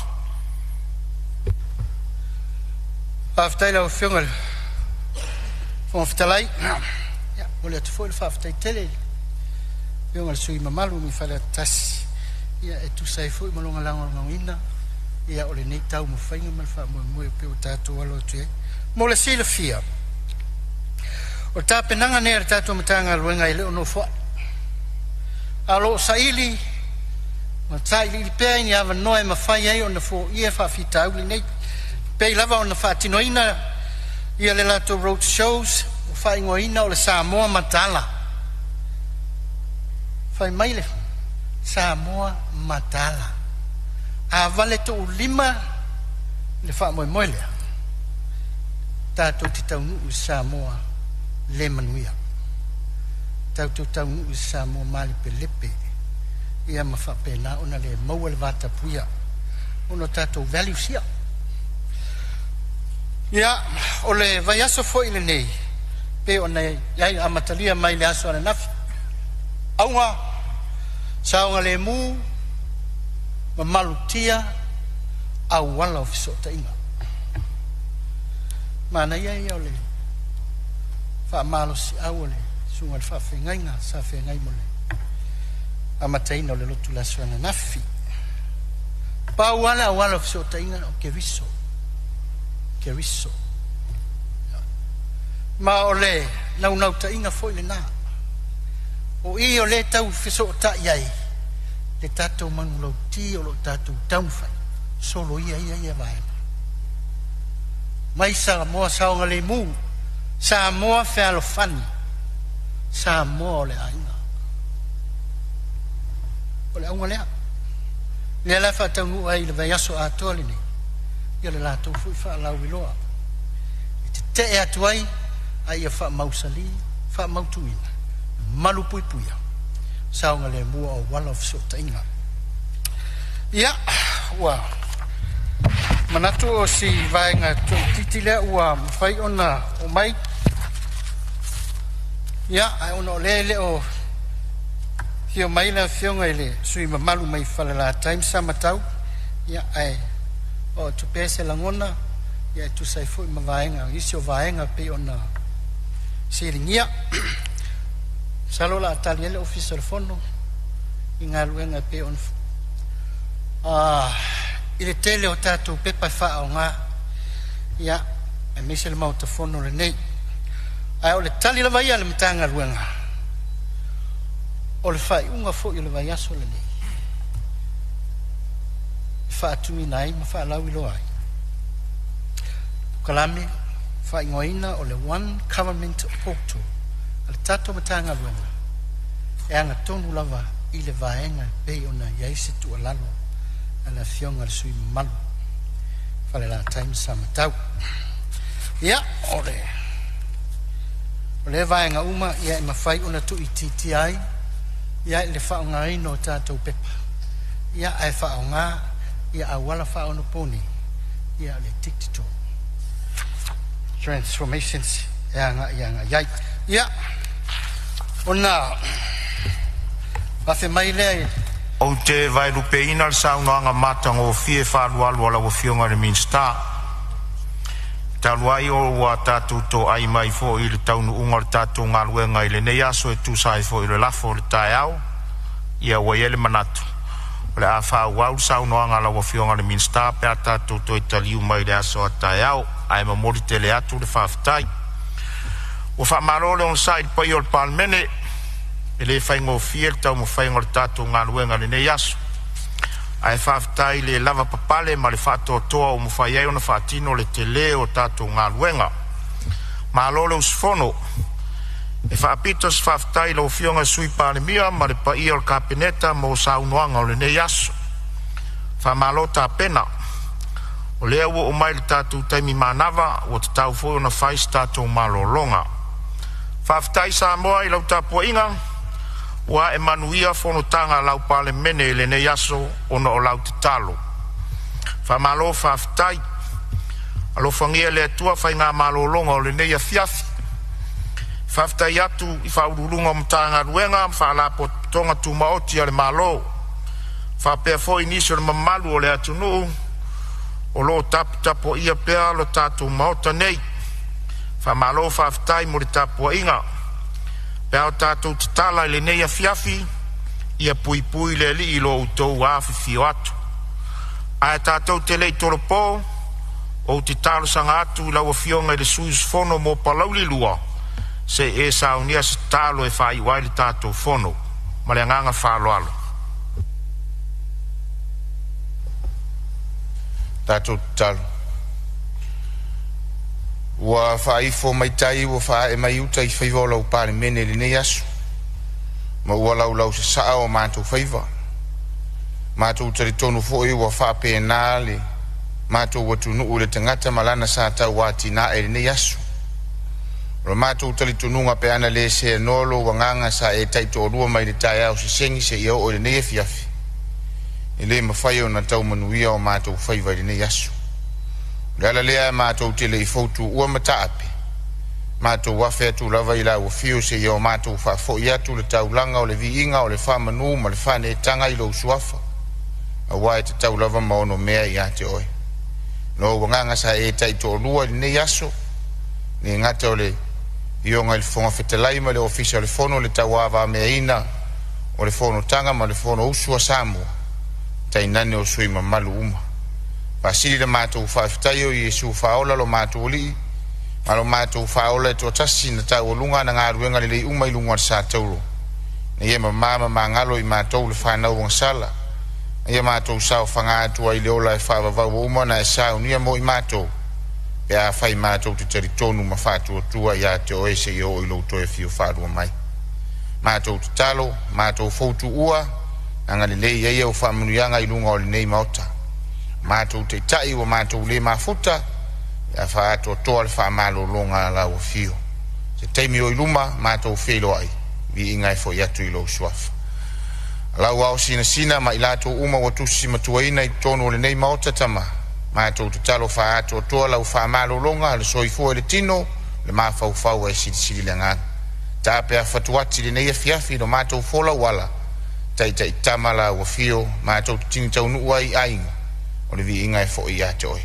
Faafetai i lau Afioga i le Fofoga Fetalai. Ia, momoli atu foi le faafetai tele i le Afioga i le sui usufono mamalu mai Faleata 1, ia e tusa ai foi ma lona lagolagoina ia o lenei taumafaiga ma le faamoemoe pei ua tatou alo atu i ai. Mo le silafia, o le tapenaga nei a le tatou Matagaluega e le o nofoai, a o lo o saili ma sailiili pea i ni avanoa e mafai ai ona foia faafitauli nei, pei lava ona faatinoina ia le latou road shows ua faaigoaina o le Samoa Mataala. Fai mai le Samoa Mataala. A vale tuulima le faamoemoe lea, tatou te taunuu i Samoa le manuia. Tatou taunuu i Samoa malepelepe ia ma faapena ona le maua le vatapuia ona o tatou values ia. Ia, o le vaiaso foi lenei pe ona i ai amatalia mai le aso ananafi, auga saogalemu ma malutia auala o fesootaiga. Manaia ia o le faamalosiau o le susuga i le faafeagaiga sa feagai mo le amataina o le lotu le aso ananafi. Pau lava le auala o fesootaiga o Keriso. Keriso. Ma o le naunautaiga foi lena. O i o le tau fesootai ai le tatou manulauti o lo o tatou taumafai soloia ia ia vaega. Mai Samoa saogalemu, Samoa fealofani, Samoa o le aiga. O le auga lea. Lea la faataunuu ai i le vaiaso atoa lenei, ia le latou foi faalauiloa. E tetee atu ai a ia faamausali, faamautuina, malupuipuia, saogalemu o auala o fesootaiga. Ia, ua manatu o si vaega toaitiiti lea ua mafai ona oo mai. Ia, ae ona o lea e le o afio mai le Afioga i le sui usufono mamalu mai Falelatai ma Samatau, ia ae oo atu pea se lagona ia e tusa ai foi ma vaega isi o vaega pei ona fesiligia. Masalo o le a tali ai le Ofisa o le Fono i galuega e pei ona i le tele o tatou pepa e faaaoga, ia aemaise le Maota Fono lenei. Ae o le tali lava ia a le Matagaluega, o le faaiuga foi o le vaiaso lenei e faatuina ai ma faalauiloa ai polokalame faaigoaina o le One Government Portal a le tatou Matagaluega e agatonu lava i le vaega e pei ona i ai se tuualalo a le Afioga i le sui usufono mamalu. Falelatai ma Samatau. Ia, o le vaega uma ia e mafai ona tuuitiitia ai ia i le faaaogaina o tatou pepa. Ia ae faaaoga ia auala faaonoponi ia le digital transformations e agai agai ai. Ia, ona afe mai lea. Ou te vaelupeina le saunoaga matagofie faaalualu a lau Afioga i le Minisita. Talu ai o ua tatou toai mai foi i le taunuuga o le tatou galuega i lenei aso e tusa ai foi le lafo o le taeao, ia ua i ai le manatu o le a faaauau le saunoaga a lau Afioga i le Minisita pe a tatou toe taliu mai i le aso a taeao, ae momoli tele atu le faafetai. Ua faamalo le onosai i le paia o le Palemene, e le faigofie le taumafaiga o le tatou galuega i lenei aso. Ae faafetai le lava papale ma le faatoatoa ua mafai ai ona faatino le tele o tatou galuega. Malo le usufono. E faapito se faafetai i lau Afioga i le Sui Palemia ma le paia o le Kapeneta mo saunoaga o lenei aso. Faamalo tapena. O lea ua oo mai le tatou taimi manava ua tatau foi ona fai se tatou malologa. Faafetai Samoa i lau tapuaiga, ua ae manuia fonotaga a lau Palemene i lenei aso ona o lau tatalo. Faamalo faafetai. Alofagia e le Atua faiga malologa o lenei afiafi. Faafetai atu i Faauluuluga o Matagaluega ma Faalapotopotoga Tumaoti a le Malo, faapea foi nisi o le mamalu o le atunuu o lo o taputapuaia pea lo tatou Maota nei. Faamalo faafetai mo le tapuaiga. Pe a o tatou tatala i lenei afiafi, ia puipui le Alii i lo outou afifio atu. Ae tatou te le i tolopo, ou te talosaga atu i lau Afioga i le sui usufono mo Palauli 2 se i e saunia se tatalo e faaiu ai le tatou fono. Ma le agaga faaaloalo. Tatou tatalo. Ua faaifo mai tai ua faaee mai uta i faiva o lau Palemene i lenei aso, ma ua laulau sasaa o matou faiva. Matou talitonu foi ua faapena le matou atunuu i le tagata ma lana sa tauatinae i lenei aso. O le matou talitonuga pe ana le seanoa lou agaga sa e taitoalua mai le taeao sesegi seia oo i lenei afiafi, e le mafai ona taumanuia o matou faiva i lenei aso. O le ala lea matou te le i foutuua mataape, matou afe atu lava i lau afio seia o matou faafoi atu le taulaga o le viiga o le faamanu ma le faaneetaga i lou suafa, aua e tatau lava ma ono mea ia te oe. Lou agaga sa e taitoalua i lenei aso, le gata o le Afioga i le Fofoga Fetalai ma le Ofisa o le Fono, le tauavameaina o le fonotaga ma le Fonousu a Samoa, tainane o sui mamalu uma. Faasili le matou faafetai o Iesu faaola lo matou Alii ma lo matou faaola e toatasi na taualuga na galuega lelei uma i luga o le satauro. Na ia mamā ma magalo i matou le fanau agasala, na ia matou saofaga atu ai le ola e faavavau ua uma ona e saunia mo i matou, pe afai matou te talitonu ma faatuatua ia te oe seia oo i lou toe afio faalua mai. Matou tatalo, matou foutuua, agalelei ai au faamanuiaga i luga o lenei Maota. Matou taitai ua matou le mafuta, ia faaatoatoa le faamalologa a lau afio. Se taimi o i luma, matou feiloai, viiga e foi atu i lou suafa. Lau ao sinasina ma i latou uma ua tusi matuaina i totonu o lenei Maota tama, matou tatalo faaatoatoa lau faamalologa, le soifua i le tino, le mafaufau ai silisili le agaga. Tape a fatuati lenei afiafi lo matou folau ala, taitai tama la ua fio, matou tini taunuu ai aiga, o le viiga e foi ia te oe.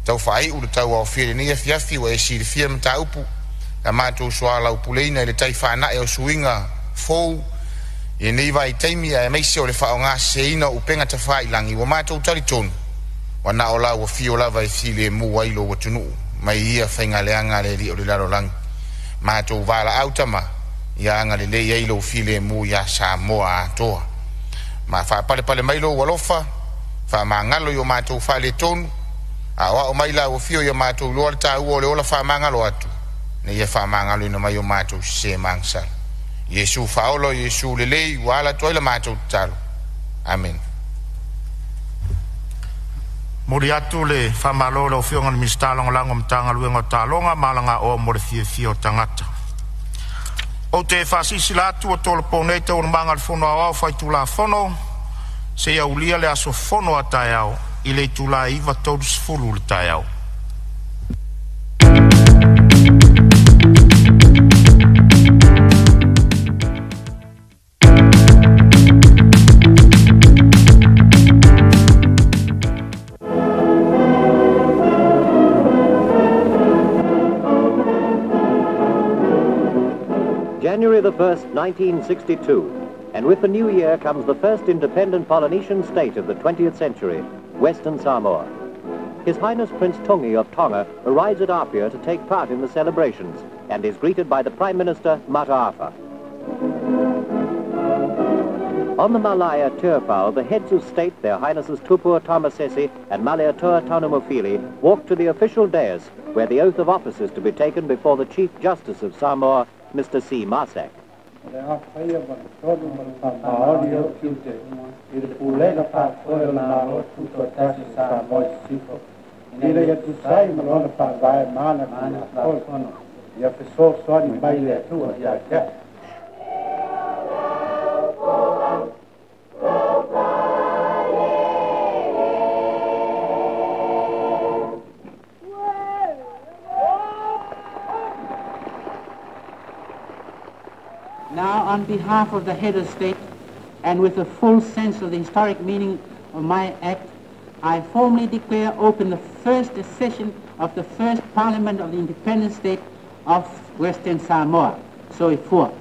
Tau faaiu le tau aofia lenei afiafi ua e silafia mataupu, la matou soalaupuleina i le tai faanae o suiga fou, i lenei vaitaimi aemaise o le faaaogaseseina o upega tafailagi ua matou talitonu, ua na o lau afio lava e filemu ai lou atunuu, mai ia faigaleaga a le alii o le lalolagi. Matou valaau tama, ia agalelei ai lou filemu iā Samoa atoa. Ma faapalepale mai lou alofa, faamagalo i o matou faaletonu, aoao mai lau afio ia matou iloa le taua o le ola faamagalo atu, ina ia faamagaloina mai o matou sesē ma agasala. Iesu faaola o Iesu lelei ua ala atu ai la matou tatalo. Amene. Momoli atu le faamalo i lau Afioga i le Minisita Lagolago o le Matagaluega o Taaloga ma Alagaoa mo le Fiafia o Tagata. Ou te faasilasila atu ua tolopo nei Taualumaga a le Fono Aoao Faitulafono seia aulia le aso fono a taeao i le itula e 9:30 i le taeao. January the 1st, 1962, and with the new year comes the first independent Polynesian state of the 20th century, Western Samoa. His Highness Prince Tungi of Tonga arrives at Apia to take part in the celebrations and is greeted by the Prime Minister, Mataafa. On the Malaya Tirpau, the heads of state, their Highnesses Tupua Tamasese and Malietoa Tanumafili, walk to the official dais where the oath of office is to be taken before the Chief Justice of Samoa, Mr. C. Marsack. O le afaia ma le tonu ma le faamaoni o tiute i le pulega faafoe o le Malo Tutoatasi o Samoa i Sisifo ina ia tusa ai ma lona faavae ma ana Tulafono ia fesoasoani mai le Atua ia te a'u. Now, on behalf of the head of state, and with a full sense of the historic meaning of my act, I formally declare open the first session of the first Parliament of the Independent State of Western Samoa. Soifua.